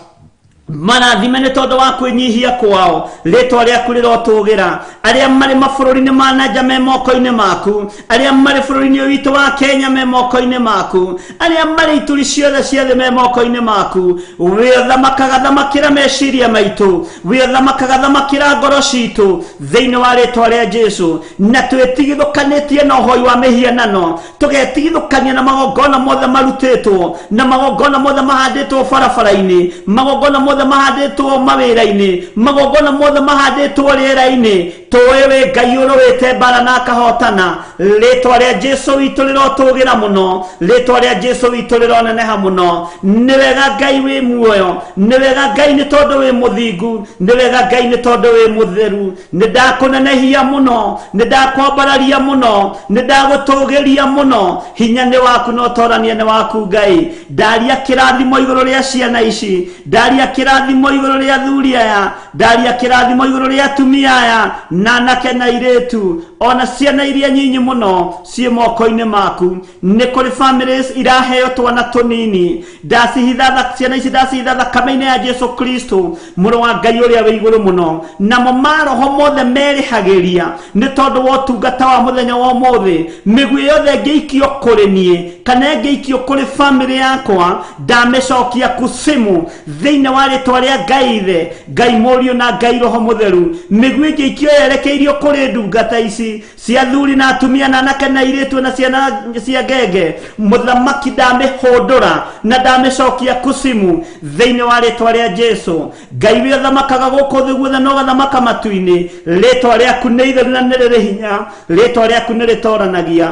marathime nĩ tondũ wa kwĩnyihia kwao. Rĩtwa rĩaku rĩrotũgĩra. Arĩa marĩ mabũrũri-inĩ ma na nja me moko-inĩ maku, arĩa marĩ bũrũri-inĩ ũyũ witũ wa Kenya me moko-inĩ maku, arĩa marĩ ituri ciothe cia thĩ me moko-inĩ maku. We ũthamakaga, thamakĩra meciria maitũ, we ũthamakaga, thamakĩra ngoro citũ thĩinĩ wa rĩtwa rĩa Jesu. Na twĩtigithũkanĩtie na ũhoi wa mĩhianano, tũgetigithũkania na magongona mothe marutĩtwo, na magongona mothe mahandĩtwo barabara-inĩ, magongona mothe mahandĩtwo mawĩra-inĩ, magongona mothe mahandĩtwo rĩera-inĩ. Tũĩ wĩ Ngai ũrũĩte mbara na akahotana. Rĩtwa rĩa Jesu witũ rĩrotũgĩra mũno, rĩtwa rĩa Jesu witũ rĩroneneha mũno. Nĩ wega Ngai wĩ muoyo, nĩ wega Ngai nĩ tondũ wĩ mũthingu, nĩ wega Ngai nĩ tondũ wĩ mũtheru. Nĩ ndakũnenehia mũno, nĩ ndakwambararia mũno, nĩ ndagũtũgĩria mũno. Hinya nĩ waku na ũtorania nĩ waku Ngai. Ndaria kĩrathimo igũrũ rĩa ciana ici, ndaria kĩrathimo igũrũ rĩa athuri aya, ndaria kĩrathimo igũrũ rĩa atumia aya na anake na airĩtu, ona ciana iria nyinyi mũno ciĩ moko-inĩ maku. Nĩ kũrĩ families iraheo twana tũnini, ndacihitha ciana ici, ndacihitha thakame-inĩ ya Jesu Kristo, mũrũ wa Ngai ũrĩa wĩ igũrũ mũno. Namo maroho mothe merĩhagĩria nĩ tondũ wa ũtungata wa mũthenya wa ũmũthĩ, mĩguĩ yothe ĩngĩikio kũrĩ niĩ kana ĩngĩikio kũrĩ famĩlĩ yakwa, ndamĩcokia kusimu thĩinĩ wa rĩtwa rĩa Ngai Ithe, Ngai Mũriũ na Ngai Roho Mũtheru. Mĩguĩ ĩngĩikio ĩrerekeirio kũrĩ ndungata ici cia athuri na atumia na anake na airĩtu na ciana cia ngenge, mũthamaki ndamĩhũndũra na ndamĩcokia kucimu thĩinĩ wa rĩtwa rĩa Jesu. Ngai ũrĩa ũthamakaga gũkũ thĩ guothe na ũgathamaka matu-inĩ, rĩtwa rĩaku nĩ itheru na nĩ rĩrĩ hinya, rĩtwa rĩaku nĩ rĩtoranagia.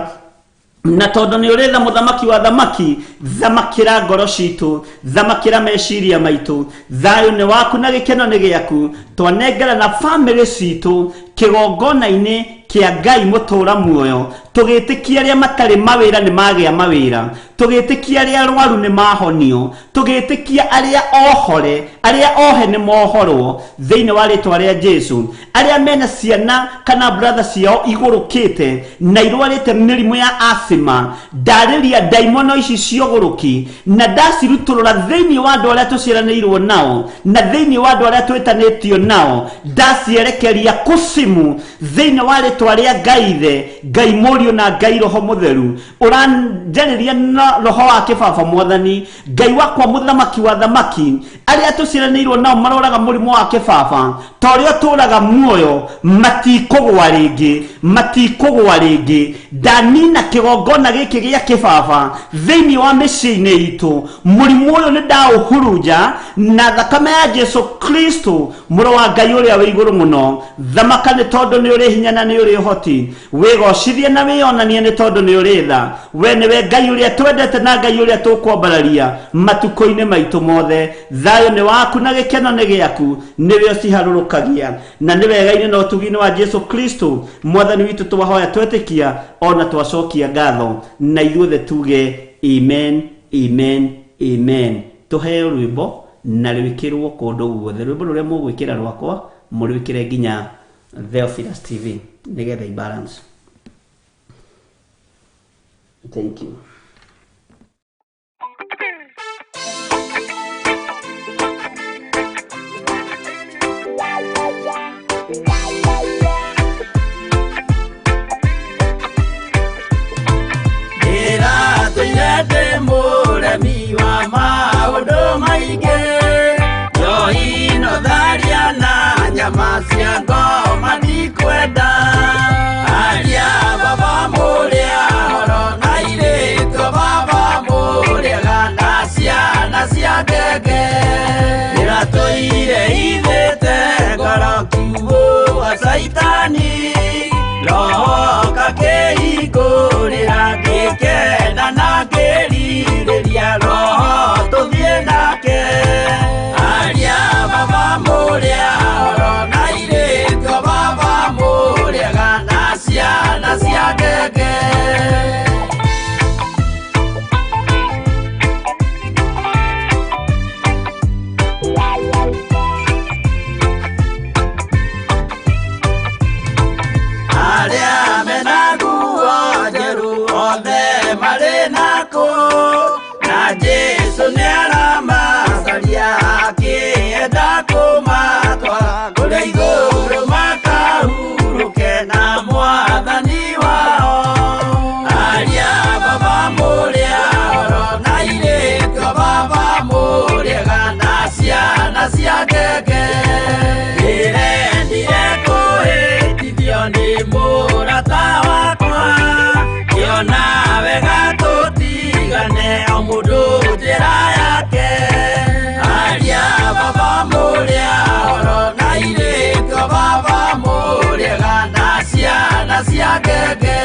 Na tondũ nĩ ũrĩ tha mũthamaki wa thamaki, thamakĩra ngoro citũ, thamakĩra meciria maitũ. Thayũ nĩ waku na gĩkeno nĩ gĩaku. Twanengera na bamĩrĩ citũ kĩgongona-inĩ kĩa Ngai mũtũra muoyo, tũgĩtĩkia arĩa matarĩ mawĩra nĩ magĩa mawĩra, tũgĩtĩkia arĩa arwaru nĩ mahonio, tũgĩtĩkia arĩa ohore, arĩa ohe nĩ mohorwo thĩinĩ wa rĩtwa rĩa Jesu. Arĩa mena ciana kana brother ciao igũrũkĩte na irwarĩte mĩrimũ ya asthma, ndarĩria ndaimono ici ciogũrũki na ndacirutũrũra thĩinĩ wa andũ arĩa tũciaranĩirwo nao na thĩinĩ wa andũ arĩa twĩtanĩtio nao, ndacierekeria kucimu thĩinĩ wa rĩtwa rĩa Ngai Ithe, Ngai Mũriũ na Ngai Roho Mũtheru. Ũranjarĩria na roho wa kĩbaba mwathani Ngai wakwa mũthamaki wa thamaki, arĩa tũciaranĩirwo nao maroraga mũrimũ wa kĩbaba ta ũrĩa ũtũraga muoyo, matikũgwa rĩngĩ, matikũgwa rĩngĩ. Ndanina kĩgongona gĩkĩ gĩa kĩbaba thĩinĩ wa mĩciĩ-inĩ itũ. Mũrimũ ũyũ nĩ ndaũhurunja na thakame ya Jesu Kristo mũrũ wa Ngai ũrĩa wĩ igũrũ mũno. Thamaka nĩ tondũ nĩ ũrĩ hinya na nĩ ũrĩ ũhoti, wĩgocithie na wĩonanie nĩ tondũ nĩ ũrĩ tha. We nĩwe Ngai ũrĩa twendete na Ngai ũrĩa tũkwambararia matukũ-inĩ maitũ mothe. Thayũ nĩ waku na gĩkeno nĩ gĩaku, nĩwe ũciharũrũkagia na nĩ wega-inĩ na ũtugi-inĩ wa Jesu Kristo mwathani witũ twahoya twetĩkia ona twacokia ngatho, na ithuothe tuge amen, amen, amen. Tũheo rwĩmbo na rwĩkĩrwo kũndũ guothe. Rwĩmbo rũrĩa mũgwĩkĩra rwakwa mũrwĩkĩre nginya Theophilus TV nĩgetha i balance. Thank you. Ndĩratũire ndĩ mũremi wa maũndũ maingĩ, njohi no tharia na nyama cia ngoma ndikwenda. Aria baba mũrĩa horo na airĩtu baba mũrĩega na ciana cia ngenge. Ndĩratũire ithĩte ngoro kiugũ wa Caitani, roho kakĩhingũrĩra ngĩkena na ngĩrirĩria roho tũthiĩ nake. Aria baba mũrĩa horo na airĩtu baba mũrĩega na ciana cia ngenge. Arĩa mena nguo njerũ othe marĩ nakũ, na Jesũ nĩaramacaria akĩenda kũmatwara kũrĩa igũrũ makahurũke na mwathani wao. Aria baba mũrĩa horo na airĩtu baba mũrĩega na ciana cia ngenge. Ndĩrendire kũhĩtithio nĩ mũrata wakwa, ngĩona wega tũtigane o mũndũ njĩra yake. Aria baba mũrĩa horo na airĩtu baba mũrĩega na ciana cia ngenge.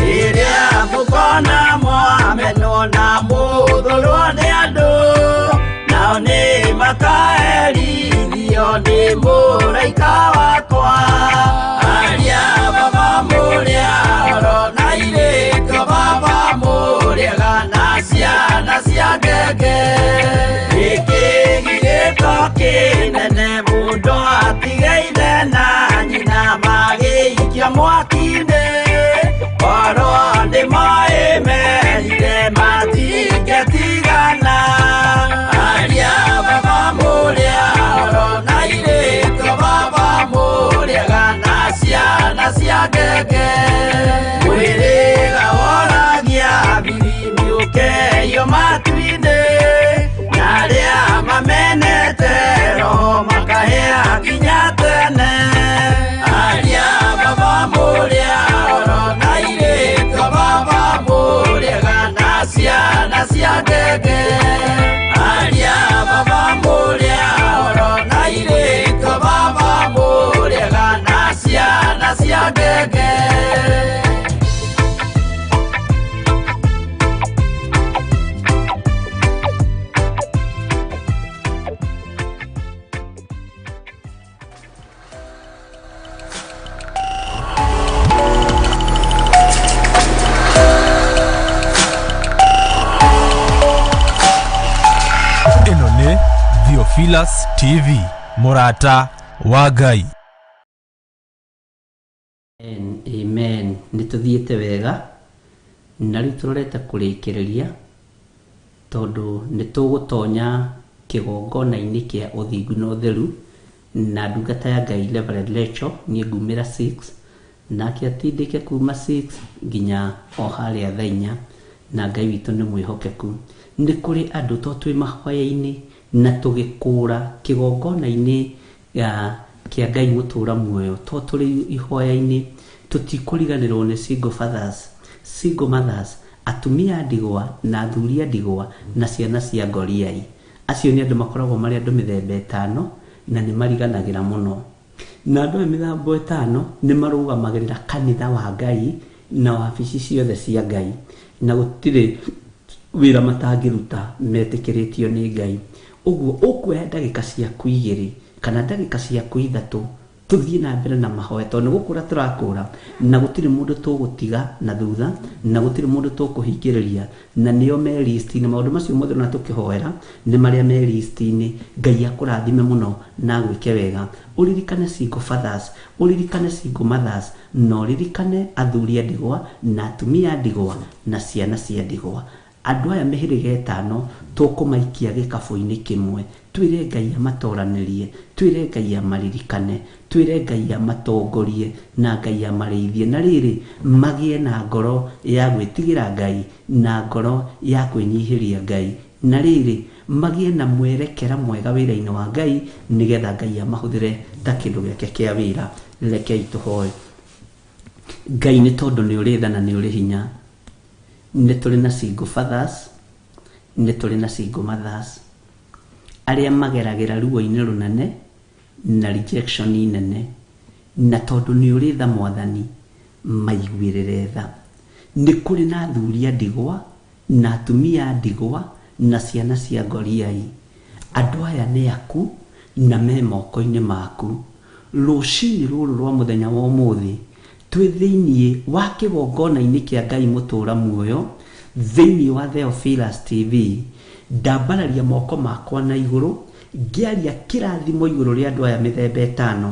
Rĩrĩa mũkona mwamenwo na mũthũrwo nĩ andũ, nao nĩ makaherithio nĩ mũraika wakwa. Aria baba mũrĩa horo na airĩtu baba mũrĩega na ciana cia ngenge. Gĩkĩ gĩgĩko kĩnene mũndũ atige ithe na nyina magĩikia mwaki-inĩ, korwo nĩ moĩ merire matingĩtigana. Aria baba mũrĩa horo na airĩtu baba mũrĩega na ciana cia ngenge. Theophilus TV, mũrata wa Ngai. Amen, amen. Nĩ tũthiĩte wega na rĩu tũrorete kũrĩkĩrĩria tondũ nĩ tũgũtonya kĩgongona-inĩ kĩa ũthingu na ũtheru na ndungata ya Ngai Reverend Rachel niĩ ngumĩra 6 nake atindĩke kuma 6 nginya o harĩa thaa inya na Ngai witũ nĩ mwĩhokeku. Nĩ kũrĩ andũ to twĩ mahoya-inĩ na tũgĩkũra kĩgongona-inĩ kĩa Ngai mũtũra muoyo to tũrĩ ihoya-inĩ tũtikũriganĩrwo nĩ single fathers, single mothers, atumia a ndigwa na athuri a ndigwa na ciana cia ngoriai. Acio nĩ andũ makoragwo marĩ andũ mĩthemba ĩtano na nĩ mariganagĩra mũno. Na andũ aya mĩthemba ĩtano nĩ marũgamagĩrĩra kanitha wa Ngai na wabici ciothe cia Ngai na gũtirĩ wĩra matangĩruta metĩkĩrĩtio nĩ Ngai. Ũguo ũkuoya ndagĩka ciaku igĩrĩ kana ndagĩka ciaku ithatũ tũthiĩ na mbere na mahoya tondũ nĩ gũkũra tũrakũra na gũtirĩ mũndũ tũgũtiga na thutha na gũtirĩ mũndũ tũkũhingĩrĩria na nĩo me list-inĩ. Maũndũ macio mothe ona tũkĩhoera nĩ marĩa me list-inĩ. Ngai akũrathime mũno na agwĩke wega. Ũririkane single fathers, ũririkane single mothers, na ũririkane athuri a ndigwa na atumia a ndigwa na ciana cia ndigwa. Andũ aya mĩhĩrĩga ĩtano tũkũmaikia gĩkabũ-inĩ kĩmwe, twĩre Ngai amatoranĩrie, twĩre Ngai amaririkane, twĩre Ngai amatongorie na Ngai amarĩithie. Na rĩrĩ magĩe na ngoro ya gwĩtigĩra Ngai na ngoro ya kwĩnyihĩria Ngai, na rĩrĩ magĩe na mwerekera mwega wĩra-inĩ wa Ngai nĩgetha Ngai amahũthĩre ta kĩndũ gĩake kĩa wĩra. Rekei tũhoe. Ngai nĩ tondũ nĩ ũrĩ tha na nĩ ũrĩ hinya, nĩ tũrĩ na single fathers, nĩ tũrĩ na single mothers arĩa mageragĩra ruo-inĩ rũnene na rejection nene, na tondũ nĩ ũrĩ tha Mwathani maiguĩrĩre tha. Nĩ kũrĩ na athuri a ndigwa na atumia a ndigwa na ciana cia ngoriai. Andũ aya nĩ aku na me moko-inĩ maku. Rũcinĩ rũrũ rwa mũthenya wa ũmũthĩ twĩ thĩiniĩ wa kĩgongona-inĩ kĩa Ngai mũtũra muoyo thĩiniĩ wa Theophilus TV, ndambararia moko makwa na igũrũ ngĩaria kĩrathimo igũrũ rĩa andũ aya mĩthemba ĩtano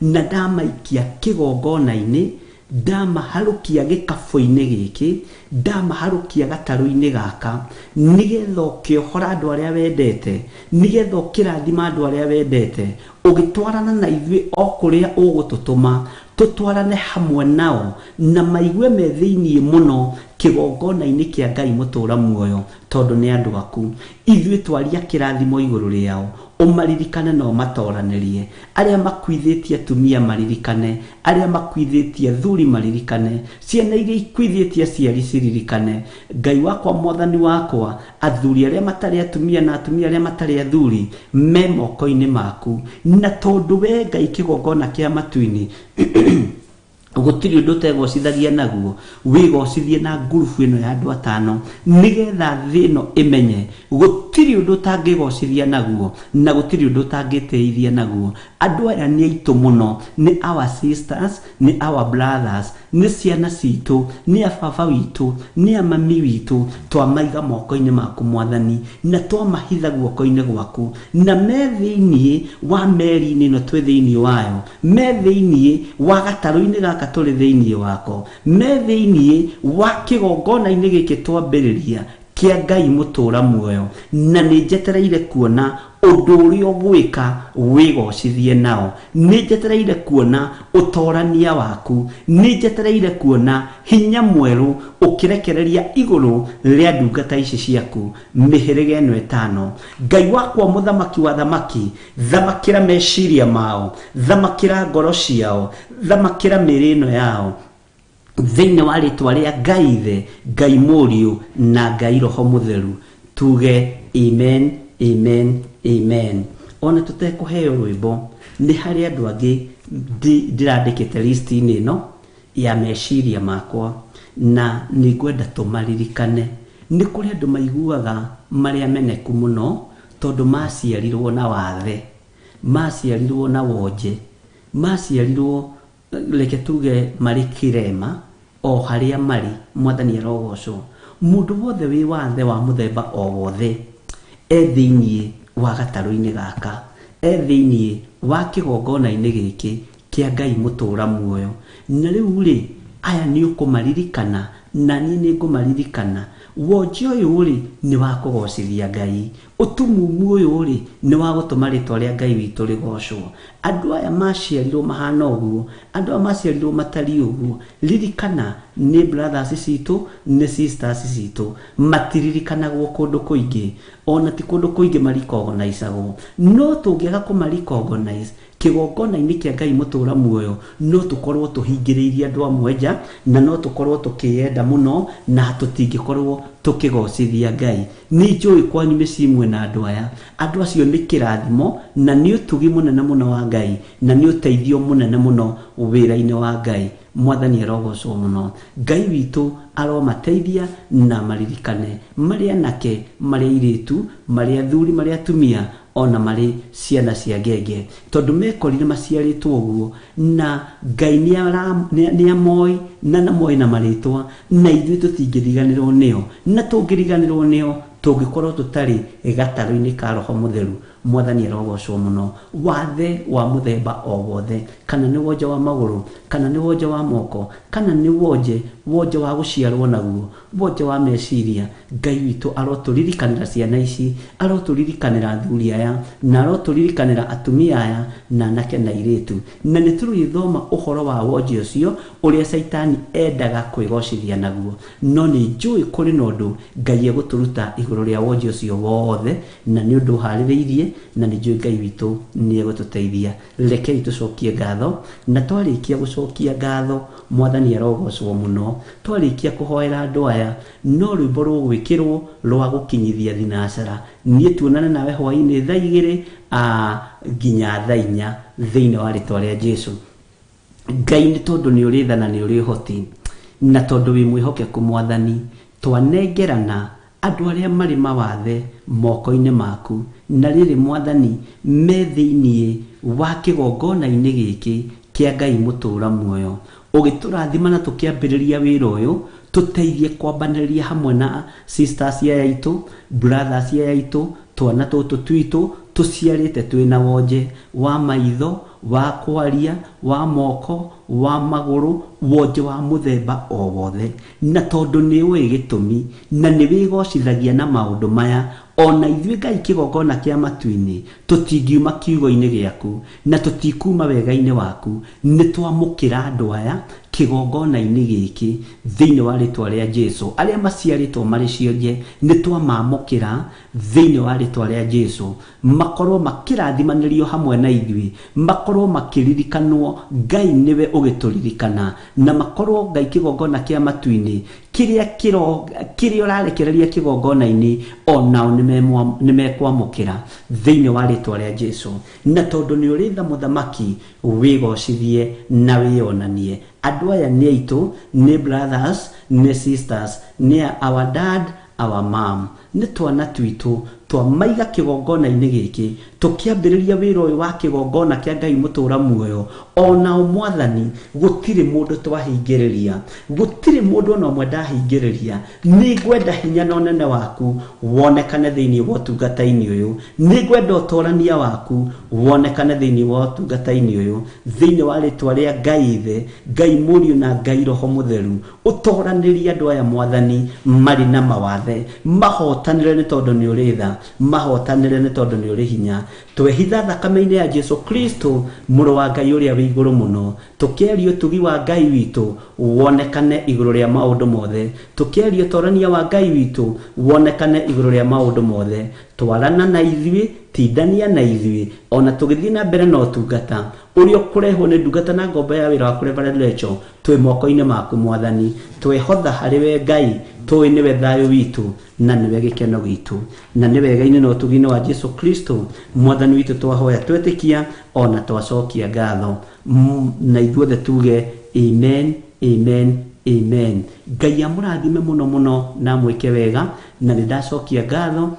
na ndamaikia kĩgongona-inĩ, ndamaharũkia gĩkabũ-inĩ gĩkĩ, ndamaharũkia gatarũ-inĩ gaka, nĩgetha ũkĩohora andũ arĩa wendete, nĩgetha ũkĩrathima andũ arĩa wendete, ũgĩtwarana na ithuĩ o kũrĩa ũgũtũtũma, tũtwarane hamwe nao na maigue me thĩiniĩ mũno kĩgongona-inĩ kĩa Ngai mũtũra muoyo, tondũ nĩ andũ aku. Ithuĩ twaria kĩrathimo igũrũ rĩao, ũmaririkane na ũmatoranĩrie. Arĩa makuithĩtie atumia maririkane, arĩa makuithĩtie athuri maririkane, ciana iria ikuithĩtie aciari ciririkane. Ngai wakwa, Mwathani wakwa, athuri arĩa matarĩ atumia na atumia arĩa matarĩ athuri me moko-inĩ maku. Na tondũ we Ngai kĩgongona kĩa matu-inĩ gũtirĩ ũndũ ũtegocithagia naguo, wĩgocithie na ngurubu ĩno ya andũ atano nĩgetha thĩ ĩno ĩmenye gũtirĩ ũndũ ũtangĩgocithia naguo na gũtirĩ ũndũ ũtangĩtĩithia naguo. Andũ aya nĩ aitũ mũno, nĩ our sisters, nĩ our brothers, nĩ ciana citũ, nĩ ababa witũ, nĩ amami witũ. Twamaiga moko-inĩ maku Mwathani, na twamahitha guoko-inĩ gwaku, na me thĩiniĩ wa meri-inĩ ĩno twĩ thĩiniĩ wayo, me thĩiniĩ wa gatarũ-inĩ gaka tũrĩ thĩiniĩ wako, me thĩiniĩ wa kĩgongona-inĩ gĩkĩ twambĩrĩria kĩa Ngai mũtũra muoyo, na nĩ njetereire kuona ũndũ ũrĩa ũgwĩka wĩgocithie nao, nĩ njetereire kuona ũtorania waku, nĩ njetereire kuona hinya mwerũ ũkĩrekereria igũrũ rĩa ndungata ici ciaku mĩhĩrĩga ĩno ĩtano. Ngai wakwa mũthamaki wa thamaki, thamakĩra meciria mao, thamakĩra ngoro ciao, thamakĩra mĩĩrĩ ĩno yao thĩinĩ wa rĩtwa rĩa Ngai Ithe, Ngai Mũriũ na Ngai Roho Mũtheru. Tuge amen, amen, amen. Ona tũtekũheo rwĩmbo, nĩ harĩ andũ angĩ ndĩrandĩkĩte list-inĩ ĩno ya meciria makwa na nĩ ngwenda tũmaririkane. Nĩ kũrĩ andũ maiguaga marĩ ameneku mũno tondũ maciarirwo na wathe, maciarirwo na wonje, maciarirwo reke tuge marĩ kĩrema o harĩa marĩ. Mwathani arogocwo. Mũndũ wothe wĩ wathe wa mũthemba o wothe e thĩiniĩ wa gatarũ-inĩ gaka, e thĩinĩ wa kĩgongona-inĩ gĩkĩ kĩa Ngai mũtũra muoyo. Na rĩu rĩ, aya nĩ ũkũmaririkana na niĩ nĩ ngũmaririkana. Wonje ũyũ rĩ, nĩ wa kũgocithia Ngai. Ũtumumu ũyũ rĩ, nĩ wa gũtũma rĩtwa rĩa Ngai witũ rĩgocwo. Andũ aya maciarirwo mahana ũguo, andũ aya maciarirwo matariĩ ũguo, ririkana nĩ brothers citũ, nĩ sisters citũ, matiririkanagwo kũndũ kũingĩ, ona ti kũndũ kũingĩ marikogonaicagwo. No tũngĩaga kũmarikogonize kĩgongona-inĩ kĩa Ngai mũtũra muoyo, no tũkorwo tũhingĩrĩirie andũ amwe nja, na no tũkorwo tũkĩyenda mũno, na tũtingĩkorwo tũkĩgocithia Ngai. Nĩ njũĩ kwanyu mĩciĩ mwĩna andũ aya, andũ acio nĩ kĩrathimo na nĩ ũtugi mũnene mũno wa Ngai, na nĩ ũteithio mũnene mũno wĩra-inĩ wa Ngai. Mwathani arogocwo mũno. Ngai witũ aromateithia na maririkane marĩ anake, marĩ airĩtu, marĩ athuri, marĩ atumia, ona marĩ ciana cia ngenge, tondũ mekorire maciarĩtwo ũguo, na Ngai nĩ amoĩ na namoĩ na marĩtwa, na ithuĩ tũtingĩriganĩrwo nĩo, na tũngĩriganĩrwo nĩo tũngĩkorwo tũtarĩ gatarũ-inĩ ka Roho Mũtheru. Mwathani arogocwo mũno. Wathe wa mũthemba o wothe, kana nĩ wonje wa magũrũ, kana nĩ wonje wa moko, kana nĩ wonje wa gũciarwo naguo, wonje wa meciria, Ngai witũ arotũririkanĩra ciana ici, arotũririkanĩra athuri aya, na arotũririkanĩra atumia aya, na anake na airĩtu. Na nĩ tũrĩthoma ũhoro wa wonje ũcio ũrĩa Caitani endaga kwĩgocithia naguo, no nĩ njũĩ kũrĩ na ũndũ Ngai egũtũruta igũrũ rĩa wonje ũcio wothe, na nĩ ũndũ ũharĩrĩirie, na nĩ njũĩ Ngai witũ nĩ egũtũteithia. Rekei tũcokie ngatho, na twarĩkia gũcokia ngatho, Mwathani arogocwo mũno. Twarĩkia kũhoera andũ aya, no rwĩmbo rũgwĩkĩrwo rwa gũkinyithia thinacara. Niĩ tuonane nawe hwaĩ-inĩ thaa igĩrĩ, nginya thaa inya thĩinĩ wa rĩtwa rĩa Jesũ. Ngai nĩ tondũ nĩ ũrĩ tha na nĩ ũrĩ ũhoti, na tondũ wĩ mwĩhokeku Mwathani, twanengerana andũ arĩa marĩ mawathe moko-inĩ maku, na rĩrĩ Mwathani me thĩinĩ wa kĩgongona-inĩ gĩkĩ kĩa Ngai mũtũra muoyo. Ũgĩtũrathima na tũkĩambĩrĩria wĩra ũyũ, tũteithie kwambanĩrĩria hamwe na sisters aya aitũ, brothers aya aitũ, twana tũtũ twitũ tũciarĩte twĩna wonje wa maitho, wa kwaria, wa moko, wa magũrũ, wonje wa mũthemba o wothe. Na tondũ nĩ ũĩ gĩtũmi, na nĩ wĩgocithagia na maũndũ maya, ona ithuĩ Ngai kĩgongona kĩa matu-inĩ, tũtingiuma kiugo-inĩ gĩaku, na tũtikuma wega-inĩ waku, nĩ twamũkĩra andũ aya kĩgongona-inĩ gĩkĩ thĩinĩ wa rĩtwa rĩa Jesũ. Arĩa maciarĩtwo marĩ cionje, nĩ twamamũkĩra thĩinĩ wa rĩtwa rĩa Jesũ, makorwo makĩrathimanĩrio hamwe na ithuĩ, makorwo makĩririkanwo Ngai nĩwe ũgĩtũririkana, na makorwo Ngai kĩgongona kĩa matu-inĩ kĩrĩa kĩrĩa ũrarekereria kĩgongona-inĩ, onao nĩ mekwamũkĩra thĩinĩ wa rĩtwa rĩa Jesũ. Na tondũ nĩ ũrĩ tha mũthamaki, wĩgocithie na wĩonanie. Andũ aya nĩ aitũ, nĩ brothers, nĩ sisters, nĩ our dad, our mom, nĩ twana twitũ twamaiga kĩgongona-inĩ gĩkĩ, tũkĩambĩrĩria wĩra ũyũ wa kĩgongona kĩa Ngai mũtũra muoyo. Onao Mwathani, gũtirĩ mũndũ twahingĩrĩria, gũtirĩ mũndũ ona ũmwe ndahingĩrĩria. Nĩ ngwenda hinya na ũnene waku wonekane thĩinĩ wa ũtungata-inĩ ũyũ, nĩ ngwenda ũtorania waku wonekane thĩinĩ wa ũtungata-inĩ ũyũ, thĩinĩ wa rĩtwa rĩa Ngai Ithe, Ngai Mũriũ na Ngai Roho Mũtheru. Ũtoranĩrie andũ aya Mwathani marĩ na mawathe, mahotanĩre nĩ tondũ nĩ ũrĩ tha, mahotanĩre nĩ tondũ nĩ ũrĩ hinya. Twehitha thakame-inĩ ya Jesũ Kristo, mũrũ wa Ngai ũrĩa wĩ igũrũ mũno, tũkĩaria ũtugi wa Ngai witũ wonekane igũrũ rĩa maũndũ mothe, tũkĩaria ũtorania wa Ngai witũ wonekane igũrũ rĩa maũndũ mothe. Twarana na ithuĩ, tindania na ithuĩ, ona tũgĩthiĩ na mbere na ũtungata ũrĩa ũkũrehwo nĩ ndungata na ngombo ya wĩra waku Reverend Rachel, twĩ moko-inĩ maku Mwathani. Twehotha harĩ we Ngai, tũĩ nĩwe thayũ witũ na nĩwe gĩkeno gitũ, na nĩ wega-inĩ na ũtugi-inĩ wa Jesũ Kristo Mwathani witũ twahoya twetĩkia ona twacokia ngatho, na ithuothe tuge amen, amen, amen. Ngai amũrathime mũno mũno na amwĩke wega, na nĩ ndacokia ngatho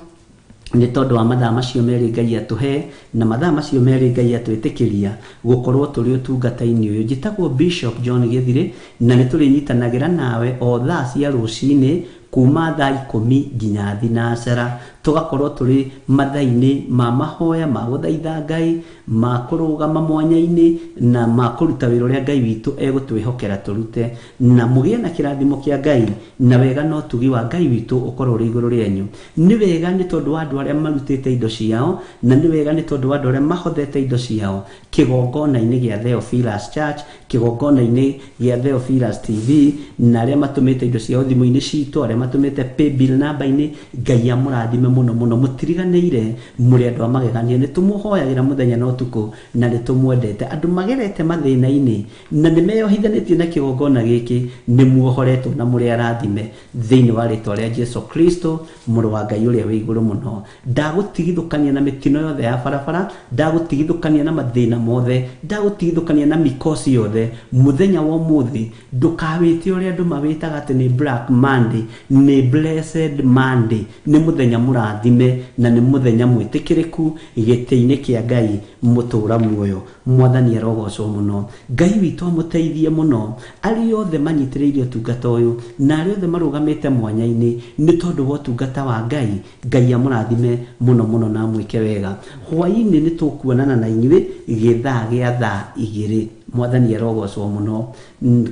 nĩ tondũ wa mathaa macio merĩ Ngai atũhe, na mathaa macio merĩ Ngai atwĩtĩkĩria gũkorwo tũrĩ ũtungata-inĩ ũyũ. Njĩtagwo Bishop John Gĩthirĩ, na nĩ tũrĩnyitanagĩra nawe o thaa cia rũcinĩ kuma thaa 10 nginya thinacara. Tũgakorwo tũrĩ mathaa-inĩ ma mahoya, ma gũthaitha Ngai, ma kũrũgama mwanya-inĩ na ma kũruta wĩra ũrĩa Ngai witũ egũtwĩhokera tũrute. Na mũgĩe na kĩrathimo kĩa Ngai na wega na ũtugi wa Ngai witũ ũkorwo ũrĩ igũrũ rĩanyu. Nĩ wega nĩ tondũ wa andũ arĩa marutĩte indo ciao, na nĩ wega nĩ tondũ wa andũ arĩa mahothete indo ciao kĩgongona-inĩ gĩa Theophilus Church, kĩgongona-inĩ gĩa Theophilus TV, na arĩa matũmĩte indo ciao thimũ-inĩ citũ, arĩa matũmĩte paybill namba-inĩ. Ngai amũrathime mũno mũno. Mũtiriganĩire, mũrĩ andũ a magegania. Nĩ tũmũhoyagĩra mũthenya na ũtukũ na nĩ tũmwendete. Andũ magerete mathĩna-inĩ na nĩ meyohithanĩtie na kĩgongona gĩkĩ, nĩ muohoretwo na mũrĩ arathime thĩinĩ wa rĩtwa rĩa Jesu Kristo, mũrũ wa Ngai ũrĩa wĩ igũrũ mũno. Ndagũtigithũkania na mĩtino yothe ya barabara, ndagũtigithũkania na mathĩna mothe, ndagũtigithũkania na mikosi yothe. Mũthenya wa ũmũthĩ ndũkawĩte ũrĩa andũ mawĩtaga atĩ nĩ Black Monday, nĩ Blessed Monday. Nĩ mũthenya mũrathime na nĩ mũthenya mwĩtĩkĩrĩku gĩtĩ-inĩ kĩa Ngai mũtũra muoyo. Mwathani arogocwo mũno. Ngai witũ amũteithie mũno. Arĩa othe manyitĩrĩire ũtungata ũyũ na arĩa othe marũgamĩte mwanya-inĩ nĩ tondũ wa ũtungata wa Ngai, Ngai amũrathime mũno mũno na amwĩke wega. Hwaĩ-inĩ nĩ tũkuonana na inyuĩ gĩthaa gĩa thaa igĩrĩ. Mwathani arogocwo mũno.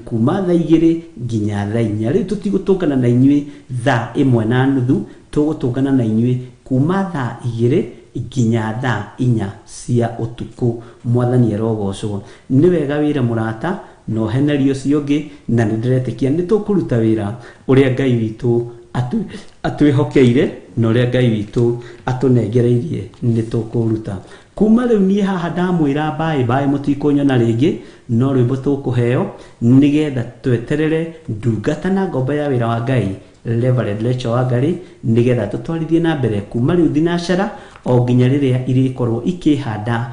Kuma thaa igĩrĩ nginya thaa inya. Rĩu tũtigũtũngana na inyuĩ thaa ĩmwe na nuthu, tũgũtũngana na inyuĩ kuma thaa igĩrĩ nginya thaa inya cia ũtukũ. Mwathani arogocwo. Nĩ wega wĩre mũrata na ũhenerie ũcio ũngĩ, na nĩ ndĩretĩkia nĩ tũkũruta wĩra ũrĩa Ngai witũ atwĩhokeire na ũrĩa Ngai witũ atũnengereirie nĩ tũkũruta. Kuma rĩu niĩ haha ndamwĩra bye bye, mũtikũnyona rĩngĩ, no rwĩmbo tũkũheo nĩgetha tweterere ndungata na ngombo ya wĩra wa Ngai Reverend Rachel Wangari, nĩgetha tũtwarithie na mbere kuma rĩu thinacara o nginya rĩrĩa irĩkorwo ikĩhanda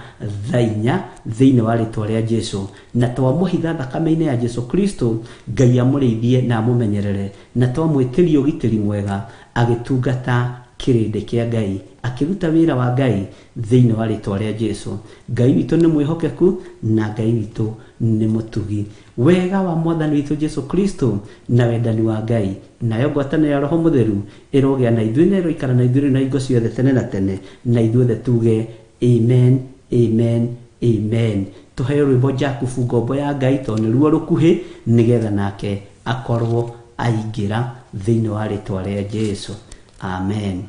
thaa inya thĩinĩ wa rĩtwa rĩa Jesu. Na twamũhitha thakame-inĩ ya Jesu Kristo, Ngai amũrĩithie na amũmenyerere, na twamwĩtĩria ũgitĩri mwega agĩtungata kĩrĩndĩ kĩa Ngai, akĩruta wĩra wa Ngai thĩinĩ wa rĩtwa rĩa Jesu. Ngai witũ nĩ mwĩhokeku na Ngai witũ nĩ mũtugi. Wega wa Mwathani witũ Jesu Kristo na wendani wa Ngai nayo ngwatanĩro ya Roho Mũtheru ĩrogĩa na ithuĩ na ĩroikara na ithuĩ na hingo ciothe tene na tene, na ithuothe tuge amen, amen, amen. Tũheo rwĩmbo Jakubu ngombo ya Ngai tondũ nĩruo rũkuhĩ, nĩgetha nake akorwo aingĩra thĩinĩ wa rĩtwa rĩa Jesu. Amen.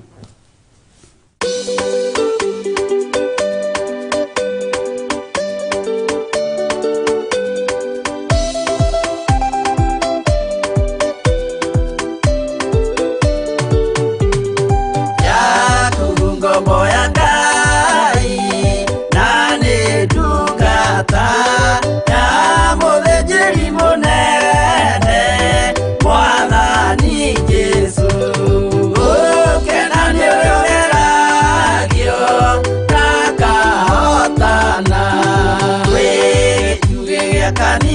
Jakubu ngombo ya Ngai na nĩ ndungata ya mũthĩnjĩri mũnene Mwathani Jesu. Ũkena nĩ ũrĩa ũgeragio ndakahotana, wĩ gĩtugĩ gĩa kanitha.